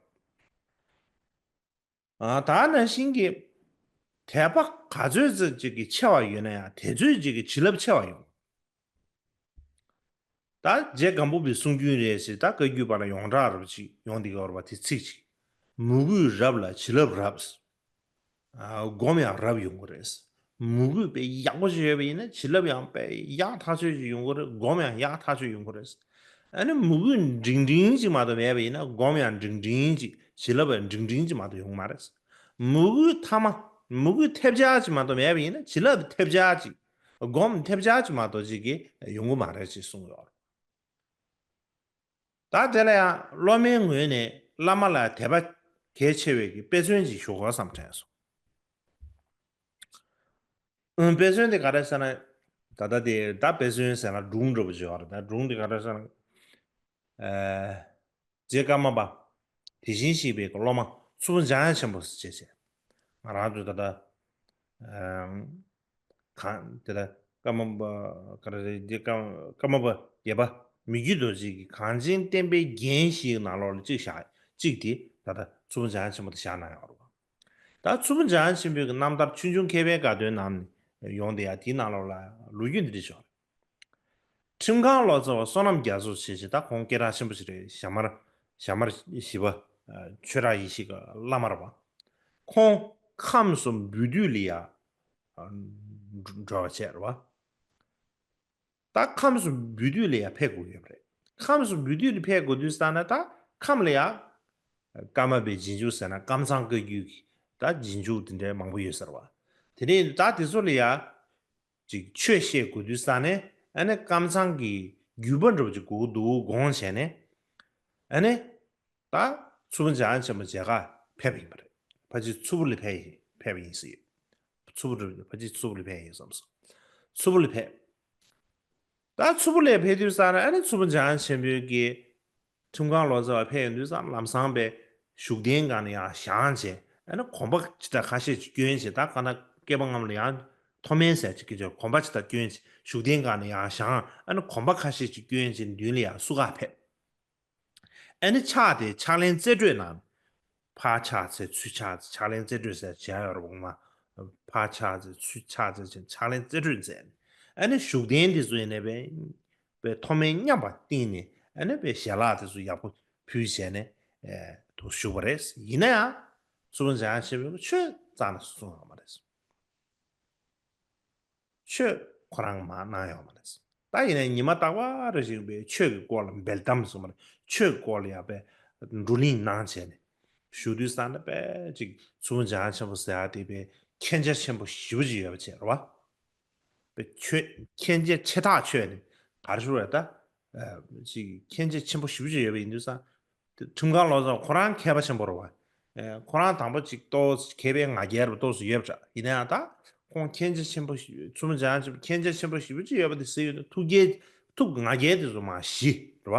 ཨ་ད་ནང་བཞིན་གྱི་དད་པ་ག་ཚོད་ཙམ་ཅིག་གི་ཆེ་བ་ཡོད་ན་ཡང་དེ་ཚོད་ཅིག་གི་བྱིན་རླབས་ཆེ་བ་ཡོང་། ད་རྗེ་སྒམ་པོ་པའི་གསུང་རྒྱུན་རེད་ཟེར། ད་བཀའ་བརྒྱུད་པ་ལ་ཡོངས་གྲགས་རབ་ཅིག་ཡོང་བསྡད་ཡོད་རེད་པ། དེ་ཚིག་ཅིག་མོས་གུས་རབ་ལ་བྱིན་རླབས་རབ། ཨ་སྒོམ་ཡང་རབ་ཡོང་གི་རེད། མོས་གུས་དཔེ་ཡག་པོ་ཞིག་ཡོད་པ་ཡིན་ན་བྱིན་རླབས་ཡང་དཔེ་ཡག་ཐག་ཆོད་ཅིག་ཡོང་གི་རེད། སྒོམ་ཡང་ཡག་ཐག་ཆོད་ཡོང་གི་རེད། ཨ་ནི་མོས་གུས་འབྲིང་འབྲིང་ཅིག་མ་གཏོགས་མེད་པ་ཡིན་ན་སྒོམ་ཡང་འབྲིང་འབྲིང་ཅིག་བྱིན་རླབས་ཡང་འབྲིང་འབྲིང་ཅིག་མ་གཏོགས་ཡོང་གི་མ་རེད། མོས་གུས་ཐ་མ་མོས་གུས་ཐེབས་ཆག་ཅིག་མ་གཏོགས་མེད་པ་ཡིན་ན་བྱིན་རླབས་ཐེབས་ཆག་ཅིག་སྒོམ་ཐེབས་ཆག་ཅིག་མ་གཏོགས་ཅིག་གིས་ཡོང་གི་མ་རེད་ཅེས་གསུངས་ཡོད། ད་དེ་ལ་ཡང་སློབ་མའི་ངོས་ནས་བླ་མ་ལ་དད་པ་གལ་ཆེ་བའི་གི་དཔེ་མཚོན་ཅིག་ཞུ་དགོས་བསམ་དྲན་སོང་། ཨུམ། དཔེ་མཚོན་དེ་ག་རེ་ཟེར་ན། ད་ལྟ་དེ་ད་དཔེ་མཚོན་ཟེར་ན་སྒྲུང་འདྲ་པོ་ཅིག་ཡོད་རེད། ད་སྒྲུང་དེ་ག་རེ་ཟེར་ན། ཨ་རྗེ་ཀརྨ་པ། དེ་བཞིན་གཤེགས་པའི་སློབ་མ་མཚུར་ཕུ་འཇམ་དབྱངས་ཆེན་པོ་ཟེར་བྱས་བྱས། ང་རང་ཚོ་ད་ལྟ། ཨ་གང་དེ་ལ་ཀརྨ་པ་ག་རེ་རེད། འདི་ཀརྨ་ཀརྨ་པ་བརྒྱད་པ་མི་བསྐྱོད་རྡོ་རྗེ་གི་གངས་ཅན་བསྟན་པའི་རྒྱན་བཞིའི་ནང་ལོགས་ལ་གཅིག་བཞག་གཅིག་དེ་ད་ལྟ་མཚུར་ཕུ་འཇམ་དབྱངས་ཆེན་པོ་དེ་བཞག་གནང་ཡོད་རེད་པ། ད་མཚུར་ཕུ་འཇམ་དབྱངས་ཆེན་པོའི་གི་རྣམ་ཐར་ཆོས་འབྱུང་མཁས་པའི་དགའ་སྟོན་ནང་ཡོང་བསྡད་ཡ་དེའི་ནང་ལོགས་ལ་ལོ་རྒྱུས་འདི་འདྲ་ཞིག་ཡོད་རེད། ཁྲིམས་ཁང་ལོ་ཙཱ་བ་བསོད་ནམས་རྒྱ་མཚོ་ཞེས་བྱ། ད་ཁོང་སྐད་གྲགས་ཆེན་པོ་ཞིག་རེད། ཞྭ་དམར་ཞྭ་དམར་བཞི་པ་ཆོས་གྲགས་ཡེ་ཤེས་ཀྱི་བླ་མ་རེད་པ། ཁོང་ཁམས་སུ་འབུལ་སྡུད་ལ་ཡ་འགྲོ་བ་བྱས་རེད་པ། ད་ཁམས་སུ་འབུལ་སྡུད་ལ་ཡ་ཕེབས་དགོས་ཡོད་པ་རེད། ཁམས་སུ་འབུལ་སྡུད་ལ་ཕེབས་དགོས་དུས་ཙ་ན་ད་ཁམས་ལ་ཡ་ཀརྨ་པའི་རྗེས་འཇུག་ཟེར་ན་ཀམ་ཚང་བཀའ་བརྒྱུད་ཀྱི་ད་རྗེས་འཇུག་དེ་འདྲའི་མང་པོ་ཡོད་ས་རེད་པ། དེ་ནས་ད་དེ་ཚོ་ལ་ཡ་ཅིག་ཆོས་བཤད་དགོས་དུས་ཙ་ནས་ཨ་ནི་ཀམ་ཚང་གི་བརྒྱུད་པ་འདྲ་པོ་ཅིག་དགོས་འདུག་དགོངས་བྱས་ནས། ཨ་ནི་ད་མཚུར་ཕུ་འཇམ་དབྱངས་ཆེན་པོ་མཇལ་ཁ་ཕེབས་པ་ཡིན་པ་རེད། ཕལ་ཆེར་མཚུར་ཕུ་ལ་ཕེབས་ཡིན་ཕེབས་པ་ཡིན་ས་ཡོད། མཚུར་ཕུ་ལ་ཕལ་ཆེར་མཚུར་ཕུ་ལ་ཕེབས་ཡིན་བསམ་སོང་། མཚུར་ཕུ་ལ་ཕེབས། ད་མཚུར་ཕུ་ལ་ཕེབས་དུས་ཙ་ན་ཨ་ནི་མཚུར་ཕུ་འཇམ་དབྱངས་ཆེན་པོའི་གི་ཁྲིམས་ཁང་ལོ་ཙཱ་བ་ཕེབས་ཡོང་དུས་ཙམ་ལམ་སང་པའི་བཞུགས་གདན་སྒང་ནས་ཡར་བཞེངས་བྱས། ཨ་ནི་གོམ་པ་ཇི་ལྟར་ཁ་ཤས་ཅིག་བསྐྱོན་བྱས། ད་གང་ལྟར་སྐྱེས་པ་རྣམས་ལ་ཡང་མཐོ་དམན་ཟེར་ཅིག་གི་ཅིག་གོམ་པ་ཇི་ལྟར་བསྐྱོན་བྱས་བཞུགས་གདན་སྒང་ནས་ཡར་བཞེངས། ཨ་ནི་གོམ་པ་ཁ་ཤས་ཅིག་བསྐྱོན་བྱས་མདུན་ལ་ཡར་བསུ་ག་ཕེབས། ཨ་ནི་ཕྱག་དེ་ཕྱག་ལེན་རྩེ་སྤྲོད་ནང་། ཕར་ཕྱག་འཚལ་ཚུར་ཕྱག་འཚལ། ཕྱག་ལེན་རྩེ་སྤྲོད་ཟེར་བྱས་ཡོད་རེད་པ། ཕར་ཕྱག་འཚལ་ཚུར་ཕྱག་འཚལ་བྱས་ཕྱག་ལེན་རྩེ་སྤྲོད་མཛད་ནས། ཨ་ནི་བཞུགས་གདན་དེ་ཚོ་ཡིན་ནའི་པའི་པའི་མཐོ་དམན་མཉམ་པ་བཏིང་ནས། ཨ་ནི་པའི་ཞལ་ལག་དེ་ཚོ་ཡག་པོ་ཕུལ་བྱས་ནས་ཨེ་དུ་བཞུགས་པ་རེད། ཡིན་ན་ཡང་མཚུར་ཕུ་འཇམ་དབྱངས་ཆེན་པོས་ཆོས་རྩ་ནས་གསུངས་ཡོད་མ་རེད། ཆོས་ཁོ་རང་མར་གནང་ཡོད་མ་རེད། ད་ཡིན་ནའི་ཉི་མ་རྟག་པར་བཞིན་པའི་ཆོས་ཀྱི་སྐོར་ལ་འབེལ་གཏམ་གསུངས་པ་རེད། ཆོས་ཀྱི་སྐོར་ལ་ཡང་པའི་བགྲོ་གླེང་གནང་བྱས་ནས་བཞུགས་དུས་ཙ་ན་པའི་ཅིག་མཚུར་ཕུ་འཇམ་དབྱངས་ཆེན་པོ་ཟེར་ཡ་དེ་པའི་མཁྱེན་རྒྱ་ཆེན་པོ་ཞེ་པོ་ཅིག་ཡོད་པ་བྱས་རེད་པ། པའི་ཆོས་མཁྱེན་རྒྱ་ཆེ་ཐག་ཆོད་ནས་ག་རེ་ཞུ་རེད་ད། ཨ་ཅིག་མཁྱེན་རྒྱ་ཆེན་པོ་ཞེ་པོ་ཅིག་ཡོད་པ་ཡིན་དུས་ཙང་། ཁྲིམས་ཁང་ལོ་ཙཱ་ཁོ་རང་མཁས་པ་ཆེན་པོ་རེད་པ། ཨེ་ཁོ་རང་དང་པོ་ཅིག་ཏོག་ཙམ་མཁས་པའི་ང་རྒྱལ་རུ་ཏོག་ཙམ་ཡོད་པ་འདྲ། ཡིན་ན་ཡང་ད་ཁོང་མཁྱེན་རྒྱ་ཆེན་པོ་ཞིག་མཚུར་ཕུ་འཇམ་དབྱངས་ཆེན་པོ་མཁྱེན་རྒྱ་ཆེན་པོ་ཞེ་པོ་ཅིག་ཡོད་པ་དེ་ཟེར་ཡོད་དུས་ཐུགས་རྒྱལ་ཐུགས་ང་རྒྱལ་དེ་ཚོ་མར་ཞི་རེད་པ།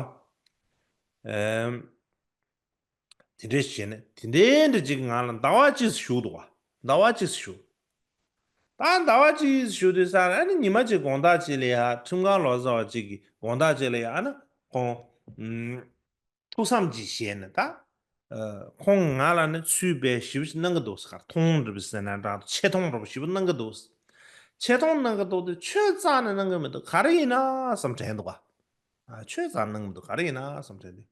ཨེམ། དེ་འདྲས་བྱས་ནས་དེ་འདྲས་འདྲ་ཅིག་ང་ལ་ཟླ་བ་གཅིག་བཞུགས་འདུག་པ། ཟླ་བ་གཅིག་བཞུགས། ད་ཟླ་བ་གཅིག་བཞུགས་དུས་ཙ་ན་ཨ་ནི་ཉི་མ་གཅིག་དགོང་དག་ཅིག་ལ་ཡ་ཁྲིམས་ཁང་ལོ་ཙཱ་བ་གཅིག་གིས་དགོང་དག་ཅིག་ལ་ཡ་ཨ་ནི་ཁོང་ཨུམ། ཐུགས་བསམ་ཅིག་བཞེས་ནས་ད། ཨ་ཁོང་ང་ལ་ནི་ཚུལ་དཔེ་ཞེ་པོ་ཞིག་གནང་གི་འདུག་ཟེར། མཐོང་འདྲ་པོ་ཟེར་ན་འདྲ་འདུག་ཆེ་མཐོང་འདྲ་པོ་ཞེ་པོ་གནང་གི་འདུག་ཆེ་མཐོང་གནང་གི་འདུག་དེ་ཆོས་རྩ་ནས་གནང་གི་མི་འདུག་ག་རེ་ཡིན་ན་བསམ་དྲན་འདུག་ག་ཨ། ཆོས་རྩ་ནས་གནང་གི་མི་འདུག་ག་རེ་ཡིན་ན་བསམ་དྲན་འདུག་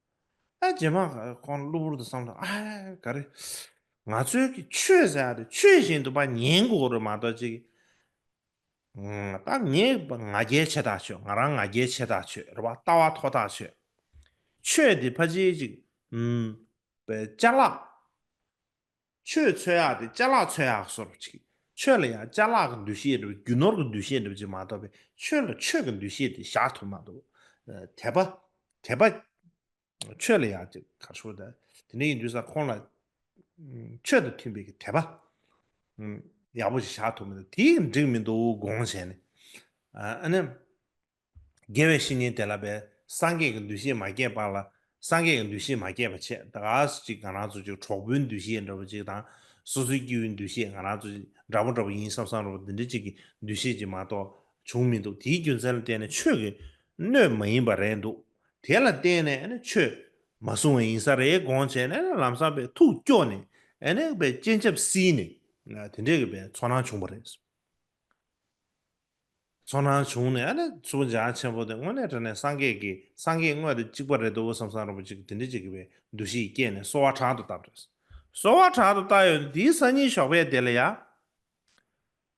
ཨ། རྗེས་མ་ཁོང་གློ་བུར་དུ་བསམ་བློ། ཨ། ག་རེ། ང་ཚོའི་གི་ཆོས་ཟེར་ཡ་དེ་ཆོས་བཞིན་དུ་ཕར་ཉན་དགོས་རེད་མ་གཏོགས་ཅིག་ཨང་། ད་ངས་ང་རྒྱལ་ཆེ་ཐག་ཆོད། ང་རང་ང་རྒྱལ་ཆེ་ཐག་ཆོད་རེད་བ། ལྟ་བ་མཐོ་ཐག་ཆོད། ཆོས་དེ་ཕལ་ཆེར་ཅིག་ཨུམ། པའི་ཅ་ལག་ཆོས་འཚོལ་ཡག་དེ་ཅ་ལག་འཚོལ་ཡག་བཟོ་འདྲ་ཅིག་ཆོས་ལ་ཡང་ཅ་ལག་གི་འདུ་ཤེས་འདྲ་བོ། རྒྱུ་ནོར་གྱི་འདུ་ཤེས་འདྲ་བོ་ཅིག་མ་གཏོགས་པའི་ཆོས་ལ་ཆོས་ཀྱི་འདུ་ཤེས་དེ་བཞག་ཐུབ་མ་འདུག་དད་པ། དད་པ། ཆོས་ལ་ཡང་ཅིག་ག་རེ་ཟེར་དགོས་རེད། དེ་འདྲ་ཡིན་དུས་ཙང་ཁོང་ལ་ཆོས་དང་མཐུན་པའི་གི་དད་པ་ཡག་པོ་ཞིག་བཞག་ཐུབ་མི་འདུག་དེ་འགྲིག་མི་འདུག་དགོངས་བྱས་ནས། ཨ་ནི། དགེ་བའི་བཤེས་གཉེན་དེ་ལ་བས་སངས་རྒྱས་ཀྱི་འདུ་ཤེས་མ་སྐྱེས་པ་ལ་སངས་རྒྱས་ཀྱི་འདུ་ཤེས་མ་སྐྱེས་པ་བྱས། ད་ག་སེ་ཅིག་ང་རང་ཚོ་ཅིག་གྲོགས་པོའི་འདུ་ཤེས་འདྲ་བོ་ཅིག་དང་། སོ་སོའི་སྐྱེ་བོའི་འདུ་ཤེས། ང་རང་ཚོ་འདྲ་པོ་འདྲ་པོ་ཡིན་བསམ་བསམ་འདྲ་པོ་འདི་འདྲ་ཅིག་གི་འདུ་ཤེས་ཅིག་མ་གཏོགས་བྱུང་མི་འདུག་དེའི་རྒྱུ་མཚན་ལ་བརྟེན་ནས་ཆོས་ཀྱི་སྣོད་མ་ཡིན་པ་རེད་འདུག་དེ་ལ་བརྟེན་ནས་ཨ་ནི་ཆོས་མ་གསུང་བ་ཡིན་ས་རེད་དགོངས་བྱས་ནས། ཨ་ནི་ལམ་སང་བས་ཐུགས་སྐྱོ་ནས། ཨ་ནི་བས་སྤྱན་ཆབ་བསིལ་ནས། དེ་འདྲས་ཀྱི་བས་ཚོར་སྣང་བྱུང་བ་རེད། ཚོར་སྣང་བྱུང་ནས། ཨ་ནི་མཚུར་ཕུ་འཇམ་དབྱངས་ཆེན་པོ་དེ་དངོས་གནས་དྲང་གནས་སངས་རྒྱས་ཀྱི། སངས་རྒྱས་དངོས་དང་གཅིག་པ་རེད་འདུག་བསམ་བསམ་འདྲ་པོ་ཅིག་དེ་འདྲ་ཅིག་གི་བའི་འདུ་ཤེས་སྐྱེས་ནས་གསོལ་བ་དྲག་ཏུ་བཏབ་རེད། གསོལ་བ་དྲག་ཏུ་བཏབ་ཡོད་དེའི་སང་ཉིན་ཞོགས་པའི་དེ་ལ་ཡ།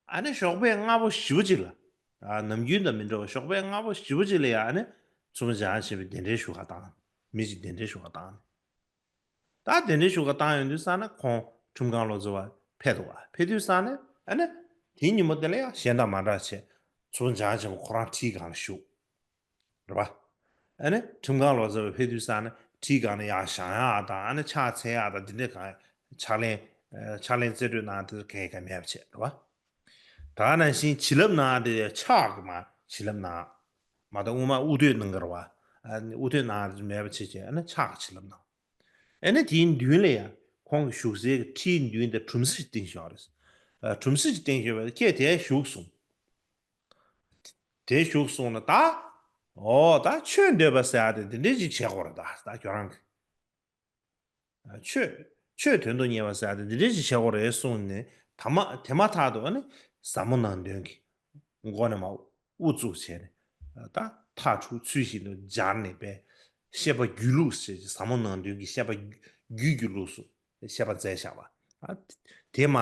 ཨ་ནི་ཞོགས་པའི་སྔ་པོ་ཞེ་པོ་ཅིག་ལ། ཨ། ནམ་རྒྱུན་དང་མི་འདྲ་བ་ཞོགས་པའི་སྔ་པོ་ཞེ་པོ་ཅིག་ལ་ཡ། ཨ་ནི་མཚུར་ཕུ་འཇམ་དབྱངས་ཆེན་པོས་གདན་འདྲེན་ཞུ་ག་བཏང་། མི་ཅིག་གདན་འདྲེན་ཞུ་ག་བཏང་། ད་དེ་འདྲའི་ཞུ་ག་བཏང་ཡོང་དུས་ཙང་ནས་ཁོང་ཁྲིམས་ཁང་བློ་བཟང་བ་ཕེབས་འདུག་བ། ཕེབས་དུས་ཙང་ནས་ཨ་ནི་དེའི་ཉིན་མོ་དེ་ལ་ཡང་གཞན་དང་མ་འདྲ་བྱས། མཚུར་ཕུ་འཇམ་དབྱངས་ཆེན་པོ་ཁོ་རང་ཁྲིའི་སྒང་ལ་བཞུགས། རེད་བ། ཨ་ནི་ཁྲིམས་ཁང་བློ་བཟང་བ་ཕེབས་དུས་ཙང་ནས་ཁྲིའི་སྒང་ལ་ཡང་བཞེངས་ཡག་དང་། ཨ་ནི་ཕྱག་འཚལ་ཡག་དང་། དེ་འདྲ་གང་ཕྱག་ལེན། ཕྱག་ལེན་རྩེ་སྤྲོད་གནང་དེ་གང་ཡང་མེད་པ་བྱས། རེད་བ། ད་ནང་བཞིན་བྱིན་རླབས་གནང་དེ་ཕྱག་གི་མ་བྱིན་རླབས་གནང་། མ་གཏོགས་སྔོན་མ་དབུ་ཐོད་གནང་གི་རེད་བ། ཨ་ནི་དབུ་ཐོད་གནང་མེད་པ་བྱས་བྱས། ཨ་ནི་ཕྱག་གི་བྱིན་རླབས་གནང་། ཨ་ནི་དེའི་མདུན་ལ་ཡང་ཁོང་གི་བཞུགས་སའི་ཁྲིའི་མདུན་དེ་གྲུམ་ཟེ་ཞིག་བཏིང་བཞག་རེད། ཨ། གྲུམ་ཟེ་ཞིག་བཏིང་བཞག་པས་ཁྱེད་དེར་བཞུགས་གསུངས། དེར་བཞུགས་གསུངས་ན་ད། འོ། ད་ཆོས་འདོད་པ་ཟེར་ཡ་དེ་འདི་འདྲས་ཅིག་བྱེད་དགོས་རེད། ད་ད་ཁྱོད་རང་གིས། ཨ། ཆོས། ཆོས་དོན་དུ་གཉེར་བ་ཟེར་ཡ་དེ་འདི་འདྲས་ཅིག་བྱེད་དགོས་རེད་གསུངས་ནས། ད་མ། དེ་མ་ཐག་ཏུ་ཨ་ནི་ཟབ་མོ་ནང་དོན་གྱི་སྒོ་ནས་མར་དབུ་བཙུགས་བྱས་ནས། ད་ཐག་འཁྲུག་ཚུལ་བཞིན་དུ་སྦྱར་ནས་པས་བཤད་པ་སྒྱུ་ལུགས་ཟེར་གྱི། ཟབ་མོ་ནང་དོན་གྱི་བཤད་པ་རྒྱུད་ཀྱི་ལུགས་སུ་བཤད་པ་མཛད་བཞག་པ། ཨ། དེ་མ་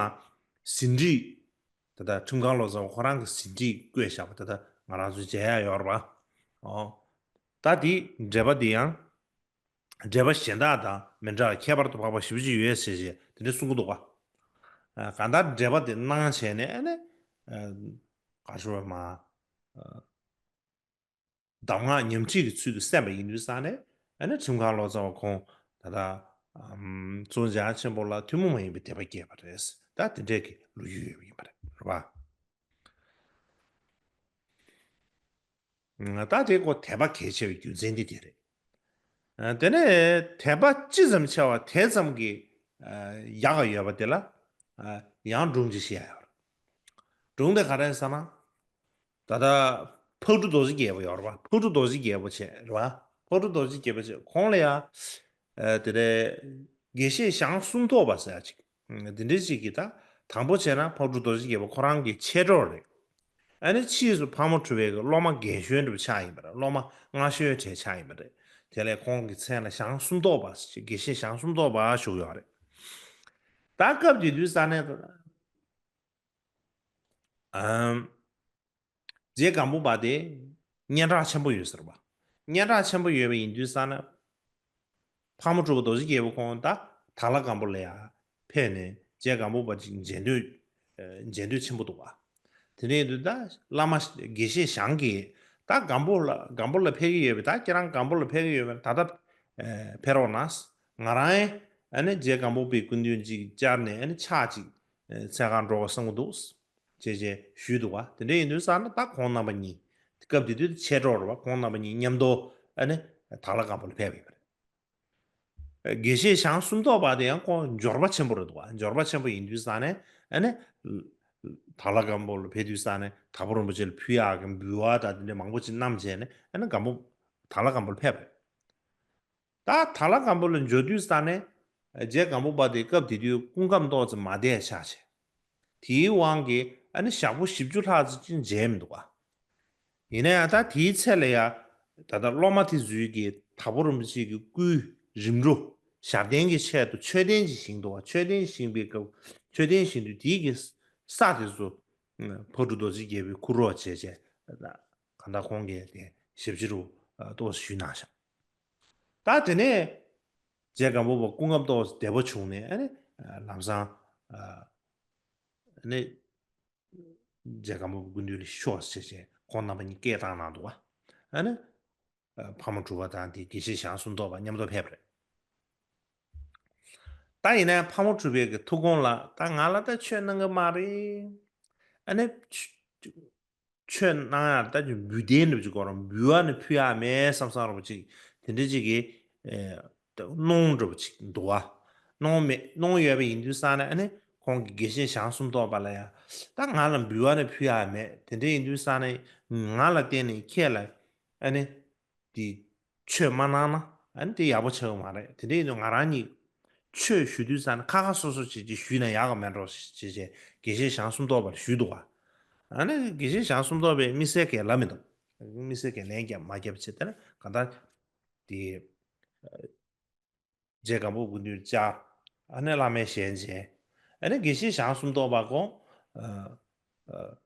ཟིན་བྲིས། ད་ལྟ་ཁྲིམས་ཁང་བློ་བཟང་བ་ཁོ་རང་གི་ཟིན་བྲིས་བཀོད་བཞག་པ་དེ་ད་ང་རང་ཚོས་མཇལ་ཡག་ཡོད་རེད་པ། ཨོ། ད་དེའི་འགྲེལ་པ་དེ་ཡང་འགྲེལ་པ་གཞན་དག་དང་མི་འདྲ་བ་ཁྱད་པར་དུ་འཕགས་པ་ཞེ་པོ་ཅིག་ཡོད་ཟེར་བྱས་དེ་འདྲ་གསུང་གི་འདུག་ག་ཨ། གང་ལྟར་འགྲེལ་པ་དེ་གནང་བྱས་ནས། ཨ་ནི། ཨ། ག་རེ་ཞུ་དགོས་རེད། མ། ཨ། གདམས་ངག་ཉམས་ཁྲིད་ཀྱི་ཚུལ་དུ་གསན་པ་ཡིན་དུས་ཙང་ནས། ཨ་ནི་ཁྲིམས་ཁང་བློ་བཟང་བ་ཁོང་ད་ལྟ། ཨམ། མཚུར་ཕུ་འཇམ་དབྱངས་ཆེན་པོ་ལ་ཐུན་མོང་མ་ཡིན་པའི་དད་པ་སྐྱེས་པ་རེད། ད་དེ་འདྲའི་གི་ལོ་རྒྱུས་ཡོད་པ་ཡིན་པ་རེད། རེད་པ། ད་དེ་ཁོ་དད་པ་གལ་ཆེ་བའི་རྒྱུ་མཚན་དེ་དེ་རེད། ཨ། དེ་ནས་དད་པ་ཅི་ཙམ་ཆེ་བ་དེ་ཙམ་གྱིས། ཨ། ཡག་ག་ཡོད་པ་དེ་ལ། ཨ། ཡང་སྒྲུང་ཅིག་བཤད་ཡ་ཡོད་རེད། སྒྲུང་དེ་ག་རེ་རེད་ཟེར་ན། ད་ལྟ་ཕག་གྲུ་རྡོ་རྗེ་རྒྱལ་པོ་ཡོད་རེད་པ། ཕག་གྲུ་རྡོ་རྗེ་རྒྱལ་པོ་བྱས་རེད་པ། ཕག་གྲུ་རྡོ་རྗེ་རྒྱལ་པོ་བྱས། ཁོང་ལ་ཡ། ཨ། དེ་རེད། དགེ་བཤེས་ཞང་སུམ་མདོ་པ་ཟེར་ཡ་ཅིག་འདི་འདྲ་ཅིག་གིས། ད་དང་པོ་བྱས་ན་ཕག་གྲུ་རྡོ་རྗེ་རྒྱལ་པོ་ཁོ་རང་གི་མཆེད་གྲོགས་རེད། ཨ་ནི་ཕྱིས་སུ་ཕག་མོ་གྲུ་པའི་གི་སློབ་མ་རྒན་གཞོན་འདྲ་པོ་ཆགས་ཡིན་པ་རེད། སློབ་མ་སྔ་ཤོས་གྲས་ཆགས་ཡིན་པ་རེད། དེ་ལས་ཁོང་གི་མཚན་ལ་ཞང་སུམ་མདོ་པ་ཟེར། དགེ་བཤེས་ཞང་སུམ་མདོ་པ་ཞུགས་ཡོད་རེད། ད་སྐབས་དེ་དུས་ས་ནས། ཨམ། རྗེ་སྒམ་པོ་པ་དེ་སྙན་གྲགས་ཆེན་པོ་ཡོད་ཟེར་བ། སྙན་གྲགས་ཆེན་པོ་ཡོད་པ་ཡིན་དུས་ཙང་ནས། ཕག་མོ་གྲུ་པ་རྡོ་རྗེ་རྒྱལ་པོ་ཁོང་ད་དྭགས་ལྷ་སྒམ་པོ་ལ་ཡ་ཕེབས་ནས་རྗེ་སྒམ་པོ་པ་ཅིག་མཇལ་འདོད། ཨ། མཇལ་འདོད་ཆེན་པོ་འདུག་བ། དེ་འདྲ་ཡིན་དུས་ད་བླ་མ་དགེ་བཤེས་ཞང་གིས་ད་སྒམ་པོ་ལ། སྒམ་པོ་ལ་ཕེབས་ཀྱི་ཡོད་པས། ད་ཁྱེད་རང་སྒམ་པོ་ལ་ཕེབས་ཀྱི་ཡོད་པས། ད་ལྟ། ཨ། ཕེབས་རོགས་གནང་། ང་རང་ཨ་ནི་རྗེ་སྒམ་པོ་པའི་སྐུ་མདུན་ཅིག་བཅར་ནས། ཨ་ནི་ཕྱག་ཅིག་ཨ། འཚལ་གར་འགྲོ་དགོས་བསམ་གྱི་འདུག་ཅེས་བྱས་ཞུས་འདུག་བ། དེ་འདྲ་ཡིན་དུས་ཙང་ནས་ད་ཁོང་རྣམ་པ་གཉིས། སྐབས་དེ་དུས་མཆེད་གྲོགས་རེད་བ། ཁོང་རྣམ་པ་གཉིས་མཉམ་དུ་ཨ་ནི་དྭགས་ལྷ་སྒམ་པོ་ལ་ཕེབས་པ་ཡིན་པ་རེད། དགེ་བཤེས་ཞང་སུམ་མདོ་པ་དེ་ཡང་ཁོང་འབྱོར་པ་ཆེན་པོ་རེད་འདུག་བ། འབྱོར་པ་ཆེན་པོ་ཡིན་དུས་ཙང་ནས། ཨ་ནི་དྭགས་ལྷ་སྒམ་པོ་ལ་ཕེབས་དུས་ཙང་ནས་དྭགས་པོ་རིན་པོ་ཆེ་ལ་ཕུལ་ཡག་གི་འབུལ་བ་དང་དེ་འདྲ་མང་པོ་ཅིག་བསྣམས་བྱས་ནས། ཨ་ནི་སྒམ་པོ། དྭགས་ལྷ་སྒམ་པོ་ལ་ཕེབས་པ་རེད། ད་དྭགས་ལྷ་སྒམ་པོ་ལ་འབྱོར་དུས་ཙང་ནས། རྗེ་སྒམ་པོ་པ་དེ་སྐབས་དེ་དུས་སྐུ་ཁམས་ཏོག་ཙམ་མ་བདེ་ཆགས་བྱས། དེའི་དབང་གིས་ ཨ་ནི་ཞག་པོ་བཞི་བཅུ་ལྷག་ཙམ་ཅིག་མཇལ་མི་འདུག་ག། ཡིན་ན་ཡང་ད་དེའི་ཚེ་ལ་ཡང་ད་ལྟ་སློབ་མ་དེ་ཚོའི་གི་དྭགས་པོ་རིན་པོ་ཆེ་གི་སྐུའི་རིམ་གྲོ་ཞབས་བརྟན་གྱི་ཆེད་དུ་མཆོད་རྟེན་ཅིག་བཞེངས་འདུག་ག། མཆོད་རྟེན་བཞེངས་པའི་སྐབས་མཆོད་རྟེན་བཞེངས་དུས་དེའི་གི་ས་དེ་ཚོ་ཕག་གྲུ་རྡོ་རྗེ་རྒྱལ་པོས་བརྐུ་རོགས་བྱས་བྱས། གང་ལྟར་ཁོང་གིས་དེ་ཞབས་ཕྱི་རུ་ཏོག་ཙམ་ཞུས་གནང་ཤག། ད་དེ་ནས་རྗེ་སྒམ་པོ་པ་སྐུ་ངལ་ཏོག་ཙམ་བདེ་པོ་བྱུང་ནས། ཨ་ནི་ལམ་སང་ཨ་ནི་རྗེ་སྒམ་པོ་པ་སྐུ་མདུན་ལ་ཤོག་ཟེར་བྱས་ཁོང་རྣམ་པ་གཉིས་སྐད་བཏང་གནང་འདུག་ག། ཨ་ནི་ཕག་མོ་གྲུ་པ་དང་དེ་དགེ་བཤེས་ཞང་སུམ་མདོ་པ་མཉམ་དུ་ཕེབས་པ་རེད། ད་ཡིན་ན་ཕག་མོ་གྲུ་པའི་གི་ཐུགས་དགོངས་ལ། ད་ང་ལ་ད་ཆོས་གནང་གི་མ་རེད། ཨ་ནི་ཆོས་གནང་ཡག་ད་ཅིག་འབུལ་རྟེན་འདྲ་པོ་ཅིག་དགོས་རེད། འབུལ་བ་ནི་ཕུལ་ཡག་མེད་བསམ་བསམ་འདྲ་པོ་ཅིག་དེ་འདྲ་ཅིག་གི་ཨེ་ད་གནོང་འདྲ་པོ་ཅིག་འདུག་ག། གནོང་མེད་གནོང་ཡོད་པ་ཡིན་དུས་ཙང་ནས། ཨ་ནི་ཁོང་གིས་དགེ་བཤེས་ཞང་སུམ་མདོ་པ་ལ་ཡང་ད་ང་ལ་འབུལ་བ་ནི་ཕུལ་ཡག་མེད། དེ་འདྲ་ཡིན་དུས་ཙང་ནས་ང་ལ་བརྟེན་ནས་ཁྱེད་ལ་ཨ་ནི་དེ་ཆོས་མ་གནང་ན་ཨ་ནི་དེ་ཡག་པོ་ཆགས་ཀྱི་མ་རེད། དེ་འདྲ་ཡིན་དུས་ང་རང་གཉིས་ཆོས་ཞུ་དུས་ཙང་ནས་ཁ་ཁ་སོ་སོ་བྱེད་ཀྱི་ཞུས་ན་ཡག་གི་མེད་འགྲོ་ཞེས་བྱས་དགེ་བཤེས་ཞང་སུམ་མདོ་པར་ཞུས་འདུག་ག། ཨ་ནི་དགེ་བཤེས་ཞང་སུམ་མདོ་པས་དམིགས་བསལ་གྱི་ལབ་མི་འདུག། དམིགས་བསལ་གྱི་ལན་རྒྱབ་མ་རྒྱབ་བྱས། དེ་ནས་གང་ལྟར་དེ་རྗེ་སྒམ་པོ་པ་སྐུ་མདུན་བཅར། ཨ་ནི་བླ་མའི་ཞལ་མཇལ། ཨ་ནི་དགེ་བཤེས་ཞང་སུམ་མདོ་པ་ཁོང་ཨ་ཨ་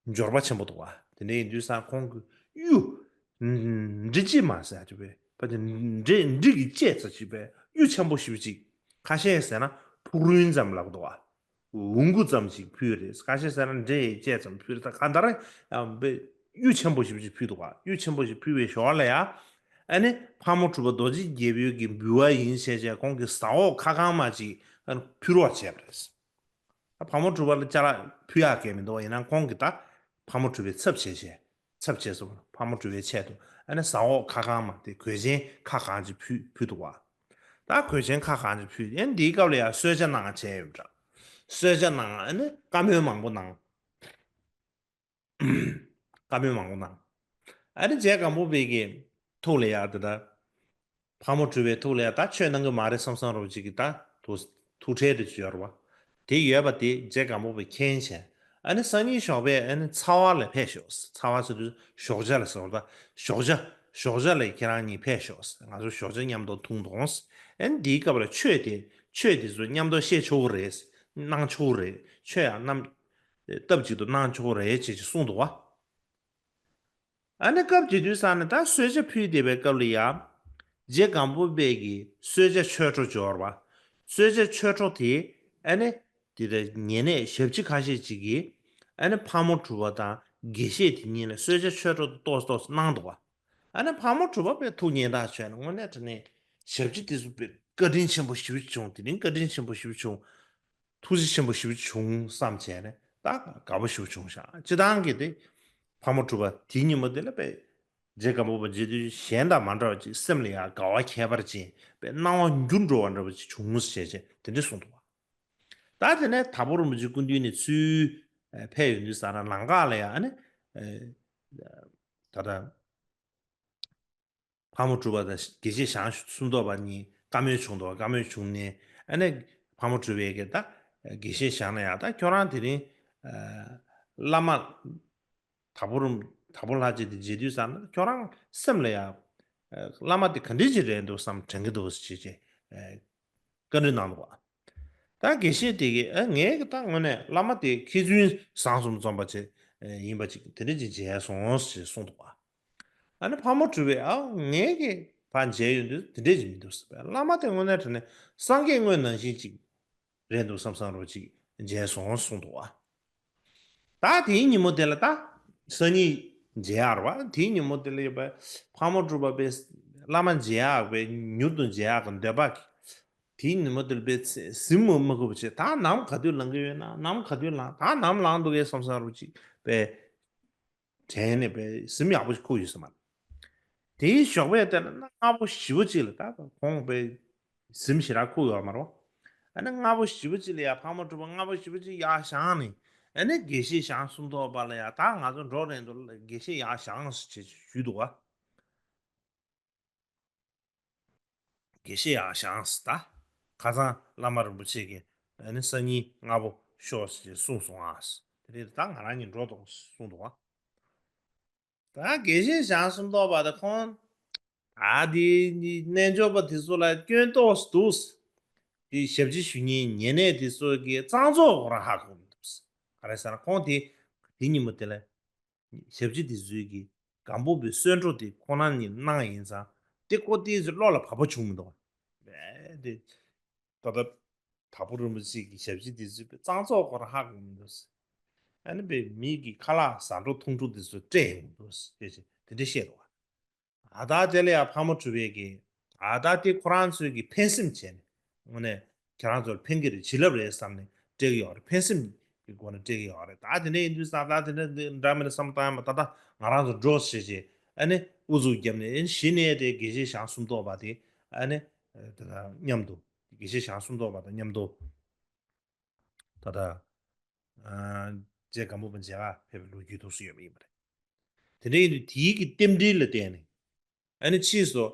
འབྱོར་པ་ཆེན་པོ་འདུག་ག། དེ་འདྲ་ཡིན་དུས་ཙང་ཁོང་གི་གཡུ་འབྲི་ལྕེ་མ་ཟེར་ཅིག་པས། པ་དེ་འབྲི་འབྲི་གི་ལྕེ་ཙམ་ཅིག་པས། གཡུ་ཆེན་པོ་ཞེ་པོ་ཅིག། ཁ་ཤས་ཟེར་ན་ཕུག་རོན་ཙམ་ལབ་འདུག་ག། འུ་གུ་ཙམ་ཞིག་ཕུལ་རེད། ཁ་ཤས་ཟེར་ན་འབྲི་ཡི་ལྕེ་ཙམ་ཕུལ་རེད། ད་གང་ལྟར་ཡང་དཔེ་གཡུ་ཆེན་པོ་ཞེ་པོ་ཅིག་ཕུལ་འདུག་ག། གཡུ་ཆེན་པོ་ཞིག་ཕུལ་བའི་ཞོར་ལ་ཡང་ཨ་ནི་ཕག་མོ་གྲུ་པ་རྡོ་རྗེ་རྒྱལ་པོའི་གི་འབུལ་བ་ཡིན་བྱས་བྱས་ཁོང་གི་ཟ་འོག་ཁ་གང་མ་ཅིག་ཨ་ནི་ཕུལ་རོགས་བྱས་པ་རེད། ཕག་མོ་གྲུ་པ་ལ་ཅ་ལག་ཕུལ་ཡག་གང་མི་འདུག། ཡིན་ནའང་ཁོང་གིས་ད་ཕག་མོ་གྲུ་པའི་ཚབ་བྱས་བྱས། ཚབ་བྱས་སོང་། ཕག་མོ་གྲུ་པའི་ཆེད་དུ་ཨ་ནི་ཟ་འོག་ཁ་གང་མ་དེ་གོས་ཆེན་ཁ་གང་ཅིག་ཕུལ་ཕུལ་འདུག་ག། ད་གོས་ཆེན་ཁ་གང་ཅིག་ཕུལ། ཨ་ནི་དེའི་སྐབས་ལ་ཡང་གསོལ་ཇ་གནང་བྱས་ཡོད་པ་འདྲ། གསོལ་ཇ་གནང་། ཨ་ནི་བཀའ་མོལ་མང་པོ་གནང་། བཀའ་མོལ་མང་པོ་གནང་། ཨ་ནི་རྗེ་སྒམ་པོ་པའི་གི་ཐུགས་ལ་ཡང་དེ་ལྟར་ཕག་མོ་གྲུ་པའི་ཐུགས་ལ་ཡང་ད་ཆོས་གནང་གི་མ་རེད་བསམ་བསམ་འདྲ་པོ་ཅིག་གི་ད་ཐུགས་ཐུགས་ཁྲལ་དེ་ཅིག་ཡོད་རེད་པ། དེ་ཡོད་པ་དེ་རྗེ་སྒམ་པོ་པས་མཁྱེན་བྱས། ཨ་ནི་སང་ཉིན་ཞོགས་པ་ཨ་ནི་ཚ་བ་ལ་ཕེབས་ཤོག། ཚ་བ་ཟེར་དུས་ཞོགས་ཇ་ལ་ཟེར་བ། ད་ཞོགས་ཇ་ཞོགས་ཇ་ལ་ཁྱེད་རང་གཉིས་ཕེབས་ཤོག། ང་ཚོ་ཞོགས་ཇ་མཉམ་དུ་འཐུང་དོང་། ཨ་ནི་དེའི་སྐབས་ལ་ཆོས་དེ་ཆོས་དེ་ཚོ་མཉམ་དུ་བཤད་ཆོག་གི་རེད། གནང་ཆོག་གི་རེད། ཆོས་ཡང་རྣམས་སྟབས་གཅིག་ཏུ་གནང་ཆོག་གི་རེད་ཅེས་ཅིག་གསུངས་འདུག་ག། ཨ་ནི་སྐབས་དེ་དུས་ཙང་ནས་ད་གསོལ་ཇ་ཕུལ་བསྡད་པའི་སྐབས་ལ་ཡང་རྗེ་སྒམ་པོ་པའི་གི་གསོལ་ཇ་མཆོད་གྲོགས་འབྱོར་བ། གསོལ་ཇ་མཆོད་གྲོགས་དེ་ཨ་ནི་དེ་ལ་ཉེ་གནས་ཞབས་ཕྱི་ཁ་ཤས་ཅིག་གིས་ཨ་ནི་ཕག་མོ་གྲུ་པ་དང་དགེ་བཤེས་དེ་གཉིས་ལ་གསོལ་ཇ་མཆོད་གྲོགས་དེ་ཏོག་ཙམ་ཏོག་ཙམ་གནང་འདུག་ག། ཨ་ནི་ཕག་མོ་གྲུ་པ་དཔེ་ཐུགས་མཉེས་ཐག་ཆོད་ནས་དངོས་གནས་དྲང་གནས་ཞབས་ཕྱི་དེ་ཚོ་དཔེ་བཀའ་དྲིན་ཆེན་པོ་ཞེ་པོ་བྱུང་། དེ་རིང་བཀའ་དྲིན་ཆེན་པོ་ཞེ་པོ་བྱུང་། ཐུགས་རྗེ་ཆེན་པོ་ཞེ་པོ་བྱུང་བསམ་བྱས་ནས་ད་དགའ་པོ་ཞེ་པོ་བྱུང་ཤག། སྤྱིར་བཏང་གི་དེ་ཕག་མོ་གྲུ་པ་དེའི་ཉིན་མོ་དེ་ལ་དཔེ་རྗེ་སྒམ་པོ་པ་མཇལ་དུས་གཞན་དང་མ་འདྲ་བ་ཅིག་སེམས་ལ་ཡང་དགའ་བ་ཁྱད་པར་ཅན་དཔེ་སྣང་བ་འགྱུར་འགྲོ་བ་འདྲ་བ་ཅིག་བྱུང་ཟེར་བྱས་དེ་འདྲ་གསུངས་འདུག་བ། ད་དེ་ནས་དྭགས་པོ་རིན་པོ་ཆེ་སྐུ་མདུན་ནས་ཚུར་ཨ་ཕེབས་ཡོང་དུས་ཙང་ལམ་ཁ་ལ་ཡང་ཨ་ནི་ཨ་ད་ལྟ་ཕག་མོ་གྲུ་པ་དང་དགེ་བཤེས་ཞང་སུམ་མདོ་པ་གཉིས་བཀའ་མོལ་བྱུང་འདུག། བཀའ་མོལ་བྱུང་ནས་ཨ་ནི་ཕག་མོ་གྲུ་པས་ཀྱི་ད་དགེ་བཤེས་ཞང་ལ་ཡང་ད་ཁྱོད་རང་དེ་རིང་ཨ་བླ་མ་དྭགས་པོ་རིན་དྭགས་པོ་ལྷ་རྗེ་དེ་མཇལ་དུས་ཙང་ན་ཁྱོད་རང་སེམས་ལ་ཡང་ཨ་བླ་མ་དེ་ག་འདྲ་ཅིག་རེད་འདུག་བསམ་དྲན་གྱི་འདུག་ཟེར་བྱས་བྱས་ཨ་བཀའ་འདྲི་གནང་འདུག་བ། ད་དགེ་བཤེས་དེ་གིས་ཨ་ངས་ཀྱི་ད་དངོས་གནས་བླ་མ་དེ་མཁས་བཙུན་བཟང་གསུམ་འཛོམས་པ་ཅིག་ཡིན་པ་ཅིག་དེ་འདྲ་ཅིག་མཇལ་སོང་ཞེས་གསུངས་འདུག་བ། ཨ་ནི་ཕག་མོ་གྲུ་པས་ཨ་ངས་ཀྱི་ཕར་མཇལ་ཡོང་དུས་དེ་འདྲ་ཅིག་མི་འདུག་ཟེར་བས། བླ་མ་དེ་དངོས་གནས་དྲང་གནས་སངས་རྒྱས་དངོས་ནང་བཞིན་ཅིག་རེད་འདུག་བསམ་བསམ་འདྲ་པོ་ཅིག་མཇལ་སོང་གསུངས་འདུག་བ། ད་དེའི་ཉིན་མོ་དེ་ལ་ད་སང་ཉིན་མཇལ་ཡག་རེད་བ། དེའི་ཉིན་མོ་དེ་ལ་ཡོད་པའི་ཕག་མོ་གྲུ་པ་པས་བླ་མ་མཇལ་ཡག་པའི་མྱུར་དུ་མཇལ་ཡག་གི་འདོད་པ་གིས་དེའི་ཉིན་མོ་དེ་ལ་པས་གཟིམ་མ་དགོས་པ་བྱས། ད་ནམ་ག་དུས་ལངས་ཀྱི་ཡོད་ན། ནམ་ག་དུས་ལངས། ད་ནམ་ལངས་འདུག་གས་བསམ་བསམ་འདྲ་པོ་ཅིག་པས་དྲན་ནས་པས་གཟིམ་ཡག་པོ་ཞིག་ཁུག་ཡོད་ས་མ་རེད། དེའི་ཞོགས་པའི་དེ་ལ་གནའ་སྔ་པོ་ཞེ་པོ་ཅིག་ལ་ད་ཁོང་པས་གཟིམ་ཞེ་དྲག་ཁུག་ཡོད་མ་རེད། ཨ་ནི་སྔ་པོ་ཞེ་པོ་ཅིག་ལ་ཡ་ཕག་མོ་གྲུ་པ་སྔ་པོ་ཞེ་པོ་ཅིག་ཡར་བཞེངས་ནས་ཨ་ནི་དགེ་བཤེས་ཞང་སུམ་མདོ་པ་ལ་ཡ་ད་ང་ཚོ་འགྲོ་རན་འདུག་ལ་དགེ་བཤེས་ཡར་བཞེངས་ཟེར་བྱས་ཞུས་འདུག་བ། དགེ་བཤེས་ཡར་བཞེངས་ཟེར། ད་ཁ་སང་བླ་མ་རིན་པོ་ཆེ་གིས་ཨ་ནི་སང་ཉིན་སྔ་པོ་ཤོག་ཟེར་གསུངས་སོང་ཨ། དེ་ད་ང་རང་གཉིས་འགྲོ་དང་གསུངས་འདུག་བ། ད་དགེ་བཤེས་ཞང་སུམ་མདོ་བ་དང་ཁོང་། ད་དེ་རྣལ་འབྱོར་པ་དེ་ཚོ་ལ་སྐྱོན་ཏོག་འདུག་དེ་ཞབས་ཕྱི་ཞུ་མཁན་ཉེ་གནས་དེ་ཚོ་གི་གཙང་བཙོག་ཁོ་རང་ཧ་གོ་མི་འདུག་ག་རེ་ཟེར་ན་ཁོང་དེ་དེ་ཉིན་མོ་དེ་ལ་ཞབས་ཕྱི་དེ་ཚོའི་གི་སྒམ་པོ་པའི་གསོལ་འཕྲོ་དེ་ཁོ་རང་ཉིད་གནང་ཡིན་ཙང་དེ་ཀོ་ཏི་ཚོ་བློ་ལ་བབས་པ་བྱུང་མི་འདུག་བ། དེ་ད་ལྟ་དྭགས་པོ་རིན་པོ་ཆེ་གི་ཞབས་ཕྱི་དེ་ཚོའི་གཙང་བཙོག་ཁོ་རང་ཧ་གོ་མི་འདུག་ཨ་ནི་པའི་མི་གི་ཁ་ལག་ཟ་འཕྲོ་འཐུང་འཕྲོ་དེ་ཚོ་སྤྲད་ཡོང་འདུག་ཅེས་བྱས་དེ་འདྲ་བཤད་འདུག་བ། ཨ་ད་དེ་ལ་ཡང་ཕག་མོ་གྲུ་པས་ཀྱིས་ཨ་ད་དེ་ཁོ་རང་ཚོའི་གི་ཕན་སེམས་བྱས་ནས་དངོས་གནས་ཁྱེད་རང་ཚོར་ཕན་གྱི་རེད་བྱིན་རླབས་རེད་བསམ་ནས་སྤྲད་ཀྱི་ཡོད་རེད། ཕན་སེམས་ཀྱི་སྒོ་ནས་སྤྲད་ཀྱི་ཡོད་རེད། ད་དེ་འདྲ་ཡིན་དུས་ཙང་ད་དེ་འདྲ་འདི་འདྲ་མིན་ན་བསམ་བློ་བཏང་ཡ་མ་ད་ད་ང་རང་ཚོ་འགྲོ་བྱས་བྱས་ཨ་ནི་ཨུ་ཚུགས་བརྒྱབ་ནས་ཨ་ནི་གཞི་ནས་དེ་དགེ་བཤེས་ཞང་སུམ་མདོ་བ་དེ་ཨ་ནི་དེ་དང་མཉམ་དུ་དགེ་བཤེས་ཞང་སུམ་མདོ་བ་དང་མཉམ་དུ། ད་ལྟ་རྗེ་སྒམ་པོ་པ་མཇལ་ཁ་ཕེབས་པའི་ལོ་རྒྱུས་ཐོག་སུ་ཡོད་པ་ཡིན་པ་རེད། དེ་འདྲ་ཡིན་དུས་དེའི་གི་རྟེན་འབྲེལ་ལ་བརྟེན་ནས་ཨ་ནི་ཕྱིས་སུ་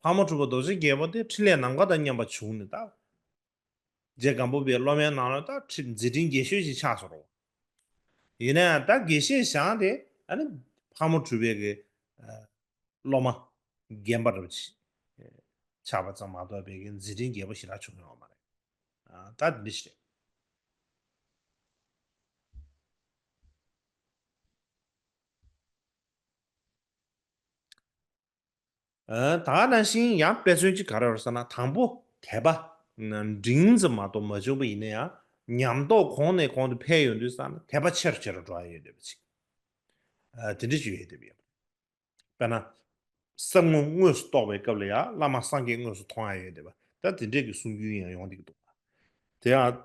ཕག་མོ་གྲུ་པ་རྡོ་རྗེ་རྒྱལ་པོ་དེ་འཕྲིན་ལས་ནམ་མཁའ་དང་མཉམ་པ་བྱུང་ནས་ད་རྗེ་སྒམ་པོ་པའི་སློབ་མའི་ནང་ལ་ད་ཁྲི་མཛད་འཕྲིན་རྒྱས་ཤོས་ཤིག་ཆགས་སོང་རོ། ཡིན་ན་ཡང་ད་དགེ་བཤེས་ཞང་དེ་ཨ་ནི་ཕག་མོ་གྲུ་པའི་གི་སློབ་མ་རྒན་པ་འདྲ་པོ་ཆགས་པ་ཙམ་མ་གཏོགས་པའི་གི་མཛད་འཕྲིན་རྒྱས་པོ་ཞེ་དྲག་བྱུང་ཡོད་མ་རེད། ད་འདི་ཞིག་རེད། ད་ག་ནང་བཞིན་ཡང་དཔེ་མཚོན་གཅིག་ག་རེ་རེད་ཟེར་ན་དང་པོ་དད་པ་འབྲིང་ཙམ་མ་གཏོགས་མ་བྱུང་པ་ཡིན་ན་ཡང་ཉམས་རྟོགས་གོང་ནས་གོང་དུ་འཕེལ་ཡོང་དུས་ཙང་ན་དད་པ་ཆེ་རུ་ཆེ་རུ་འགྲོ་ཡ་ཡོད་བསྡད་པ་ཅིག་དེ་འདྲ་ཅིག་ཡོད་བསྡད་པ་ཡོད། དཔེར་ན། སེམས་ངོ་དངོས་སུ་རྟོགས་པའི་སྐབས་ལ་ཡང་བླ་མ་སངས་རྒྱས་དངོས་སུ་མཐོང་ཡ་ཡོད་བསྡད་པ་ད་དེ་འདྲས་ཀྱི་གསུང་རྒྱུན་ཡང་ཡོང་བསྡད་ཀྱི་འདུག་དེ་ཡང་།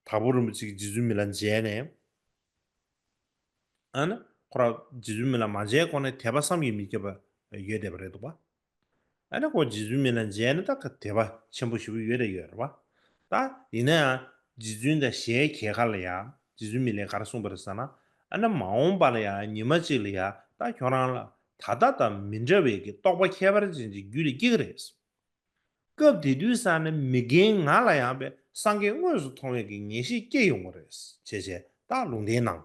དྭགས་པོ་རིན་པོ་ཆེ་གིས་རྗེ་བཙུན་མི་ལ་མཇལ་ནས། ཨ་ནི་ཁོ་རང་རྗེ་བཙུན་མི་ལ་མ་མཇལ་གོང་ནས་དད་པ་བསམ་གྱིས་མི་ཁྱབ་པ་ཡོད་བསྡད་པ་རེད་འདུག་པ། ཨ་ནི་ཁོ་རྗེ་བཙུན་མི་ལ་མཇལ་ནས་ད་ག་དད་པ་ཆེན་པོ་ཞེ་པོ་ཡོད་རེད་ཡོད་རེད་པ། ད་ཡིན་ན་ཡང་རྗེ་བཙུན་དང་ཞལ་མཇལ་ཁ་ལ་ཡང་རྗེ་བཙུན་མི་ལས་ག་རེ་གསུངས་པ་རེད་ཟེར་ན། ཨ་ནི་མ་འོངས་པ་ལ་ཡང་ཉི་མ་གཅིག་ལ་ཡང་ད་ཁྱོད་རང་ལ་ད་ལྟ་དང་མི་འདྲ་བའི་གི་རྟོགས་པ་ཁྱད་པར་ཅན་གྱི་རྒྱུད་ལ་སྐྱེ་གི་རེད། སྐབས་དེ་དུས་ཙ་ན་མི་རྒན་ང་ལ་ཡང་པའི་སངས་རྒྱས་དངོས་སུ་མཐོང་བའི་གི་ངེས་ཤེས་སྐྱེ་ཡོང་གི་རེད་ཅེས་བྱས་ད་ལུང་བསྟན་གནང་།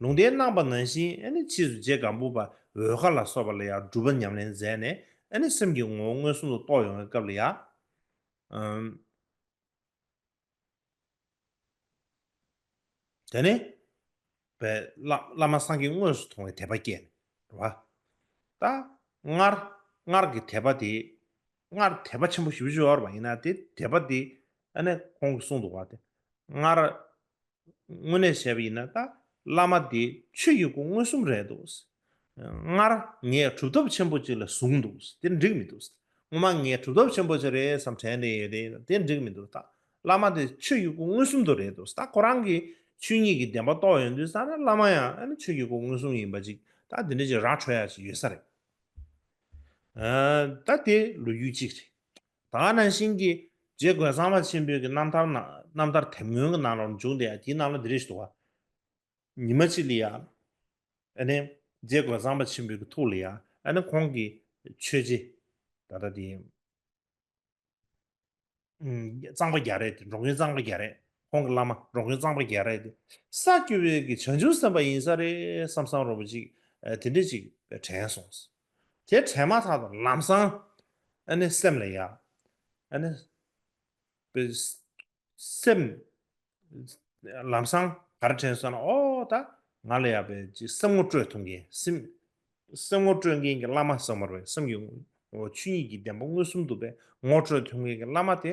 ལུང་བསྟན་གནང་པ་ནང་བཞིན་ཨ་ནི་ཕྱིས་སུ་རྗེ་སྒམ་པོ་པ་འོལ་ཁ་ལ་སོགས་པ་ལ་ཡང་སྒྲུབ་པ་ཉམས་ལེན་མཛད་ནས་ཨ་ནི་སེམས་ཀྱི་ངོ་བོ་མངོན་སུམ་དུ་རྟོགས་ཡོང་བའི་སྐབས་ལ་ཡང་། ཨམ། དེ་ནས་པའི་བླ་བླ་མ་སངས་རྒྱས་དངོས་སུ་མཐོང་བའི་དད་པ་སྐྱེས་ནས་རེད་བ། ད་སྔར་སྔར་གྱི་དད་པ་དེ་སྔར་དད་པ་ཆེན་པོ་ཞེ་པོ་ཅིག་ཡོད་རེད་བ། ཡིན་ན་དེ་དད་པ་དེ་ཨ་ནི་ཁོང་གིས་གསུངས་འདུག་བ། དེ་སྔར་དངོས་གནས་བྱས་པ་ཡིན་ན་ད་བླ་མ་དེ་ཆོས་ཀྱི་སྐུ་མངོན་སུམ་རེད་འདུག་སྔར་ངས་གྲུབ་ཐོབ་ཆེན་པོ་ཅིག་ལ་བཟུང་འདུག་དེ་འགྲིག་མི་འདུག་སྔོན་མ་ངས་གྲུབ་ཐོབ་ཆེན་པོ་ཅིག་རེད་བསམ་དྲན་ནས་ཡོད་དེ་དེ་འགྲིག་མི་འདུག་ད་བླ་མ་དེ་ཆོས་ཀྱི་སྐུ་མངོན་སུམ་དུ་རེད་འདུག་ད་ཁོ་རང་གིས་ཆོས་ཉིད་ཀྱི་བདེན་པ་རྟོགས་ཡོང་དུས་ཙ་ན་བླ་མ་ཡང་ཨ་ནི་ཆོས་ཀྱི་སྐུ་མངོན་སུམ་ཡིན་པ་ཅིག་ད་དེ་འདྲ་ཅིག་ར་འཕྲོད་ཡ་ཅིག་ཡོད་ས་རེད། ཨ་ད་དེ་ལོ་རྒྱུས་གཅིག་རེད། ད་ག་ནང་བཞིན་གྱི་རྗེ་རྒོད་ཚང་པ་ཆེན་པོའི་གི་རྣམ་ཐར་ནང་རྣམ་ཐར་དེབ་སྔོན་གྱི་ནང་ལ་འབྱུང་བསྡད་ཡ་དེའི་ནང་ལ་འདི་རེད་ཞུ་དོ། ཉི་མ་གཅིག་ལ་ཡ། ཨ་ནི་རྗེ་རྒོད་ཚང་པ་ཆེན་པོའི་གི་ཐུགས་ལ་ཡ་ཨ་ནི་ཁོང་གི་ཆོས་རྗེ་ད་ལྟ་དེ་གཙང་པ་རྒྱ་རས་དེ་འགྲོ་མགོན་གཙང་པ་རྒྱ་རས་ཁོང་གི་བླ་མ་འགྲོ་མགོན་གཙང་པ་རྒྱ་རས་དེ་ས་བཅུ་པའི་གི་བྱང་ཆུབ་སེམས་དཔའ་ཡིན་ས་རེད་བསམ་བསམ་རོ་པོ་ཅིག་དེ་འདྲ་ཅིག་དྲན་སོང་། དེ་དྲན་མ་ཐག་ཏུ་ལམ་སང་ཨ་ནི་སེམས་ལ་ཡ་ཨ་ནི། པའི་སེམས། ལམ་སང་ག་རེ་དྲན་སོང་ན་ཨོ་ད་ང་ལ་ཡ་པའི་ཅིག་སེམས་ངོ་སྤྲོད་ཐུབ་མཁན་སེམས། སེམས་ངོ་སྤྲོད་མཁན་གྱི་བླ་མ་ཟེར་མ་རེད་སེམས་ཀྱི་ངོ་ཆོས་ཉིད་ཀྱི་བདེན་པ་མངོན་སུམ་དུ་པའི་ངོ་སྤྲོད་ཐུབ་མཁན་གྱི་བླ་མ་དེ་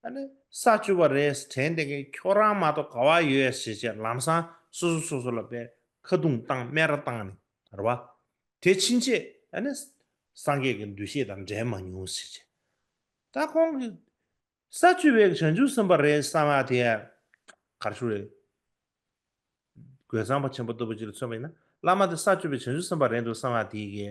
ཨ་ནི་ས་བཅུ་པ་རེད་དྲན་དེ་གའི་ཁྱོད་རང་མ་གཏོགས་ག་བ་ཡོད་ཞེས་བྱས་ལམ་སང་སོ་སོ་སོ་སོ་ལ་པའི་ཁ་རྡུང་བཏང་སྨད་ར་བཏང་ནས་རེད་བ། དེ་ཕྱིན་ཆད་ཨ་ནི་སངས་རྒྱས་ཀྱི་འདུ་ཤེས་དང་འབྲལ་མ་མྱོང་ཞེས་བྱས། ད་ཁོང་གིས་ས་བཅུ་པའི་བྱང་ཆུབ་སེམས་དཔའ་རེད་བསམ་ཡ་དེ་ག་རེ་ཞུ་རེད། རྒོད་ཚང་པ་ཆེན་པོ་ལྟ་བུ་ཅིག་ལ་མཚོན་པ་ཡིན་ན་བླ་མ་དེ་ས་བཅུ་པའི་བྱང་ཆུབ་སེམས་དཔའ་རེད་འདུག་བསམ་ཡ་དེ་གི་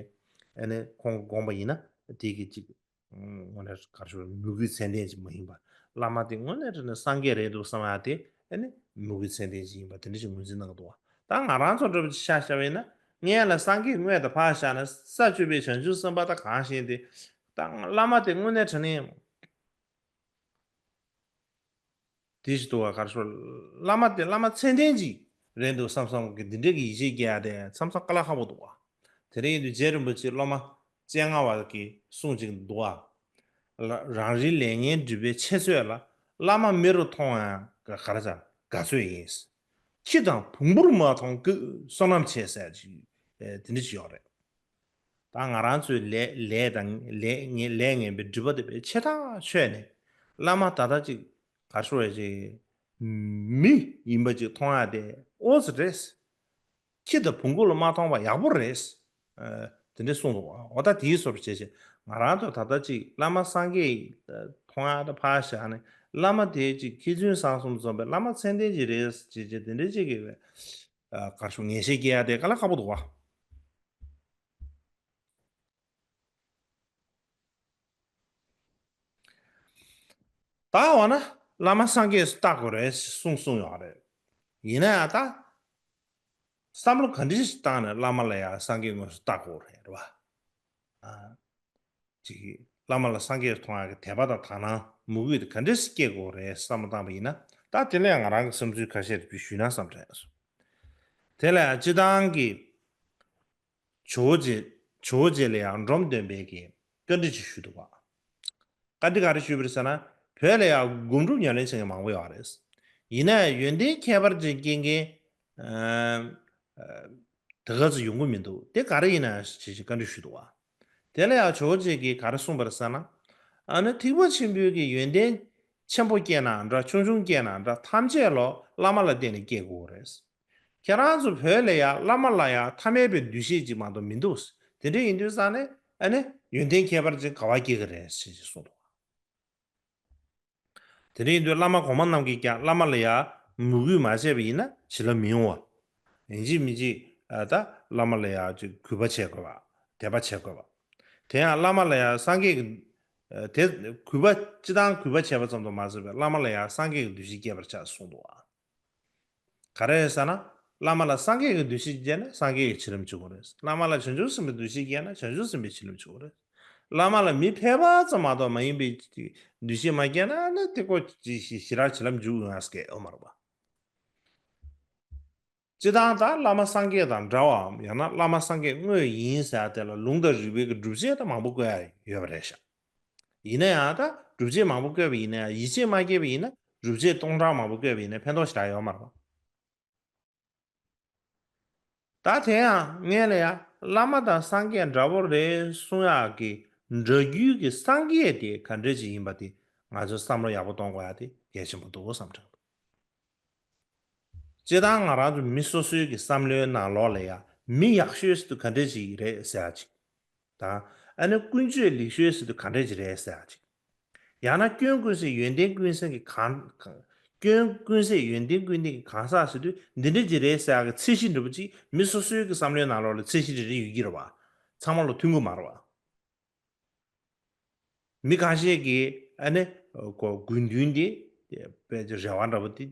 ཨ་ནི་ཁོང་གི་དགོངས་པ་ཡིན་ན་དེ་གི་ཅིག་དངོས་གནས་ག་རེ་ཞུ་རེད་མོས་གུས་མཚན་ལྡན་ཅིག་མ་ཡིན་པ་བླ་མ་དེ་དངོས་གནས་དྲང་གནས་སངས་རྒྱས་རེད་འདུག་བསམ་ཡ་དེ་ཨ་ནི་མོས་གུས་མཚན་ལྡན་ཅིག་ཡིན་པ་དེ་འདྲ་ཞིག་ངོས་འཛིན་གནང་གི་འདུག་བ། ད་ང་རང་ཚོ་འདྲ་པོ་ཅིག་ཆ་བཞག་པ་ཡིན་ན་སྔོན་ལ་སངས་རྒྱས་དངོས་དང་ཕར་བཞག་ན་ས་བཅུ་པའི་བྱང་ཆུབ་སེམས་དཔའ་ད་གང་ཞིག་དེ་ད་བླ་མ་དེ་དངོས་གནས་དྲང་གནས། དེ་ཞིག་འདུག་བ། ག་རེ་ཞུ། བླ་མ་དེ་བླ་མ་མཚན་ལྡན་ཅིག་རེད་འདུག་བསམ་བསམ་གི་འདི་འདྲའི་གི་ཡིད་ཆེས་སྐྱེ་ཡ་དེ་མཚམས་མཚམས་དཀའ་ལས་ཁག་པོ་འདུག་བ། དེ་རིང་ཡིན་དུས་རྗེ་རིན་པོ་ཆེ་སློབ་མ་སྤྱན་སྔ་བ་གི་གསུང་ཅིག་འདུག་བ། ལ་རང་རེའི་ལས་ངན་སྒྲིབ་པའི་ཆེ་ཚོད་ལ། བླ་མ་མེ་རུ་མཐོང་ཡང་ག་ག་རེ་ཟ་དགའ་ཚོད་ཡིན། ཁྱི་དང་བོང་བུར་མ་མཐོང་ཀི་བསོད་ནམས་ཆེ་ཟེར་ཅིག་ཨེ་དེ་འདྲ་ཅིག་ཡོད་རེད། ད་ང་རང་ཚོའི་ལས་ལས་དང་ལས་ངན་ལས་ངན་པའི་སྒྲིབ་པ་དེ་བས་ཆེ་ཐག་ཆོད་ནས་བླ་མ་ད་ལྟ་ཅིག་ག་རེ་ཞུ་བ་ཅིག་མི་ཡིན་པ་ཅིག་མཐོང་ཡ་དེ་ཨོ་ཙི་རེད། ཁྱི་དང་བོང་གུ་ལ་མ་མཐོང་བ་ཡག་པོ་རེད། ཨ་དེ་འདྲ་གསུངས་འདུག་འོ་ད་དེའི་བཟོ་འདྲ་བྱས་བྱས་ང་རང་ཚོ་ད་ལྟ་ཅིག་བླ་མ་སངས་རྒྱས་མཐོང་ཡ་ད་ཕར་བཞག་ནས་བླ་མ་དེ་ཅིག་མཁས་བཙུན་བཟང་གསུམ་འཛོམས་པའི་བླ་མ་མཚན་ལྡན་ཅིག་རེད་བྱས་བྱས་དེ་འདྲ་ཅིག་གི་ཨ་ག་རེ་ཞུ་ངེས་ཤེས་སྐྱེ་ཡ་དེ་དཀའ་ལས་ཁག་པོ་འདུག་བ། ད་འོ་ན་བླ་མ་སངས་རྒྱས་སུ་བལྟ་དགོས་རེད་གསུངས་གསུངས་ཡོད་རེད། ཡིན་ན་ཡང་ད་བསམ་བློ་ག་འདྲ་ཞིག་བཏང་ནས་བླ་མ་ལ་ཡང་སངས་རྒྱས་དངོས་སུ་བལྟ་དགོས་རེད་རེད་བ། ཨ་ཅིག་བླ་མ་ལ་སངས་རྒྱས་མཐོང་ཡག་གི་དད་པ་དང་དག་སྣང་མོས་གུས་དེ་ག་འདྲ་ཞིག་སྐྱེ་དགོས་རེད་བསམ་བློ་བཏང་པ་ཡིན་ན། ད་དེ་ལ་ཡང་ང་རང་གི་བསམ་ཚུལ་ཁ་ཤས་དེ་ཞུས་ན་བསམ་དྲན་སོང་། དེ་ལ་ཡང་སྤྱི་བཏང་གི་ཇོ་བོ་རྗེ་ཇོ་བོ་རྗེ་ལ་ཡང་འབྲོམ་སྟོན་པས་ཀྱི་བཀའ་འདྲི་ཅིག་ཞུས་འདུག་བ། བཀའ་འདྲི་ག་རེ་ཞུས་པ་རེད་ཟེར་ན། བོད་ལ་ཡང་སྒོམ་སྒྲུབ་ཉམས་ལེན་བྱེད་མཁན་མང་པོ་ཡོད་རེད། ཡིན་ནའི་ཡོན་ཏན་ཁྱད་པར་ཅན་སྐྱེ་མཁན་ཨ་ཨ་དེ་ག་ཚོད་ཡོང་གི་མི་འདུག་དེ་ག་རེ་ཡིན་ན་ཞེས་བཀའ་འདྲི་ཞུས་འདུག་བ། དེ་ལ་ཡང་ཇོ་བོ་རྗེ་གིས་ག་རེ་གསུངས་པ་རེད་ཟེར་ན། ཨ་ནི་ཐེག་པ་ཆེན་པོའི་གི་ཡོན་ཏན་ཆེན་པོ་སྐྱེས་ན་འདྲ་ཆུང་ཆུང་སྐྱེས་ན་འདྲ་ཐམས་ཅད་ལོ་བླ་མ་ལ་བརྟེན་ནས་སྐྱེ་དགོས་རེད། ཁྱེད་རང་ཚོ་བོད་ལ་ཡང་བླ་མ་ལ་ཡང་ཐ་མལ་པའི་འདུ་ཤེས་ཅིག་མ་གཏོགས་མི་འདུག་དེ་འདྲ་ཡིན་དུས་ཙང་ནས་ཨ་ནི་ཡོན་ཏན་ཁྱད་པར་ཅན་ག་བ་སྐྱེ་གི་རེད་ཞེས་ཅིག་གསུངས་འདུག་དེ་འདྲ་ཡིན་དུས་བླ་མ་གོང་མ་རྣམས་ཀྱིས་ཀྱང་བླ་མ་ལ་ཡང་མོས་གུས་མ་བྱས་པ་ཡིན་ན་བྱིན་རླབས་མི་ཡོང་བ། ཡིན་གཅིག་མིན་གཅིག་ཨ་ད་བླ་མ་ལ་ཡང་ཅིག་གུས་པ་བྱེད་དགོས་པ། དད་པ་བྱེད་དགོས་པ། དེ་ཡང་བླ་མ་ལ་ཡང་སངས་རྒྱས་ཀྱི་ཨ་དེ་གུས་པ་སྤྱི་བཏང་གུས་པ་བྱས་པ་ཙམ་དུ་མ་ཟད་པའི་བླ་མ་ལ་ཡང་སངས་རྒྱས་ཀྱི་འདུ་ཤེས་སྐྱེ་བར་བྱ་གསུངས་འདུག་ཨ། ག་རེ་རེད་ཟེར་ན། བླ་མ་ལ་སངས་རྒྱས་ཀྱི་འདུ་ཤེས་སྐྱེས་ན་སངས་རྒྱས་ཀྱི་བྱིན་རླབས་འཇུག་གི་རེད། བླ་མ་ལ་བྱང་ཆུབ་སེམས་དཔའི་འདུ་ཤེས་སྐྱེས་ན་བྱང་ཆུབ་སེམས་དཔའི་བྱིན་རླབས་འཇུག་གི་རེད། བླ་མ་ལ་མི་ཕལ་པ་ཙམ་མ་གཏོགས་མ་ཡིན་པའི་འདུ་ཤེས་མ་སྐྱེས་ན་ནི་དེ་ཀོ་ཞེ་དྲག་བྱིན་རླབས་འཇུག་ཡོང་ཡ་སྐད་ཡོད་མ་རེད་པ། སྤྱི་བཏང་ད་བླ་མ་སངས་རྒྱས་དང་འདྲ་བའམ་ཡང་ན་བླ་མ་སངས་རྒྱས་དངོས་ཡིན་ཟེར་ཡ་དེ་ལ་ལུང་དང་རིགས་པའི་གི་སྒྲུབ་བྱེད་ད་མང་པོ་བཀོད་ཡ་ཡོད་པ་རེད་ཤག་ཡིན་ན་ཡང་ད་སྒྲུབ་བྱེད་མང་པོ་བཀོད་པ་ཡིན་ན་ཡང་ཡིད་ཆེས་མ་སྐྱེས་པ་ཡིན་ན་སྒྲུབ་བྱེད་སྟོང་ཕྲག་མང་པོ་བཀོད་པ་ཡིན་ན་ཕན་ཐོགས་ཞེ་དྲག་ཡོད་མ་རེད་པ། ད་དེ་ཡང་སྔོན་ལ་ཡང་བླ་མ་དང་སངས་རྒྱས་འདྲ་པོ་རེད་གསུང་ཡག་གི་སྒྲ་རྒྱུད་ཀྱི་སངས་རྒྱས་དེ་ག་འདྲ་ཅིག་ཡིན་པ་དེ་ང་ཚོས་བསམ་བློ་ཡག་པོ་གཏོང་དགོས་ཡ་དེ་གལ་ཆེན་པོ་འདུག་བསམ་དྲན་འདུག་སྤྱིར་བཏང་ང་རང་ཚོ་མི་སོ་སོའི་གི་བསམ་བློའི་ནང་ལོགས་ལ་ཡང་མི་ཡག་ཤོས་ཟེར་དུས་ག་འདྲ་ཅིག་རེད་ཟེར་ཡ་ཅིག་དང་། ཨ་ནི་ཀུན་སྤྱོད་ལེགས་ཤོས་ཟེར་དུས་ག་འདྲ་ཅིག་རེད་ཟེར་ཡ་ཅིག་ཡང་ན་སྐྱོན་ཀུན་ཟད་ཡོན་ཏན་ཀུན་ཟད་ཀྱི་གང་། གང་། སྐྱོན་ཀུན་ཟད་ཡོན་ཏན་ཀུན་ལྡན་གྱི་གང་ཟག་ཟེར་དུས་འདི་འདྲ་ཅིག་རེད་ཟེར་ཡ་གི་ཚད་གཞི་འདྲ་པོ་ཅིག་མི་སོ་སོའི་གི་བསམ་བློའི་ནང་ལོགས་ལ་ཚད་གཞི་རེ་རེ་ཡོད་ཀྱི་རེད་བ། ཚང་མ་ལ་མཐུན་གྱི་མ་རེད་བ། མི་ཁ་ཤས་ཀྱིས་ཨ་ནི་ཁོ་དགོས་འདུན་དེ་དཔེ་ཆ་རེ་བ་འདྲ་པོ་དེ་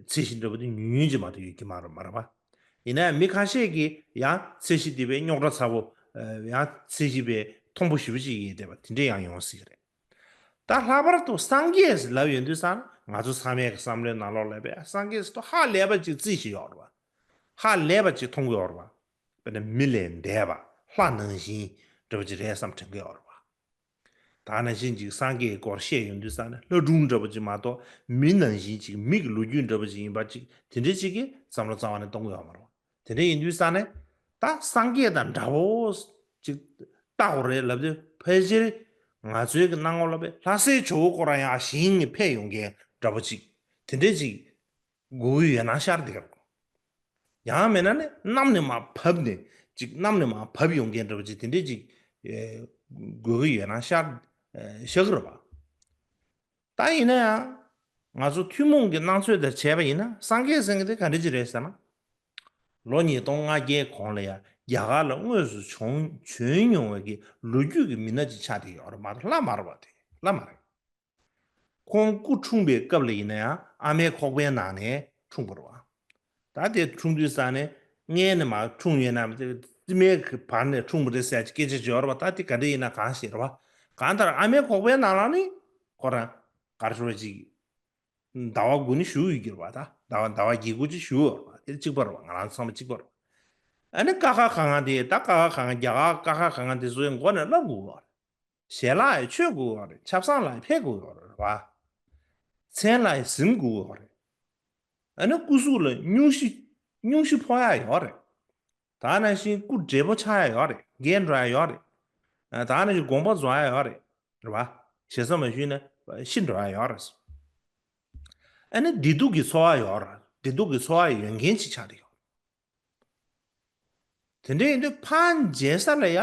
ཚད་གཞི་འདྲ་པོ་དེ་ཉུང་ཉུང་ཅིག་མ་གཏོགས་ཡོད་ཀྱི་མ་རེད་མ་རེད་པ། ཡིན་ན་ཡང་མི་ཁ་ཤས་ཀྱིས་ཡང་ཚད་གཞི་དེ་དཔེ་རྙོག་དྲ་ཚ་པོ། ཡང་ཚད་གཞི་དཔེ་མཐོན་པོ་ཞེ་པོ་ཅིག་ཡིན་བསྡད་པ་དེ་འདྲས་ཡང་ཡོང་སྲིད་ཀྱི་རེད། ད་ལྷག་པར་དུ་སངས་རྒྱས་ལབ་ཡོང་དུས་ཙང་ང་ཚོ་ཚང་མའི་བསམ་བློའི་ནང་ལོགས་ལ་དཔེ་སངས་རྒྱས་ཟེར་དུས་ཧ་ལས་པ་ཅིག་རྩིས་ཤིག་ཡོད་རེད་པ། ཧ་ལས་པ་ཅིག་མཐོང་གི་ཡོད་རེད་པ། དཔེར་ན་མི་ལས་འདས་པ་ལྷ་ནང་བཞིན་འདྲ་པོ་ཅིག་རེད་བསམ་དྲན་གྱི་ཡོད་རེད་པ། ད་ནང་བཞིན་ཅིག་སངས་རྒྱས་ཀྱི་སྐོར་བཤད་ཡོང་དུས་ཙང་ནས་ལྷ་སྒྲུང་འདྲ་པོ་ཅིག་མ་གཏོགས་མི་ནང་བཞིན་ཅིག་མི་གི་ལོ་རྒྱུས་འདྲ་པོ་ཅིག་ཡིན་པ་ཅིག་དེ་འདྲའི་ཅིག་གི་བསམ་བློ་རྩ་བ་ནས་གཏོང་གི་ཡོད་མ་རེད། དེ་འདྲ་ཡིན་དུས་ཙང་ནས་ད་སངས་རྒྱས་དང་འདྲ་བོ་ཅིག་བལྟ་དགོས་རེད་ལབ་དུས་ཕལ་ཆེར་ང་ཚོའི་གི་སྣང་ངོ་ལ་དཔེ་ལྷ་སའི་ཇོ་བོ་ཁོ་རང་ཡང་ཞིང་ནས་ཕེབས་ཡོང་མཁན་འདྲ་པོ་ཅིག་དེ་འདྲའི་ཅིག་དགོས་ཀྱི་ཡོད་ན་ཤར་འདི་གར། ཡང་མིན་ན་ནི་གནམ་ནས་མར་བབས་ནས་ཅིག་གནམ་ནས་མར་བབས་ཡོང་མཁན་འདྲ་པོ་ཅིག་དེ་འདྲས་ཅིག་ཨེ་དགོས་ཀྱི་ཡོད་ན་ཤར་ཨེ་ཤར་གི་རེད་པ། ད་ཡིན་ན་ཡང་ང་ཚོ་ཐུན་མོང་གི་སྣང་ཚོད་དང་བྱས་པ་ཡིན་ན་སངས་རྒྱས་ཟེར་མཁན་དེ་ག་འདྲ་ཅིག་རེད་ཟེར་ན། ལོ་ཉིས་སྟོང་ལྔ་བརྒྱའི་གོང་ལ་ཡང་རྒྱ་གར་ལ་དངོས་སུ་བྱོན་བྱོན་མྱོང་བའི་གི་ལོ་རྒྱུས་ཀྱི་མི་སྣ་ཅིག་ཆགས་བསྡད་ཡོད་རེད་མ་གཏོགས་བླ་མ་རེད་པ། དེ་བླ་མ་རེད། ཁོང་སྐུ་འཁྲུངས་པའི་སྐབས་ལ་ཡིན་ན་ཡང་ཨ་མའི་ཁོག་པའི་ནང་ནས་འཁྲུངས་པ་རེད་བ། ད་དེ་འཁྲུངས་དུས་ཙང་ནས་མངལ་ནས་མར་འཁྲུངས་ཡོད་ན་རྩིབ་མའི་བར་ནས་འཁྲུངས་པ་རེད་ཟེར་གྱི་སྐད་ཆ་ཅིག་ཡོད་རེད་བ། ད་དེ་ག་འདྲ་ཡིན་ན་གང་ཤེས་རེད་བ། གང་ལྟར་ཨ་མའི་ཁོག་པའི་ནང་ལ་ནི་ཁོ་རང་ག་རེ་ཞུ་བ་ཅིག་ ཟླ་བ་དགུ་ནི་བཞུགས་ཡོད་ཀྱི་རེད་བ། ད་ཟླ་བ་ཟླ་བ་བརྒྱད་དགུ་ཅིག་བཞུགས་ཡོད་རེད་བ། དེ་གཅིག་པ་རེད་བ། ང་རང་ཚང་མ་གཅིག་པ་རེད་བ། ཨ་ནི་ཀ་ཁ་ག་ང་དེ་ད་ཀ་ཁ་ག་ང་རྒྱ་གར་ཀ་ཁ་ག་ང་དེ་ཚོ་ཡང་མགོ་ནས་བསླབ་དགོས་པ་རེད། ཞལ་ལག་ཡང་མཆོད་དགོས་པ་རེད། ཆབ་གསང་ལ་ཡང་ཕེབས་དགོས་པ་རེད་བ། མཚན་ལ་ཡང་གཟིམ་དགོས་པ་རེད། ཨ་ནི་སྐུ་གཟུགས་ལ་སྙུང་གཞི་སྙུང་གཞི་ཕོག་ཡ་ཡོད་རེད། ད་ནང་བཞིན་སྐུ་བགྲེས་པོ་ཆགས་ཡ་ཡོད་རེད། རྒས་འགྲོ་ཡ་ཡོད་རེད། ཨ་ད་ནང་བཞིན་དགོངས་པ་རྫོགས་ཡ་ཡོད་རེད། རེད་བ། ཞེ་ས་མ་ཞུས་ན་ཤི་འགྲོ་ཡ་ཡོད་རེད། ཨ་ནི་བདེ་སྡུག་གི་འཚོ་བ་ཡོད་རེད། བདེ་སྡུག་གི་འཚོ་བ་ཡོད་མཁན་ཅིག་ཆགས་བསྡད་ཡོད། དེ་འདྲ་ཡིན་དུས་ཕར་མཇལ་ས་ལ་ཡ།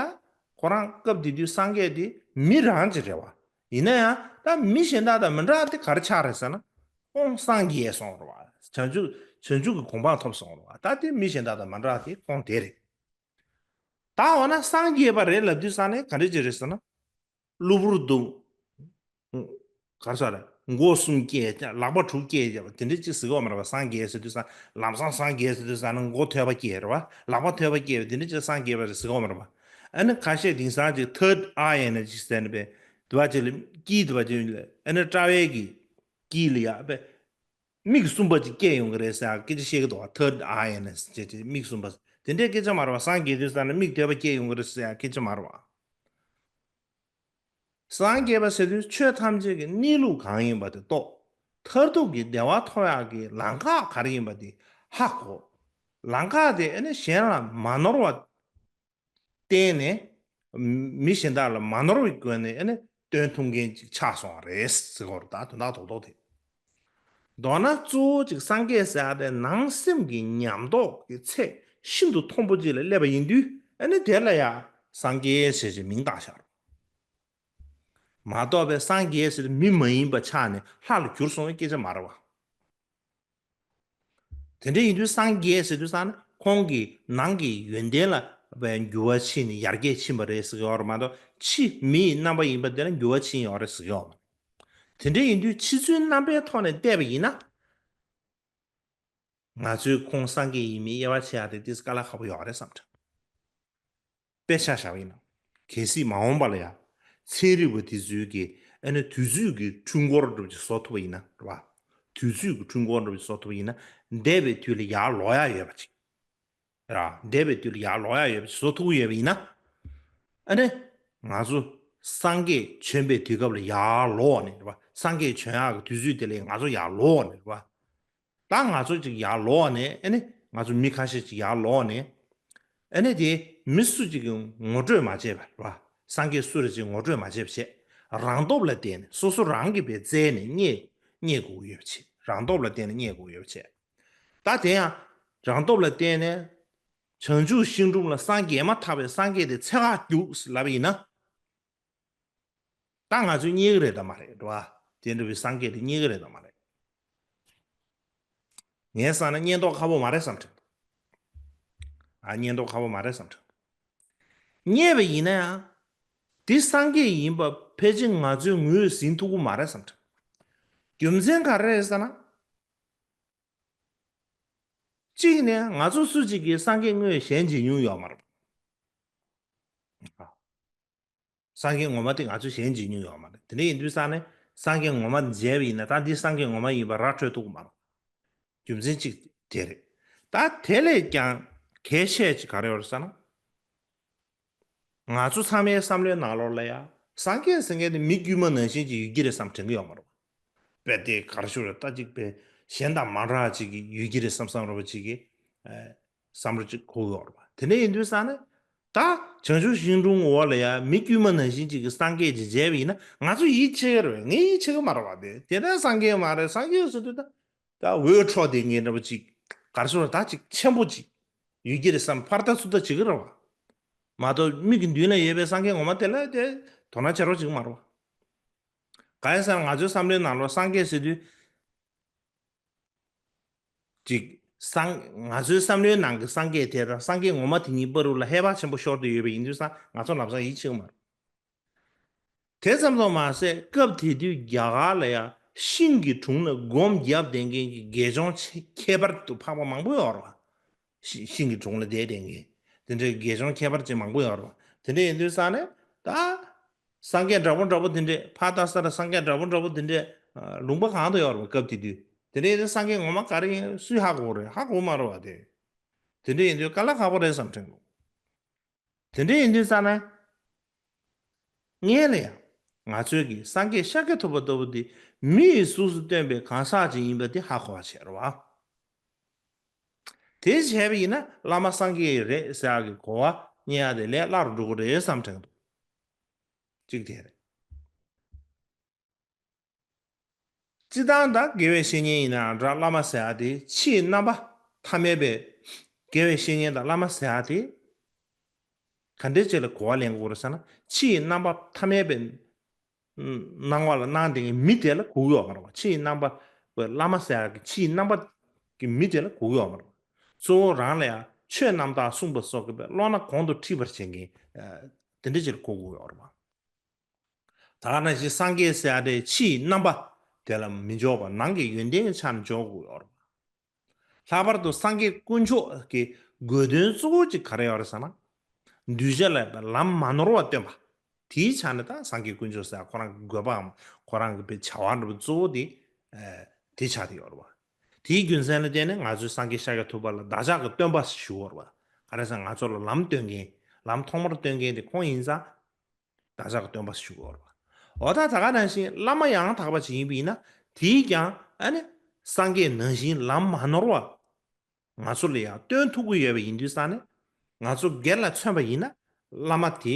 ཁོ་རང་སྐབས་དེ་དུས་སངས་རྒྱས་དེ་མི་རང་ཅིག་རེད་བ། ཡིན་ན་ཡང་ད་མི་གཞན་དག་དང་མི་འདྲ་དེ་ག་རེ་ཆགས་རེད་ཟེར་ན། ཁོང་སངས་རྒྱས་སོང་རེད་བ། བྱང་ཆུབ་བྱང་ཆུབ་ཀྱི་གོ་འཕང་ཐོབ་སོང་རེད་བ། ད་དེ་མི་གཞན་དག་དང་མི་འདྲ་དེ་ཁོང་དེ་རེད། ད་འོ་ན་སངས་རྒྱས་པ་རེད་ལབ་དུས་ས་ནས་ག་འདྲ་ཅིག་རེད་ཟེར་ན། གློ་བུར་དུ། ག་རེ་ཟེར་རེད། མགོ་གསུམ་སྐྱེས་ལག་པ་དྲུག་སྐྱེས་བྱས་པ་དེ་འདྲ་ཅིག་ཟེར་གི་ཡོད་མ་རེད་པ། སངས་རྒྱས་ཟེར་དུས་ས་ལམ་སང་སངས་རྒྱས་ཟེར་དུས་ས་ན་མགོ་ཐོད་པ་སྐྱེས་རེད་པ། ལག་པ་ཐོད་པ་སྐྱེས་པ་དེ་འདྲ་ཅིག་སངས་རྒྱས་པ་རེད་ཟེར་གི་ཡོད་མ་རེད་པ། ཨ་ནི་ཁ་ཤས་དེང་སང་ཅིག་third eye ནས་ཅིག་ཟེར་ནས་པས། དུ་བ་ཅིག་ལ་དཀྱིལ་དུ་བ་ཅིག་ལ་ཨ་ནི་དཔྲལ་བའི་གི་དཀྱིལ་ལ་ཡ་པས། མིག་གསུམ་པ་ཅིག་སྐྱེས་ཡོང་གི་རེད་ཟེར་སྐད་ཆ་བཤད་ཀྱི་འདུག་བ། third eye ནས་ཅིག་ཅིག་མིག་གསུམ་པ་དེ་འདྲའི་སྐད་ཆ་མ་རེད་པ། སངས་རྒྱས་དུས་ས་ན་མིག་ཐོད་པ་སྐྱེས་ཡོང་གི་རེད་ཟེར་སྐད་ཆ་མ་རེད་པ། སངས་རྒྱས་པ་ཟེར་དུས་ཆོས་ཐམས་ཅད་ཀྱི་གནས་ལུགས་གང་ཡིན་པ་དེ་རྟོགས། མཐར་ཐུག་གི་བདེ་བ་ཐོབ་ཡག་གི་ལམ་ཁ་ག་རེ་ཡིན་པ་དེ་ཧ་གོ། ལམ་ཁ་དེ་ཨ་ནི་གཞན་ལ་མ་ནོར་བ་བསྟན་ནས། མི་གཞན་དག་ལ་མ་ནོར་བའི་སྒོ་ནས་ཨ་ནི་སྟོན་ཐུབ་མཁན་ཅིག་ཆགས་སོང་བ་རེད་ཟེར་གོ་རེད། ད་དོན་དག་རྡོག་རྡོག་དེ། མདོར་ན་གཙོ་བོ་ཅིག་སངས་རྒྱས་ཟེར་ཡག་དེ་ནང་སེམས་ཀྱི་ཉམས་རྟོགས་ཀྱི་ཚད་ཤིན་ཏུ་མཐོན་པོ་ཅིག་ལ་སླེབས་པ་ཡིན་དུས་ཨ་ནི་དེ་ལ་ཡ་སངས་རྒྱས་ཟེར་ཅིག་མིང་བཏགས་བཞག་རེད། མ་གཏོགས་པའི་སངས་རྒྱས་ཟེར་དུས་མི་མ་ཡིན་པ་ཆགས་ནས་ལྷ་ལ་གྱུར་སོང་བའི་སྐད་ཆ་མ་རེད་བ། དེ་འདྲ་ཡིན་དུས་སངས་རྒྱས་ཟེར་དུས་ཙང་ནས་ཁོང་གི་ནང་གི་ཡོན་ཏན་ལ་བའི་འགྱུར་བ་ཕྱིན་ནས་ཡར་རྒྱས་ཕྱིན་པ་རེད་ཟེར་གྱི་ཡོད་རེད་མ་གཏོགས། ཕྱི་མིའི་རྣམ་པ་ཡིན་པ་དེ་ལ་འགྱུར་བ་ཕྱིན་ཡོད་རེད་ཟེར་གྱི་ཡོད་མ་རེད། དེ་འདྲ་ཡིན་དུས་ཕྱི་ཚུལ་རྣམ་པའི་ཐོག་ནས་བལྟས་པ་ཡིན་ན། ང་ཚོས་ཁོང་སངས་རྒྱས་ཡིན་མིན་དབྱེ་བ་ཕྱེ་ཡག་དེ་ཏིས་དཀའ་ལས་ཁག་པོ་ཡོད་རེད་བསམ་དྲན། དཔེ་ཆ་བཞག་པ་ཡིན་ན། གལ་སྲིད་མ་འོངས་པ་ལ་ཡང་ཚན་རིག་པ་དེ་ཚོས་ཀྱི་ཨ་ནི་དུས་ཚོད་ཀྱི་འཕྲུལ་འཁོར་འདྲ་པོ་ཅིག་བཟོ་ཐུབ་པ་ཡིན་ན་རེད་བ། དུས་ཚོད་ཀྱི་འཕྲུལ་འཁོར་འདྲ་པོ་ཅིག་བཟོ་ཐུབ་པ་ཡིན་ན། འདས་པའི་དུས་ལ་ཡར་ལོག་ཡག་ཡོད་པ་ཅིག་རེད་བ། འདས་པའི་དུས་ལ་ཡར་ལོག་ཡག་ཡོད་པ་ཅིག་བཟོ་ཐུབ་ཀྱི་ཡོད་པ་ཡིན་ན། ཨ་ནི་ང་ཚོ་སངས་རྒྱས་བྱོན་པའི་དུས་སྐབས་ལ་ཡར་ལོག་ནས་རེད་བ། སངས་རྒྱས་བྱོན་ཡག་གི་དུས་ཚོད་དེ་ལ་ང་ཚོ་ཡར་ལོག་ནས་རེད་བ། ད་ང་ཚོ་ཅིག་ཡར་ལོག་ནས་ཨ་ནི་ང་ཚོ་མི་ཁ་ཤས་ཅིག་ཡར་ལོག་ནས་ཨ་ནི་དེ་མི་སུ་ཅིག་གིས་ངོ་སྤྲོད་མ་བྱས་པ་རེད་བ། སངས་རྒྱས་སུ་རེད་ཅིག་ངོ་སྤྲོད་མ་བྱས་པ་བྱས། རང་སྟོབས་ལ་བརྟེན་ནས་སོ་སོ་རང་གིས་བས་བཙལ་ནས་རྙེད་རྙེད་དགོས་ཡོད་པ་བྱས། རང་སྟོབས་ལ་བརྟེན་ནས་རྙེད་དགོས་ཡོད་པ་བྱས། ད་དེ་ཡང་རང་སྟོབས་ལ་བརྟེན་ནས་བྱང་ཆུབ་ཤིང་དྲུང་ལ་སངས་རྒྱས་མ་ཐག་པའི་སངས་རྒྱས་དེ་འཚོལ་ག་རྒྱུགས་ལབ་པ་ཡིན་ན། ད་ང་ཚོས་རྙེད་ཀྱི་རེད་དམ་མ་རེད་བ། དེ་འདྲ་བའི་སངས་རྒྱས་དེ་རྙེད་ཀྱི་རེད་དམ་མ་རེད། ངའི་བསམ་ན་རྙེད་མདོག་ཁ་པོ་མ་རེད་བསམ་དྲན། ཨ་རྙེད་མདོག་ཁ་པོ་མ་རེད་བསམ་དྲན། རྙེད་པ་ཡིན་ན་ཡང་། དེ་སངས་རྒྱས་ཡིན་པ་ཕལ་ཆེར་ང་ཚོས་ངོས་ཟིན་ཐུབ་ཀྱི་མ་རེད་བསམ་དྲན། རྒྱུ་མཚན་ག་རེ་རེད་ཟེར་ན། གཅིག་ནས་ང་ཚོ་སུ་གཅིག་གིས་སངས་རྒྱས་དངོས་གཞན་མཇལ་མྱོང་ཡོད་མ་རེད། སངས་རྒྱས་ངོ་མ་དེ་ང་ཚོས་གཞན་མཇལ་མྱོང་ཡོད་མ་རེད། དེ་འདྲ་ཡིན་དུས་ཙང་ནས་སངས་རྒྱས་ངོ་མ་མཇལ་བ་ཡིན་ན་ད་འདི་སངས་རྒྱས་ངོ་མ་ཡིན་པ་ར་འཕྲོད་ཐུབ་ཀྱི་མ་རེད། རྒྱུ་མཚན་གཅིག་དེ་རེད། ད་དེ་ལས་ཀྱང་གལ་ཆེ་ཅིག་ག་རེ་ཡོད་རེད་ཟེར་ན། ང་ཚོ་ཚང་མའི་བསམ་བློའི་ནང་ལོགས་ལ་ཡ་སངས་རྒྱས་ཟེར་མཁན་དེ་མི་དཀྱུས་མ་ནང་བཞིན་ཅིག་ཡོད་ཀྱི་རེད་བསམ་དྲན་གྱི་ཡོད་མ་རེད། དཔེ་དེ་ག་རེ་ཞུ་རེད། ད་ཅིག་དཔེ་གཞན་དང་མ་འདྲ་བ་ཅིག་གི་ཡོད་ཀྱི་རེད་བསམ་བསམ་རེད་པ་ཅིག་གི་བསམ་བློ་ཅིག་འཁོར་གྱི་ཡོད་རེད་པ། དེ་འདྲ་ཡིན་དུས་ཙང་ནས་ད་བྱང་ཆུབ་ཤིང་དྲུང་འོག་ལ་ཡ་མི་དཀྱུས་མ་ནང་བཞིན་ཅིག་གི་སངས་རྒྱས་ཅིག་མཇལ་བ་ཡིན་ན་ང་ཚོ་ཡིད་ཆེས་ཀྱི་རེད་པས། ངས་ཡིད་ཆེས་ཀྱི་མ་རེད་པ། དེ་དེ་འདྲ་སངས་རྒྱས་མ་རེད། སངས་རྒྱས་ཟེར་དུས་ད། ད་འོད་འཕྲོ་དེ་ངས་འདྲ་པོ་ཅིག་ག་རེ་ཟེར་ད་ཅིག་ཆེན་པོ་ཅིག་ཡོད་ཀྱི་རེད་བསམ་ཕར་ལྟ་ཚུར་ལྟ་བྱེད་ཀྱི་རེད་པ། མ་གཏོགས་མིག་གི་མདུན་ལ་ཡོད་པའི་སངས་རྒྱས་ངོ་མ་དེ་ལ་དེ་དོ་སྣང་བྱེད་རོགས་བྱེད་ཀྱི་མ་རེད་པ། གང་ཡིན་ཟེར་ན་ང་ཚོའི་བསམ་བློའི་ནང་ལོགས་སངས་རྒྱས་ཟེར་དུས་ཅིག་སངས་ང་ཚོའི་བསམ་བློའི་ནང་གི་སངས་རྒྱས་དེ་དང་སངས་རྒྱས་ངོ་མ་དེ་གཉིས་བར་དུ་ལ་ཧེ་བག་ཆེན་པོ་ཤོར་ཏེ་ཡོད་པ་ཡིན་དུས་ཙང་ང་ཚོ་ལམ་སང་ཡིད་ཆེས་ཀྱི་མ་རེད། དེ་ཙམ་དུ་མ་ཟད་སྐབས་དེ་དུས་རྒྱ་གར་ལ་ཡང་ཤིང་གི་དྲུང་ལ་སྒོམ་བརྒྱབ་བསྡད་མཁན་གྱི་དགེ་སྦྱོང་ཆེ་ཁྱད་པར་དུ་འཕགས་པ་མང་པོ་ཡོད་རེད་བ། ཤི་ཤིང་གི་དྲུང་ལ་བསྡད་བསྡད་མཁན་དེ་འདྲའི་དགེ་སྦྱོང་ཁྱད་པར་ཅན་མང་པོ་ཡོད་རེད་བ། དེ་འདྲ་ཡིན་དུས་ཙང་ནས་ད་སངས་རྒྱས་འདྲ་པོ་འདྲ་པོ་དེ་འདྲས་ཕར་ལྟ་ས་ལ་སངས་རྒྱས་འདྲ་པོ་འདྲ་པོ་དེ་འདྲས་ ལུང་པ་གང་དུ་ཡོད་རེད་བ། སྐབས་དེ་དུས་དེ་འདྲ་ཡིན་དུས་སངས་རྒྱས་ངོ་མ་ག་རེ་ཡིན་སུས་ཧ་གོ་རེད། ཧ་གོ་མ་རེད་བ། དེ་དེ་འདྲ་ཡིན་དུས་དཀའ་ལས་ཁག་པོ་རེད་བསམ་དྲན་གོ། དེ་འདྲ་ཡིན་དུས་ཙ་ན། སྔོན་ལ་ཡང་ང་ཚོས་ཀྱི་སངས་རྒྱས་ཤཱཀྱ་ཐུབ་པ་ལྟ་བུ་དེ་མི་ཡི་གཟུགས་སུ་སྟོན་པའི་གང་ཟག་ཅིག་ཡིན་པ་དེ་ཧ་གོ་བ་བྱས་རེད་བ། དེ་བྱས་པ་ཡིན་ན་བླ་མ་སངས་རྒྱས་རེད་ཟེར་ཡག་གི་གོ་བ་རྙེད་ཡག་དེ་ལས་སླ་རུ་འགྲོ་གི་རེད་བསམ་དྲན་འདུག་གཅིག་དེ་རེད། སྤྱིར་བཏང་ད་དགེ་བའི་བཤེས་གཉེན་ཡིན་ནའང་འདྲ། བླ་མ་ཟེར་ཡག་དེ་ཕྱིའི་རྣམ་པ་ཐ་མལ་པའི་དགེ་བའི་བཤེས་གཉེན་དང་བླ་མ་ཟེར་ཡག་དེ་ག་འདྲས་ཅིག་ལ་གོ་བ་ལེན་དགོས་རེད་ཟེར་ན། ཕྱིའི་རྣམ་པ་ཐ་མལ་པའི་སྣང་བ་ལ་སྣང་དེ་གི་མི་དེ་ལ་གོ་གི་ཡོད་མ་རེད་བ། ཕྱིའི་རྣམ་པ་བླ་མ་ཟེར་ཡག་གི་ཕྱིའི་རྣམ་པ་གི་མི་དེ་ལ་གོ་གི་ཡོད་མ་རེད་བ། གཙོ་བོ་རང་ལ་ཡང་ཆོས་རྣམ་དག་གསུངས་པ་སོགས་ཀྱི་བློ་སྣ་གོང་དུ་འཁྲིད་པར་བྱེད་མཁན་དེ་འདྲས་ཅིག་ལ་གོ་གི་ཡོད་རེད་བ། ད་ག་ནང་བཞིན་སངས་རྒྱས་ཟེར་ཡག་དེ་ཕྱིའི་རྣམ་པ་དེ་ལ་མི་འཇོག་པར་ནང་གི་ཡོན་ཏན་གྱི་ཆ་ནས་འཇོག་དགོས་ཡོད་རེད། ལྷག་པར་དུ་སངས་རྒྱས་དཀོན་མཆོག་གི་དགོས་དོན་གཙོ་བོ་གཅིག་ག་རེ་ཡོད་རེད་ཟེར་ན། གདུལ་བྱ་ལ་ལམ་མ་ནོར་བ་སྟོན་པ། དེའི་ཆ་ནས་ད་སངས་རྒྱས་དཀོན་མཆོག་ཟེར་ཡག་ཁོ་རང་གི་དགོས་པའམ་ཁོ་རང་གི་བྱ་བ་འདྲ་པོ་གཙོ་བོ་དེ་དེ་ཆགས་བསྡད་ཡོད་རེད་བ། དེའི་རྒྱུ་མཚན་ལ་བརྟེན་ནས་ང་ཚོས་སངས་རྒྱས་ཤཱཀྱ་ཐུབ་པ་ལ་བདག་ཅག་གི་སྟོན་པ་ཞུ་བ་རེད་བ། ག་རེ་ཟེར་ན་ང་ཚོ་ལ་ལམ་སྟོན་མཁན། ལམ་ཐོག་མར་སྟོན་མཁན་དེ་ཁོང་ཡིན་ཙང་། བདག་ཅག་གི་སྟོན་པ་ཞུ་དགོས་རེད་བ། འོ་ད་ད་ག་ནང་བཞིན་བླ་མ་ཡང་དག་པ་ཅིག་ཡིན་པ་ཡིན་ན། དེས་ཀྱང་ཨ་ནི་སངས་རྒྱས་ནང་བཞིན་ལམ་མ་ནོར་བ་ང་ཚོ་ལ་ཡང་སྟོན་ཐུབ་ཀྱི་ཡོད་པ་ཡིན་དུས་ཙང་ནས། ང་ཚོ་སྒེར་ལ་མཚོན་པ་ཡིན་ན། བླ་མ་དེ་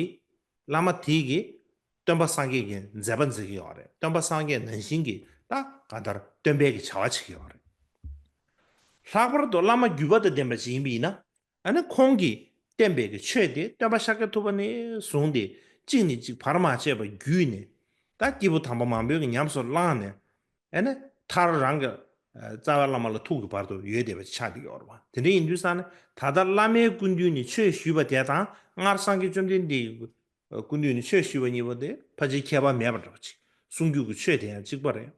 བླ་མ་དེ་གིས་སྟོན་པ་སངས་རྒྱས་ཀྱི་མཛད་པ་མཛད་ཀྱི་ཡོད་རེད། སྟོན་པ་སངས་རྒྱས་ནང་བཞིན་གྱི་ད་གང་ལྟར་སྟོན་པའི་གི་བྱ་བ་བྱེད་ཀྱི་ཡོད་རེད། ལྷག་པར་དུ་བླ་མ་བརྒྱུད་པ་དང་ལྡན་པ་ཅིག་ཡིན་པ་ཡིན་ན། ཨ་ནི་ཁོང་གིས་བསྟན་པའི་གི་ཆོས་དེ་སྟོན་པ་ཤཱཀྱ་ཐུབ་པ་ནས་བཟུང་སྟེ་གཅིག་ནས་གཅིག་བར་མ་ཆད་པར་བརྒྱུད་ནས། ད་སྐྱེས་བུ་དམ་པ་མང་པོའི་གི་ཉམས་སུ་བླངས་ནས། ཨ་ནི་མཐར་རང་གི་རྩ་བའི་བླ་མ་ལ་ཐུག་གི་བར་དུ་ཡོད་བསྡད་པ་ཆགས་བསྡད་ཡོད་རེད་བ། དེ་འདྲ་ཡིན་དུས་ཙང་ནས་ད་ལྟ་བླ་མའི་སྐུ་མདུན་ནས་ཆོས་ཞུས་པ་དེ་དང་སྔར་སངས་རྒྱས་བཅོམ་ལྡན་འདས་ཀྱི་སྐུ་མདུན་ནས་ཆོས་ཞུས་པ་གཉིས་པོ་དེ་ཕལ་ཆེར་ཁྱད་པར་མེད་པ་འདྲ་པོ་ཅིག་གསུང་རྒྱུ་གི་ཆོས་དེ་ཡང་གཅིག་པ་རེད།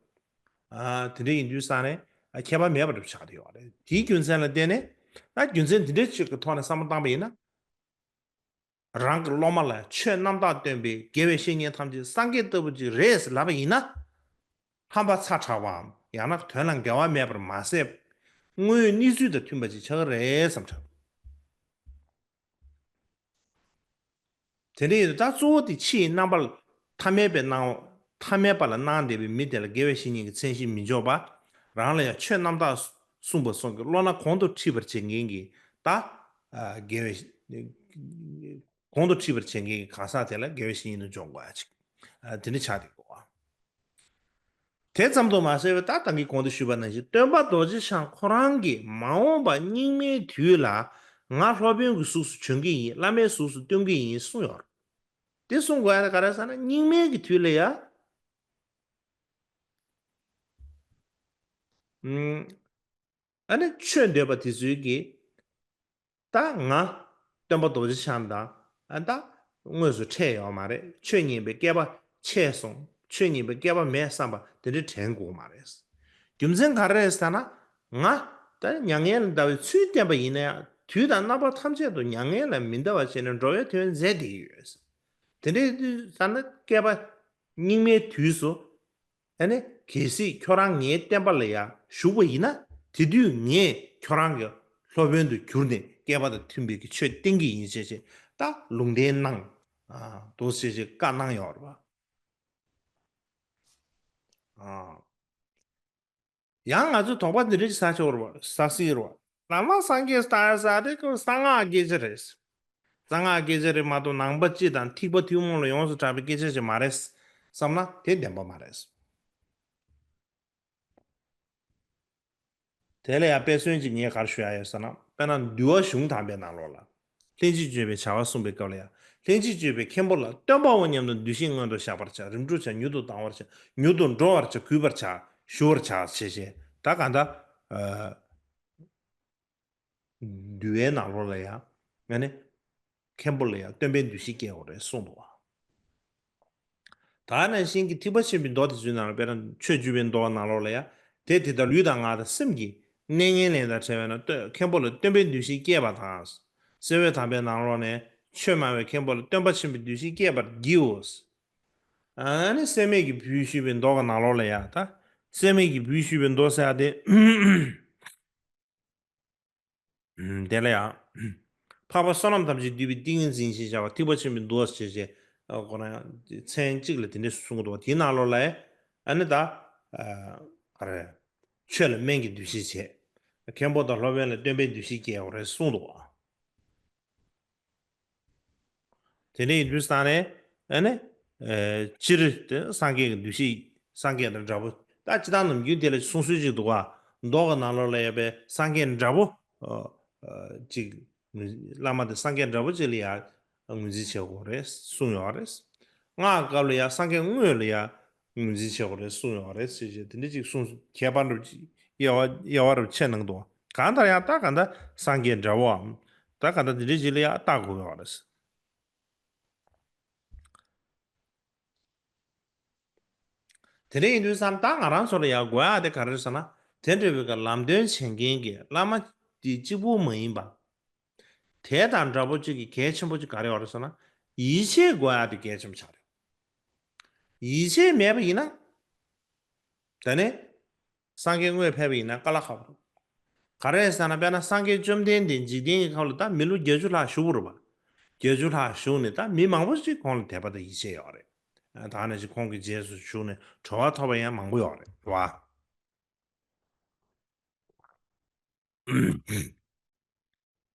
ཨ། དེ་འདྲ་ཡིན་དུས་ཙང་ནས་ཨ་ཁྱད་པར་མེད་པ་འདྲ་པོ་ཆགས་བསྡད་ཡོད་རེད། དེའི་རྒྱུ་མཚན་ལ་བརྟེན་ནས། ཨ་རྒྱུ་མཚན་དེ་འདྲ་ཅིག་གི་ཐོག་ནས་བསམ་བློ་བཏང་པ་ཡིན་ན། རང་གི་སློབ་མ་ལ་ཆོས་རྣམ་དག་སྟོན་པའི་དགེ་བའི་བཤེས་གཉེན་ཐམས་ཅད་སངས་རྒྱས་ལྟ་བུ་ཅིག་རེད་ཟེར་ལབ་པ་ཡིན་ན། ཧམ་པ་ཚ་དྲགས་པའམ་ཡང་ན་དོན་ལ་འགལ་བ་མེད་པར་མ་ཟད། དངོས་ཡོད་གནས་ཚུལ་དང་མཐུན་པ་ཅིག་ཆགས་ཀྱི་རེད་བསམ་དྲན། དེ་འདྲ་ཡིན་དུས་ད་གཙོ་བོ་དེ་ཕྱིའི་རྣམ་པ་ལ་ཐ་མལ་པའི་སྣང་བ། ཐ་མལ་པ་ལ་སྣང་བསྡད་པའི་མི་དེ་ལ་དགེ་བའི་བཤེས་གཉེན་གྱི་མཚན་གཞི་མི་འཇོག་པ། རང་ལ་ཡང་ཆོས་རྣམ་དག་གསུངས་པ་སོགས་ཀྱི་བློ་སྣ་གོང་དུ་འཁྲིད་པར་བྱེད་མཁན་གྱི་ད། ཨ། དགེ་བའི་གོང་དུ་འཁྲིད་པར་བྱེད་མཁན་གྱི་གང་ཟག་དེ་ལ་དགེ་བའི་བཤེས་གཉེན་དུ་འཇོག་དགོས་ཡ་ཅིག་ཨ། དེ་འདྲ་ཆགས་བསྡད་དགོས། དེ་ཙམ་དུ་མ་ཟད་པའི་ད་ད་གིན་གོང་དུ་ཞུས་པ་ནང་བཞིན་སྟོན་པ་རྡོ་རྗེ་འཆང་ཁོ་རང་གིས་མ་འོངས་པ་སྙིགས་མའི་དུས་ལ་ང་སློབ་དཔོན་གྱི་གཟུགས་སུ་བྱོན་གྱི་ཡིན། བླ་མའི་གཟུགས་སུ་སྟོན་གྱི་ཡིན་གསུངས་ཡོད་རེད། དེ་གསུང་དགོས་ཡ་ནི་ག་རེ་ཟེར་ན། སྙིགས་མའི་གི་དུས་ལ་ཡ། ཨ་ནི་ཆོས་འདོད་པ་དེ་ཚོའི་གི། ད་ང་སྟོན་པ་རྡོ་རྗེ་འཆང་དང་ཨ་ད་དངོས་སུ་འཕྲད་ཡོད་མ་རེད། ཆོས་ཉན་པའི་སྐལ་པ་ཆད་སོང་། ཆོས་ཉན་པའི་སྐལ་པ་མེད་བསམ་པ་དེ་འདྲ་དྲན་དགོས་མ་རེད། རྒྱུ་མཚན་ག་རེ་རེད་ཟེར་ན། ང་ད་མྱ་ངན་ལས་འདའ་བའི་ཚུལ་བསྟན་པ་ཡིན་ན་ཡང་། དུས་དང་རྣམ་པ་ཐམས་ཅད་དུ་མྱ་ངན་ལས་མི་འདའ་བ་བྱས་ནས་འགྲོ་བའི་དོན་མཛད་བསྡད་ཀྱི་ཡོད། དེ་འདྲའི་དུས་ཙ་ན་སྐལ་པ་སྙིགས་མའི་དུས་སུ། ཨ་ནི་གལ་སྲིད་ཁྱོད་རང་ངའི་བསྟན་པ་ལ་ཡང་ཞུགས་པ་ཡིན་ན། དེ་དུས་ངས་ཁྱོད་རང་གི་སློབ་དཔོན་དུ་གྱུར་ནས་བསྐལ་པ་དང་མཐུན་པའི་གི་ཆོས་བསྟན་གྱི་ཡིན་ཞེས་ཞེས་ད་ལུང་བསྟན་གནང་། ཨ། འདུག་སེ་ཞེས་བཀའ་གནང་ཡོད་རེད་པ། ཨ། ཡང་ང་ཚོས་དོགས་པ་འདི་འདྲ་ཞིག་ཟ་ཆོག་རེད་པ། ཟ་སྲིད་རེད་པ། བླ་མ་སངས་རྒྱས་ལྟ་ས་དེ་ཁོ་གསང་སྔགས་སྐད་ཆ་རེད། གསང་སྔགས་སྐད་ཆ་རེད་མ་གཏོགས་ནང་པ་སྤྱི་དང་ཐེག་པ་ཐུན་མོང་ལ་ཡོངས་སུ་གྲགས་པའི་སྐད་ཆ་ཞིག་མ་རེད་བསམ་ན་དེ་བདེན་པ་མ་རེད། དེ་ལ་ཡང་དཔེ་མཚོན་ཅིག་ངས་ག་རེ་ཞུ་ཡ་ཡོད་ཟེར་ན། དཔེར་ན་འདུལ་བ་གཞུང་དམ་པའི་ནང་ལོགས་ལ། ལྷན་ཅིག་སྤྱོད་པའི་བྱ་བ་གསུངས་པའི་སྐབས་ལ་ཡང་། ལྷན་ཅིག་སྤྱོད་པའི་མཁན་པོ་ལ་སྟོན་པའོ་སྙམ་དུ་འདུ་ཤེས་སྔོན་དུ་བཞག་པར་བྱ། རིམ་གྲོ་བྱ། མྱུར་དུ་ལྡང་བར་བྱ། མྱུར་དུ་འགྲོ་བར་བྱ། གུས་པར་བྱ། ཞུ་བར་བྱ། ཞེས་བྱས་ད་ག་འདྲ། ཨ། འདུལ་བའི་ནང་ལོགས་ལ་ཡང་། ཨ་ནི། མཁན་པོ་ལ་ཡང་སྟོན་པའི་འདུ་ཤེས་སྐྱེ་དགོས་རེད་གསུངས་འདུག་བ། ད་ནང་བཞིན་གྱི་ཐེག་པ་ཆེན་པོའི་མདོ་དེ་ཚོའི་ནང་ལ། དཔེར་ན་ཆོས་བརྒྱུད་པའི་མདོ་ནང་ལོགས་ལ་ཡང་། དེ་དེ་ལྟར་ལུས་དང་ངག་དང་སེམས་ཀྱི་གནས་ངན་ལེན་དང་བྲལ་བས་ན། སྟོན། མཁན་པོ་ལ་སྟོན་པའི་འདུ་ཤེས་སྐྱེས་པ་དང་། གསེར་འོད་དམ་པའི་ནང་ལོགས་ནས། ཆོས་སྨྲ་བའི་མཁན་པོ་ལ་སྟོན་པ་ཆེན་པོའི་འདུ་ཤེས་སྐྱེས་པར་བགྱིའོ། ཨ་ནི་སྲེད་མེད་ཀྱི་བུས་ཞུས་པའི་མདོ་གི་ནང་ལོགས་ལ་ཡང་། ད་ སྲེད་མེད་ཀྱི་བུས་ཞུས་པའི་མདོ་ཟེར་ཡ་དེ། དེ་ལ་ཡང་། འཕགས་པ་བསོད་ནམས་ཐམས་ཅད་འདུས་པའི་ཏིང་ངེ་འཛིན་ཞེས་བྱ་བ་ཐེག་པ་ཆེན་པོའི་མདོ་ཞེས་བྱས། ཁོ་རང་མཚན་གཅིག་ལ་དེ་འདྲས་གསུང་གི་འདུག་དེའི་ནང་ལོགས་ལ་ཨ་ནི་ད། ག་རེ། ཆོས་ལ་སྨན་གྱི་འདུ་ཤེས་བྱས། མཁན་པོ་དང་སློབ་དཔོན་ལ་སྟོན་པའི་འདུ་ཤེས་སྐྱེ་དགོས་རེད་གསུངས་འདུག་དེ་འདྲ་ཡིན་དུས་ཙང་ནས་ཨ་ནི། སྤྱིར་དེ་སངས་རྒྱས་ཀྱི་འདུ་ཤེས་སངས་རྒྱས་དང་འདྲ་པོ། ད་སྤྱིར་བཏང་ནམ་རྒྱུན་དེ་ལ་གསུང་སྲོལ་ཅིག་འདུག་ག་མདོ་གི་ནང་ལོགས་ལ་ཡོད་པའི་སངས་རྒྱས་འདྲ་པོ། ཅིག་བླ་མ་དེ་སངས་རྒྱས་འདྲ་པོ་ཅིག་ལ་ཡང་ངོས་འཛིན་བྱེད་དགོས་རེད་གསུངས་ཡོད་རེད། སྔགས་སྐབས་ལ་ཡང་སངས་རྒྱས་དངོས་ལ་ཡང་ངོས་འཛིན་བྱེད་དགོས་རེད་གསུངས་ཡོད་རེད་ཟེར་བྱས་དེ་འདྲ་ཅིག་གསུངས་ཁྱད་པར་འདྲ་པོ་ཅིག་དབྱེ་བ་དབྱེ་བ་རུ་ཕྱེ་གནང་འདུག་གང་ལྟར་ཡང་ད་གང་ལྟར་སངས་རྒྱས་འདྲ་པོའམ། ད་གང་ལྟར་དེ་འདྲ་ཅིག་ལ་ཡང་ལྟ་དགོས་ཡོད་རེད། དེ་འདྲ་ཡིན་དུས་ཙང་ད་ང་རང་ཚོ་ལ་ཡང་དགོས་ཡག་དེ་ག་རེ་རེད་ཟེར་ན། དེ་འདྲ་བའི་གི་ལམ་སྟོན་བྱེད་མཁན་གྱི་བླ་མ་དེ་གཅིག་པུ་མ་ཡིན་པ། དེ་དང་འདྲ་པོ་གཅིག་གི་གལ་ཆེན་པོ་གཅིག་ག་རེ་ཡོད་རེད་ཟེར་ན། ཡིད་ཆེས་དགོས་ཡག་དེ་གལ་ཆེན་པོ་ཆགས་རེད། ཡིད་ཆེས་མེད་པ་ཡིན་ན། ད་ནི། སངས་རྒྱས་དངོས་ཕེབས་པ་ཡིན་ན་དཀའ་ལས་ཁག་པོ་རེད། ག་རེ་ཟེར་ན་དཔེར་ན་སངས་རྒྱས་བཅོམ་ལྡན་འདས་འཇིག་རྟེན་གྱི་ཁམས་ལ་ད་མི་ལོ་བརྒྱད་ཅུ་ལྷག་བཞུགས་པ་རེད་པ། བརྒྱད་ཅུ་ལྷག་བཞུགས་ནས་ད་མི་མང་པོ་ཞིག་ཁོང་ལ་དད་པ་དང་ཡིད་ཆེས་ཡོད་རེད། ད་ནི་ཅིག་ཁོང་གི་རྗེས་སུ་ཞུགས་ནས་གྲོལ་བ་ཐོབ་པ་ཡང་མང་པོ་ཡོད་རེད་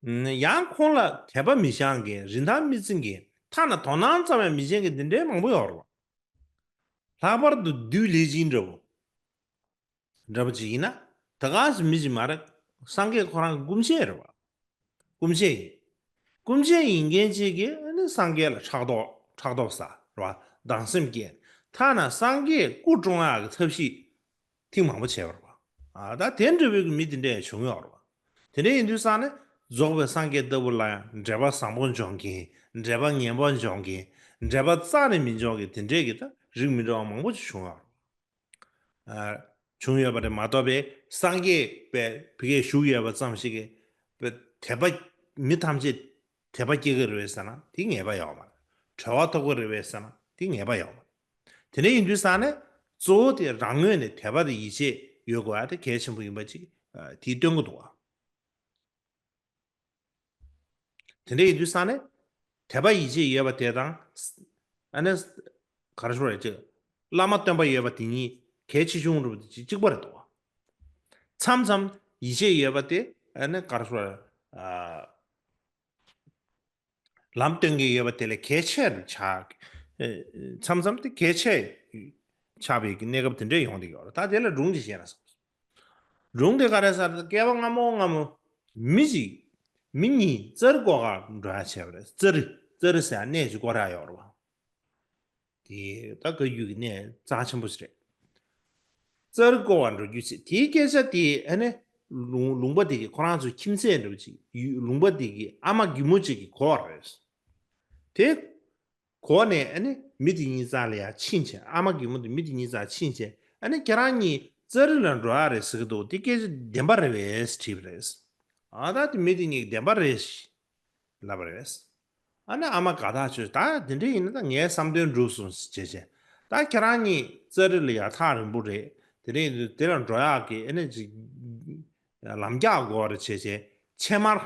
བ། ཡང་ཁོང་ལ་དད་པ་མི་བྱང་མཁན། རིན་ཐང་མི་བརྩི་མཁན། ཐ་ན་དོ་སྣང་ཙམ་ཡང་མི་བྱེད་མཁན་དེ་འདྲའི་མང་པོ་ཡོད་རེད་བ། ལྷག་པར་དུ་བདུད་ལས་ཅན་འདྲ་པོ། འདྲ་པོ་ཅིག་ཡིན་ན། ད་ག་ཞིག་མི་ཞིག་མ་རེད། སངས་རྒྱས་ཁོ་རང་གི་སྐུ་མཆེད་རེད་བ། སྐུ་མཆེད་ཡིན། སྐུ་མཆེད་ཡིན་མཁན་ཅིག་གིས་ཨ་ནི་སངས་རྒྱས་ལ་ཕྲག་དོག་ཕྲག་དོག་ཟ་རེད་བ། སྡང་སེམས་སྐྱེ། ཐ་ན་སངས་རྒྱས་སྐུ་བཀྲོངས་ཡག་གི་ཐབས་ཤེས་ཐེངས་མང་པོ་བྱས་པ་རེད་བ། ཨ་ད་དེ་འདྲ་བའི་གི་མི་དེ་འདྲ་ཡང་བྱུང་ཡོད་རེད་བ། དེ་འདྲ་ཡིན་དུས་ཙང་ནས་རྫོགས་པའི་སངས་རྒྱས་ལྟ་བུ་ལ་ཡང་འགྲེལ་པ་བཟང་པོ་འཇོག་མཁན། འགྲེལ་པ་ངན་པ་འཇོག་མཁན། འགྲེལ་པ་རྩ་ནས་མི་འཇོག་མཁན་དེ་འདྲས་ཀྱི་ད་རིགས་མི་འདྲ་བ་མང་པོ་ཅིག་བྱུང་ཡོད་རེད་བ། བྱུང་ཡོད་པ་རེད་མ་གཏོགས་པའི་སངས་རྒྱས་པའི་བི་གས་བཞུགས་ཡོད་པ་ཙམ་ཞིག་གིས་དད་པ་མི་ཐམས་ཅད་དད་པ་སྐྱེ་གི་རེད་པས་ཟེར་ན་དེ་ངེས་པ་ཡོད་མ་རེད། གྲོལ་བ་ཐོབ་ཀྱི་རེད་པས་ཟེར་ན་དེ་ངེས་པ་ཡོད་མ་རེད། དེ་འདྲ་ཡིན་དུས་ཙང་ནས་གཙོ་བོ་དེ་རང་ངོས་ནས་དད་པ་དང་ཡིད་ཆེས་ཡོད་དགོས་ཡ་དེ་གལ་ཆེན་པོ་ཡིན་པ་ཅིག་དེས་སྟོན་གྱི་འདུག་བ། དེ་འདྲ་ཡིན་དུས་ཙང་ནས་དད་པ་ཡིད་ཆེས་ཡོད་པ་དེ་དང་། ཨ་ནི། ག་རེ་ཞུ་རེད་ཅེ། བླ་མ་སྟོན་པ་ཡོད་པ་དེ་གཉིས་གལ་ཆེ་ཆུང་རུ་གཅིག་པ་རེད་དོ། མཚམས་མཚམས་ཡིད་ཆེས་ཡོད་པ་དེ་ཨ་ནི་ག་རེ་ཞུ་རེད། ལམ་སྟོན་གྱི་ཡོད་པ་དེ་ལས་གལ་ཆེ་རུ་ཆགས། མཚམས་མཚམས་དེ་གལ་ཆེ་ཆགས་པའི་གནས་སྐབས་དེ་འདྲ་ཡོང་གི་ཡོད་རེད། ད་དེ་ལ་སྒྲུང་ཅིག་བཤད་ན་བསམ། སྒྲུང་དེ་ག་རེ་ཟེར་ན་སྐྱེ་བ་སྔ་མོ་སྔ་མོ། མི་ཞིག་མི་གཉིས་ཙཱ་རི་བསྐོར་ག་འགྲོ་ཡ་བྱས་པ་རེད། ཙཱ་རི་ཙཱ་རི་ཟེར་ཡ་གནས་ཅིག་བསྐོར་ཡ་ཡོད་རེད་བ། དེ་ད་བཀའ་བརྒྱུད་ཀྱི་གནས་རྩ་ཆེན་པོ་ཞིག་རེད། ཙཱ་རི་བསྐོར་བ་འགྲོ་རྒྱུ་ཟེར་དེའི་སྐད་ཆ་དེ་ཨ་ནི་ལུང་ལུང་པ་དེ་གི་ཁོ་རང་ཚོའི་ཁྱིམ་མཚེས་འདྲ་བོ་ཅིག་ཡུ་ལུང་པ་དེ་གི་ཨ་མ་རྒན་མོ་ཅིག་གིས་གོ་བ་རེད། དེ་གོ་ནས་ཨ་ནི་མི་དེ་གཉིས་རྩ་ལ་ཡ་ཕྱིན་བྱས། ཨ་མ་རྒན་མོ་དེ་མི་དེ་གཉིས་རྩ་ཕྱིན་བྱས། ཨ་ནི་ཁྱེད་རང་གཉིས་ཙཱ་རི་ལ་འགྲོ་ཡ་རེད་ཟེར་གི་འདུག་དེ་སྐད་ཆ་བདེན་པ་རེད་པས་དྲིས་པ་རེད། ཨ་ད་དེ་མི་དེ་གཉིས་བདེན་པ་རེད། ལབ་པ་རེད། ཨ་ནི་ཨ་མ་དགའ་ཐག་ཆོད། ད་དེ་འདྲ་ཡིན་ན་ད་ངའི་བསམ་དོན་འགྲུབ་སོང་ཞེས་བྱས། ད་ཁྱེད་རང་གཉིས་ཙཱ་རི་ལ་ཡ་ཐག་རིང་པོ་རེད། དེ་འདྲ་ཡིན་དུས་དེ་ལ་འགྲོ་ཡག་གི་ཨ་ནི་ཅིག་ལམ་རྒྱག་དགོས་རེད་བྱས་བྱས། ཕྱེ་མར།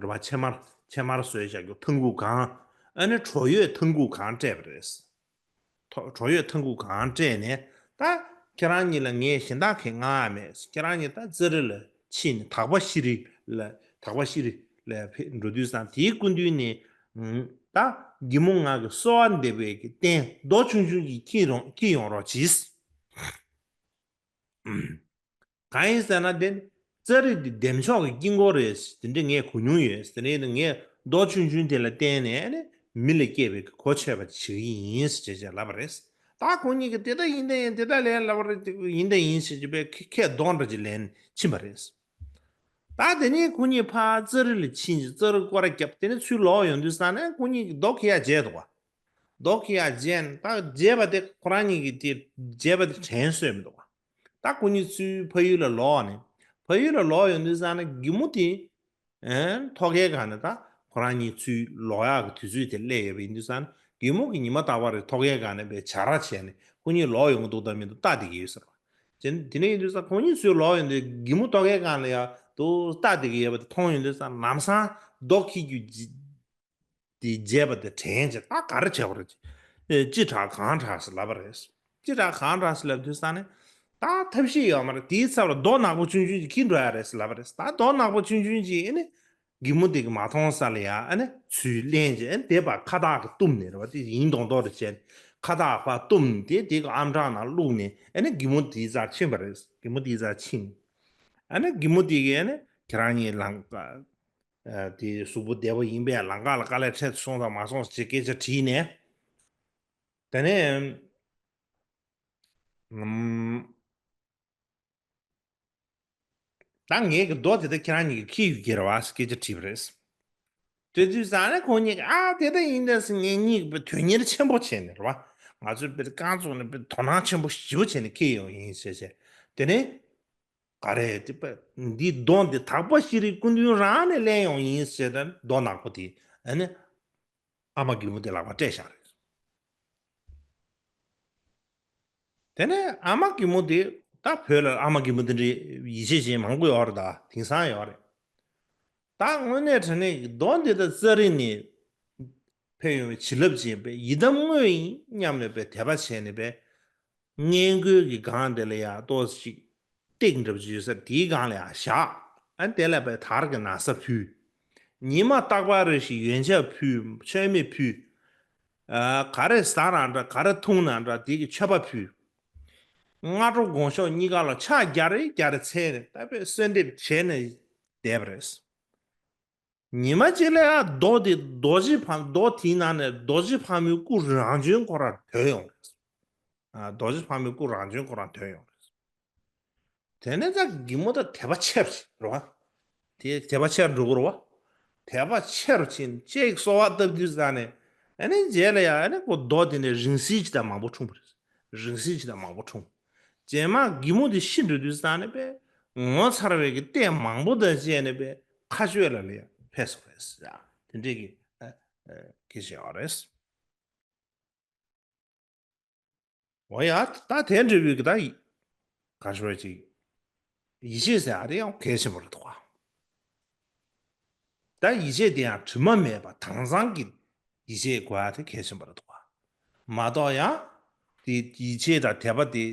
རེད་བ། ཕྱེ་མར་ཕྱེ་མར་བཟོས་བཞག་རྒྱུ་ཐང་ཁུག་གང་། ཨ་ནི་གྲོ་ཡོད་ཐང་ཁུག་གང་སྤྲད་པ་རེད། ཐོ་གྲོ་ཡོད་ཐང་ཁུག་གང་སྤྲད་ནས་ད་ཁྱེད་རང་གཉིས་ལ་ངས་གཞན་དག་གིས་མངགས་ཡ་མེད། ཁྱེད་རང་གཉིས་ད་ཙཱ་རི་ལ་ཕྱིན་ནས་དག་པ་ཤྲཱི་ལ་དག་པ་ཤྲཱི་ལ་ཕེབས་འགྲོ་དུས་ཙང་དེའི་སྐུ་མདུན་ནས་ད་རྒན་མོ་ང་གིས་གསོལ་བ་འདེབས་པའི་གི་རྟེན་རྡོ་ཆུང་ཆུང་ཅིག་འཁྱེར་ཡོང་འཁྱེར་ཡོང་རོགས་གྱིས། གང་ཡིན་ཟེར་ན་དེ་ནི་ཙཱ་རི་འདི་བདེ་མཆོག་གི་དཀྱིལ་འཁོར་རེད། དེ་འདྲ་ངས་གོ་མྱོང་ཡོད། དེ་ནས་ངས་རྡོ་ཆུང་ཆུང་དེ་ལ་བརྟེན་ནས་ནི་མི་ལ་སྐྱེས་པའི་གོ་ཆོད་པ་བྱེད་ཀྱི་ཡིན་ཞེས་བྱས་ལབ་པ་རེད། ད་ཁོ་གཉིས་ཀྱིས་དེ་ལྟ་ཡིན་ད་ཡིན་དེ་ལྟ་ལས་ལབ་པ་རེད། ཡིན་ད་ཡིན་ཞེས་བྱས་པའི་ཁ་ཁ་རྡོག་འདྲ་ཅིག་ལེན་ཕྱིན་པ་རེད། ད་དེ་ནས་ཁོ་གཉིས་ཕར་ཙཱ་རི་ལ་ཕྱིན་ཅིང་ཙཱ་རི་སྐོར་ར་བརྒྱབ། དེ་ནས་ཚུར་ལོག་ཡོང་དུས་ཙང་ནས་ཁོ་གཉིས་ཀྱིས་རྡོ་འཁྱེར་ཡ་བརྗེད་འདུག་བ། རྡོ་འཁྱེར་ཡ་བརྗེད། ད་བརྗེད་པ་དེ་ཁོ་རང་གཉིས་ཀྱིས་དེ་བརྗེད་པ་དེ་དྲན་གསོས་མི་འདུག་བ། ད་ཁོ་གཉིས་ཚུར་ཕ་ཡུལ་ལ་ལོག་ནས། ཕ་ཡུལ་ལ་ལོག་ཡོང་དུས་ཙང་ནས་རྒན་མོ་དེ། ཨན། ཐོག་ཁའི་སྒང་ནས་ད་ཁོ་རང་གཉིས་ཚུར་ལོག་ཡག་གི་དུས་ཚོད་དེ་སླེབས་ཡོད་པ་ཡིན་དུས་ཙང་ནས་རྒན་མོ་གིས་ཉི་མ་རྟག་པར་ཐོག་ཁའི་སྒང་ནས་བྱ་ར་བྱས་ནས་ཁོ་གཉིས་ལོག་ཡོང་གི་འདུག་དང་མི་འདུག་ལྟ་བསྡད་ཀྱི་ཡོད་ཟེར་བ། དེ་དེ་ནས་ཡིན་དུས་ཙང་ཁོང་གཉིས་ཚུར་ལོག་ཡོང་དུས་གི་མོ་ལྟོ་གའི་སྒང་ལ་ཡ་དུ་རྟ་དེ་གི་ཡོད་པ་དེ་མཐོང་ཡོང་དུས་ཙང་ལམ་སང་རྡོ་འཁྱེར་རྒྱུ་དེ་བརྗེད་པ་དེ་དྲན་བྱས། ད་ག་རེ་བྱས་པ་རེད། ཅི་དྲག་གང་དྲག་ཟེར་ལབ་པ་རེད། ཅི་དྲག་གང་དྲག་ཟེར་ལབ་དུས་ཙང་ནས་ད་ཐབས་ཤེས་ཡོད་མ་རེད། དེའི་ཚབ་ལ་རྡོ་ནག་པོ་ཆུང་ཆུང་ཅིག་འཁྱེར་འགྲོ་ཡ་རེད་ཟེར་ལབ་པ་རེད། ད་རྡོ་ནག་པོ་ཆུང་ཆུང་ཅིག་ཨེ་ནི་གི་མོ་དེ་གི་མ་མཐོང་ས་ལ་ཡ་ཨ་ནི་ཚུར་ལེན་བྱས། ཨ་ནི་དེ་ཕར་ཁ་བཏགས་གི་བཏུམས་ནས་རེད་བ། དེ་ཡིན་མདོག་མདོག་རེ་བྱས་ནས་ཁ་བཏགས་ཕར་བཏུམས་ནས་དེ་དེ་གི་ཨམ་ཕྲག་ནང་བླུགས་ནས་ཨ་ནི་གི་མོ་དེའི་རྩར་ཕྱིན་པ་རེད། གི་མོ་དེའི་རྩར་ཕྱིན། ཨ་ནི་གི་མོ་དེ་གིས་ཨ་ནི་ཁྱེད་རང་གཉིས་ལམ་ཀ་ཨ་དེ་གཟུགས་པོ་བདེ་པོ་ཡིན་པས་ལམ་ཀ་ལ་དཀའ་ལས་འཕྲད་སོང་དང་མ་སོང་ཞེས་སྐད་ཆ་དྲིས་ནས། དེ་ནས་ཨམ། ད་ངས་ཀྱི་རྡོ་དེ་ད་ཁྱེད་རང་གཉིས་ཀྱིས་འཁྱེར་ཡོད་ཀྱི་རེད་བ་ཟེར་སྐད་ཆ་དྲིས་པ་རེད། དེ་དུས་ཙང་ནས་ཁོང་གཉིས་ཀྱིས་ཨ་དེ་ད་ཡིན་ད་ཟེར། ངེད་གཉིས་ཀྱིས་དོན་གཉེར་ཆེན་པོ་བྱས་ནས་རེད་བ། ང་ཚོས་དཔེ་རྐང་བཙུགས་ནས་དཔེ་དོ་སྣང་ཆེན་པོ་ཞེ་པོ་བྱས་ནས་འཁྱེར་ཡོང་ཡིན་ཟེར་བྱས། དེ་ནས་ག་རེ་དེ་དཔེ་འདི་རྡོ་འདི་དག་པ་ཤྲཱི་སྐུ་མདུན་རང་ནས་ལེན་ཡོང་ཡིན་ཟེར། ད་རྡོ་ནག་པོ་དེ་ཨ་ནི་ཨ་མ་གི་མོ་དེ་ལག་པ་སྤྲད་བཞག་རེད། དེ་ནས་ཨ་མ་གི་མོ་དེ་ད་བོད་ལ་ཨ་མ་གི་མོ་དེ་འདྲའི་ཡིད་ཆེས་ཅན་མང་པོ་ཡོད་རེད། ད་དེང་སང་ཡོད་རེད། ད་དངོས་གནས་དྲང་གནས་ཀྱི་རྡོ་འདི་ད་ཙཱ་རི་ནས་ཕེབས་ཡོང་བའི་བྱིན་རླབས་ཅན་པས་ཡི་དམ་དངོས་ཡིན་སྙམ་ནས་པའི་དད་པ་བྱས་ནས་པའི་སྔས་མགོའི་གི་སྒང་དེ་ལ་ཡ་ཏོག་ཙམ་ཅིག་སྟེགས་འདྲ་པོ་ཅིག་ཡོད་ས་དེའི་སྒང་ལ་ཡ་བཞག་ཨ་དེ་ལ་པའི་དར་གྱི་ན་བཟའ་ཕུལ། ཉི་མ་རྟག་པར་རེ་ཞིག་ཡོན་ཆབ་ཕུལ། མཆོད་མེ་ཕུལ། ཨ་ག་རེ་ཟ་ན་འདྲ་ག་རེ་འཐུང་ན་འདྲ་དེ་གི་མཆོད་པ་ཕུལ། སྔ་དྲོ་དགོང་ཞོགས་གཉིས་ཀ་ལ་ཕྱག་རྒྱ་རེ་རྒྱ་རེ་འཚལ་ནས་ད་དཔེ་གསོལ་འདེབས་བྱས་ནས་བསྡད་པ་རེད། ཉི་མ་གཅིག་ལ་ཡ་རྡོ་དེ་རྡོ་རྗེ་ཕག་རྡོ་དེའི་ནང་ནས་རྡོ་རྗེ་ཕག་མོའི་སྐུ་རང་བྱོན་ཁོ་རང་ཐོན་ཡོང་རེད། ཨ་རྡོ་རྗེ་ཕག་མོའི་སྐུ་རང་བྱོན་ཁོ་རང་ཐོན་ཡོང་རེད། དེ་ནས་ད་གི་མོ་ད་དད་པ་ཆེར་རེད་བ། དེ་དད་པ་ཆེར་འགྲོ་གི་རེད་བ། དད་པ་ཆེར་ཕྱིན་ལྕེ་གི་གསོལ་བ་བཏབ་དུས་ཙང་ནས་ཨ་ནི་རྗེས་ལ་ཡ་ཨ་ནི་ཁོ་རྡོ་དེ་ནས་རིང་བསྲེལ་ཅིག་དང་མང་པོ་འཁྲུངས་པ་རེད། རིང་བསྲེལ་ཅིག་དང་མང་པོ་འཁྲུངས། རྗེས་མ་གི་མོ་དེ་ཤི་འགྲོ་དུས་ཙང་ནས་པས་ངོ་མཚར་བའི་གི་ལྟས་མང་པོ་དང་བཅས་ནས་པས་མཁའ་སྤྱོད་ལ་ལ་ཡ་ཕེབས་སོང་རེད་ཟེར། དེ་འདྲས་ཀྱི་ཨ་ཨ་སྐད་ཆ་ཡོད་རེད། འོ་ཡ། ད་དེ་འདྲ་བའི་གི་ད་ཡི་ག་ཞོར་ཅིག་ཡིད་ཆེས་ཟེར་ཡ་དེ་ཡང་གལ་ཆེན་པོ་རེད་འདུག་ག་ད་ཡིད་ཆེས་དེ་ཡང་དྲི་མ་མེད་པ་དྭངས་གཙང་གི་ཡིད་ཆེས་དགོས་ཡ་དེ་གལ་ཆེན་པོ་རེད་འདུག་ག་མ་གཏོགས་ཡང་དེ་ཡིད་ཆེས་དང་དད་པ་དེ་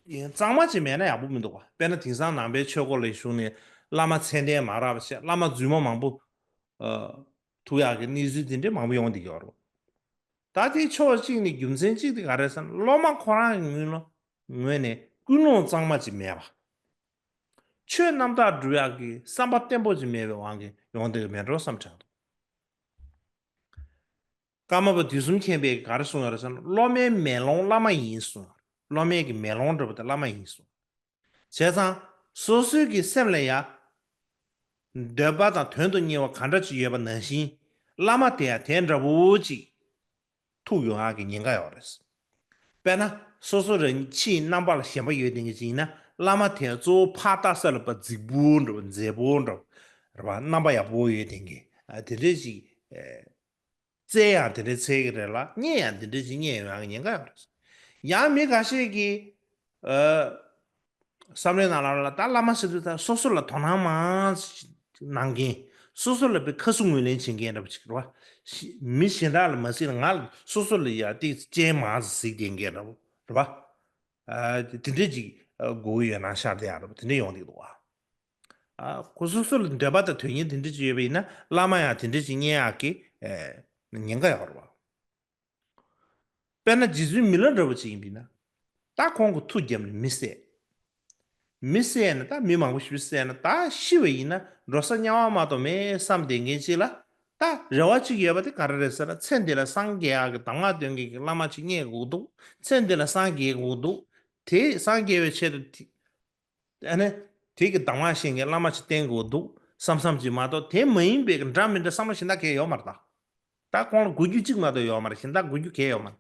གཙང་མ་ཅིག་མེད་ན་ཡག་པོ་མི་འདུག་ག་དཔེར་ན་དེང་སང་ནང་པའི་ཆོས་སྒོ་ལ་ཞུགས་ནས་བླ་མ་མཚན་ལྡན་མ་རག་པ་བྱས། བླ་མ་རྫུན་མ་མང་པོ་ཨ་ཐུག་ཡག་གི་གནས་ཚུལ་དེ་འདྲ་མང་པོ་ཡོང་བསྡད་ཀྱི་ཡོད་རེད། ད་དེ་ཕྱོགས་གཅིག་ནས་རྒྱུ་མཚན་གཅིག་དེ་ག་རེ་ཟེར་ན། སློབ་མ་ཁོ་རང་གི་ངོས་ལ་ངོས་ནས་ཀུན་སློང་གཙང་མ་ཅིག་མེད་པ། ཆོས་རྣམ་དག་སྒྲུབ་ཡག་གི་བསམ་པ་བརྟན་པོ་ཅིག་མེད་པའི་དབང་གིས་ཡོང་བསྡད་ཀྱི་མེད་འགྲོ་བསམ་དྲན་འདུག་ཀརྨ་པ་དུས་གསུམ་མཁྱེན་པས་ག་རེ་གསུངས་ཡོད་རེད་ཟེར་ན། སློབ་མའི་མེ་ལོང་བླ་མ་ཡིན་གསུངས་ཡོད་རེད། སློབ་མའི་གི་མེ་ལོང་འདྲ་པོ་དེ་བླ་མ་ཡིན་གསུངས། བྱས་ཙང་སོ་སོའི་གི་སེམས་ལ་ཡ་འདོད་པ་དང་དོན་དུ་གཉེར་བ་ག་འདྲ་ཅིག་ཡོད་པ་ནང་བཞིན་བླ་མ་དེ་ཡང་དེ་འདྲ་བོ་ཅིག་ཐུག་ཡོང་ཡག་གི་ཉེན་ཁ་ཡོད་རེད། དཔེར་ན་སོ་སོ་རང་ཕྱིའི་རྣམ་པ་ལ་ཞེན་པ་ཡོད་བསྡད་མཁན་ཅིག་ཡིན་ན། བླ་མ་དེ་ཡང་གཙོ་བོ་ཕར་ལྟ་ས་ལ་ཕར་རྫིག་པོ་འདྲ་བོ་མཛེས་པོ་འདྲ་བོ་རེད་བ། རྣམ་པ་ཡག་པོ་ཡོད་བསྡད་མཁན་དེ་འདྲ་ཅིག་ཨེ། བཙལ་ཡང་དེ་འདྲའི་འཚོལ་གྱི་རེད་ལ། རྙེད་ཡང་དེ་འདྲའི་ཅིག་རྙེད་ཡོང་ཡག་གི་ཉེན་ཁ་ཡོད་རེད། ཡང་མི་ཁ་ཤས་ཀྱིས་ཨ་བསམ་བློའི་ནང་ལ་ལ་ད་བླ་མ་ཟེར་དུས་ད་སོ་སོ་ལ་དོ་སྣང་མང་གནང་མཁན། སོ་སོ་ལ་དཔེ་ཁ་གསོ་ངོས་ལེན་བྱེད་མཁན་འདྲ་པོ་ཅིག་རེད་བ། ཤི་མི་གཞན་དག་ལ་མ་གཟིགས་ལ་ང་ལ་སོ་སོ་ལ་ཡ་ཏིག་སྤྱན་མང་ཙམ་གཟིགས་བསྡད་མཁན་འདྲ་པོ་རེད་བ། ཨ་དེ་འདྲའི་ཅིག་ཨ་དགོས་ཀྱི་ཡོད་ན་ཤར་བསྡད་ཡག་རེད་བ། དེ་འདྲ་ཡོང་བསྡད་འདུག་བ། ཨ་ཁོ་སོ་སོ་ལ་འདོད་པ་དང་དོན་གཉེར་དེ་འདྲ་ཅིག་ཡོད་པ་ཡིན་ན་བླ་མ་ཡང་དེ་འདྲ་ཅིག་རྙེད་ཡག་གི་ཨེ་ཉེན་ཁ་ཡོད་རེད་བ། དཔེར་ན་རྗེ་བཙུན་མི་ལ་འདྲ་བོ་ཅིག་ཡིན་པ་ཡིན་ན། ད་ཁོང་གི་མཐུ་བརྒྱབ་ནས་མི་བསད། མི་བསད་ན་ད་མི་མང་པོ་ཞིག་བསད་ན་ད་ཤི་བ་ཡིན་ན་འགྲོ་ས་དམྱལ་བ་མ་གཏོགས་མེད་བསམ་བསྡད་མཁན་ཅིག་ལ། ད་རེ་བ་ཅིག་ཡོད་པ་དེ་ག་རེ་རེད་ཟེར་ན། ཚེ་འདི་ལ་སངས་རྒྱས་ཡག་གི་གདམས་ངག་སྟོན་མཁན་གྱི་བླ་མ་ཅིག་རྙེད་དགོས་འདུག་ཚེ་འདི་ལ་སངས་རྒྱས་དགོས་འདུག་དེ་སངས་རྒྱས་པའི་ཆེད་དུ་དེ་ཨ་ནི་དེ་གི་གདམས་ངག་ཤེས་མཁན་བླ་མ་ཅིག་བསྟེན་དགོས་འདུག་བསམ་བསམ་ཅིག་མ་གཏོགས། དེ་མ་ཡིན་པའི་འདྲ་མི་འདྲ་བསམ་བློ་གཞན་དག་གང་ཡང་ཡོད་མ་རེད་ད། ད་ཁོང་ལ་དགོས་རྒྱུ་གཅིག་མ་གཏོགས་ཡོད་མ་རེད། གཞན་དག་དགོས་རྒྱུ་གང་ཡང་ཡོད་མ་རེད།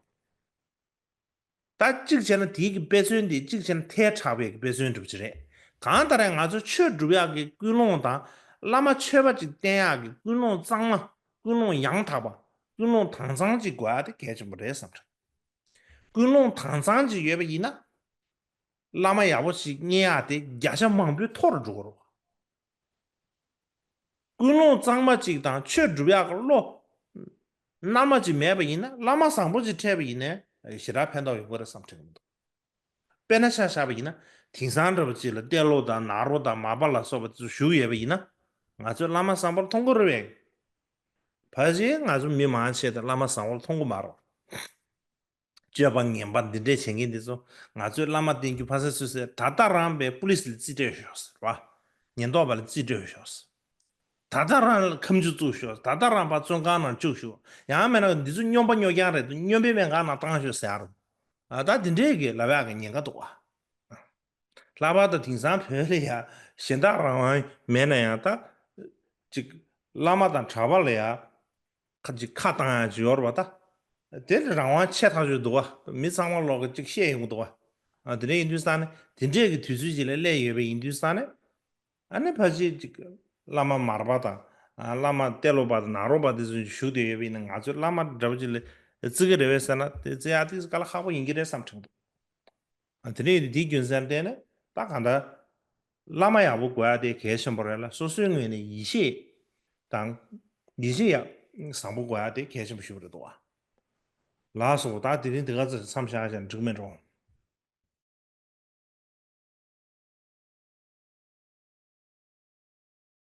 ད་གཅིག་བྱས་ན་དེའི་གི་དཔེ་མཚོན་དེ་གཅིག་བྱས་ན་ཐལ་དྲགས་པའི་གི་དཔེ་མཚོན་འདྲ་པོ་ཅིག་རེད། གང་ལྟར་ཡང་ང་ཚོ་ཆོས་སྒྲུབ་ཡག་གི་ཀུན་སློང་དང་། བླ་མ་མཆོད་པ་ཅིག་བསྟེན་ཡག་གི་ཀུན་སློང་གཙང་མ། ཀུན་སློང་ཡང་དག་པ། ཀུན་སློང་དྭངས་གཙང་ཅིག་དགོས་ཡག་དེ་གལ་ཆེན་པོ་རེད་བསམ་རེད། ཀུན་སློང་དྭངས་གཙང་ཅིག་ཡོད་པ་ཡིན་ན། བླ་མ་ཡག་པོ་ཞིག་རྙེད་ཡག་དེ་བརྒྱ་ཆ་མང་པོའི་ཐོག་རུ་འགྲོ་གི་རེད་བ། ཀུན་སློང་གཙང་མ་ཅིག་དང་ཆོས་སྒྲུབ་ཡག་གི་བློ་རྣལ་མ་ཅིག་མེད་པ་ཡིན་ན། བླ་མ་བཟང་པོ་ཅིག་འཕྲད་པ་ཡིན་ན་ཞེ་དྲག་ཕན་ཐོགས་ཡོང་གི་རེད་བསམ་དྲན་གྱི་མི་འདུག་དཔེར་ན་ཆ་བཞག་པ་ཡིན་ན། དེང་སང་འདྲ་པོ་ཅིག་ལ་ཏེ་ལོ་དང་ནཱ་རོ་དང་མར་པ་ལ་སོགས་པ་དེ་ཚོ་བཞུགས་ཡོད་པ་ཡིན་ན། ང་ཚོས་བླ་མ་བཟང་པོར་མཐོང་གི་རེད་པས། ཕལ་ཆེར་ང་ཚོ་མི་མང་ཆེ་དེ་བླ་མ་བཟང་པོར་མཐོང་གི་མ་རེད། སྤྱོད་པ་ངན་པ་འདི་འདྲས་བྱེད་མཁན་འདི་ཚོ་ང་ཚོས་བླ་མ་བསྟེན་རྒྱུ་ཕ་ས་སུ་ཟེར། ད་ལྟ་རང་པའི་པུ་ལིས་ལ་རྩིས་སྤྲད་ཤོག་ཟེར་བ། ཉེན་རྟོག་པ་ལ་རྩིས་སྤྲད་ཤོག་ཟེར། ད་ལྟ་རང་ལ་ཁ་མཆུ་བཙུགས་ཤོག་ད་ལྟ་རང་ཕར་བཙོན་ཁང་ནང་བཅུག་ཤོག་ཡང་མིན་ན་འདི་ཚོ་སྨྱོན་པ་སྨྱོ་རྐྱང་རེད་འདུག་སྨྱོན་པའི་སྨན་ཁང་ནང་བཏང་ཤོག་ཟེར་ཡ་རེད། ཨ། ད་འདི་འདྲས་ཀྱི་ལབ་ཡག་གི་ཉེན་ཁ་འདུག་བ། ལྷག་པར་དུ་དེང་སང་བོད་ལ་ཡ་གཞན་དག་རང་དབང་མེད་ན་ཡང་ད་ཅིག་བླ་མ་དང་གྲྭ་པ་ལ་ཡ་ཁ་ཅིག་ཁ་བཏང་ཡ་ཅིག་ཡོད་རེད་པ། ད་དེ་ལ་རང་དབང་ཆེ་ཐག་ཆོད་འདུག་བ། མི་ཚང་མ་ལོག་གི་ཅིག་བཤད་ཡོང་གི་འདུག་བ། ཨ། དེ་འདྲ་ཡིན་དུས་ཙང་ནས་དེ་འདྲས་ཀྱི་དུས་ཚོད་ཅིག་ལ་སླེབས་ཡོད་པ་ཡིན་དུས་ཙང་ནས། ཨ་ནི་ཕལ་ཆེར་ཅིག་བླ་མ་མར་པ་དང་། ཨ། བླ་མ་ཏེ་ལོ་པ་དང་ནཱ་རོ་པ་དེ་ཚོ་བཞུགས་བསྡད་ཡོད་པ་ཡིན་ན། ང་ཚོས་བླ་མ་འདྲ་པོ་ཅིག་ལ་བརྩི་གི་རེད་པས་ཟེར་ན། དེ་བརྩི་ཡག་དེ་དཀའ་ལས་ཁག་པོ་ཡིན་གྱི་རེད་བསམ་དྲན་འདུག་ཨ། དེ་འདྲ་ཡིན་དུས་དེའི་རྒྱུ་མཚན་བརྟེན་ནས་ད་གང་ལྟར་བླ་མ་ཡག་པོ་དགོས་ཡག་དེ་གལ་ཆེན་པོ་རེད་ལ། སོ་སོའི་ངོས་ནས་ཡིད་ཆེས་དང་། ཡིད་ཆེས་ཡག་བཟང་པོ་དགོས་ཡག་དེ་གལ་ཆེན་པོ་ཞིག་རེད་འདུག་བ། ལགས་སོ། ད་དེ་རིང་དེ་ག་ཚོད་མཚམས་བཞག་བཞག་འགྲིག་མེད་འགྲོ།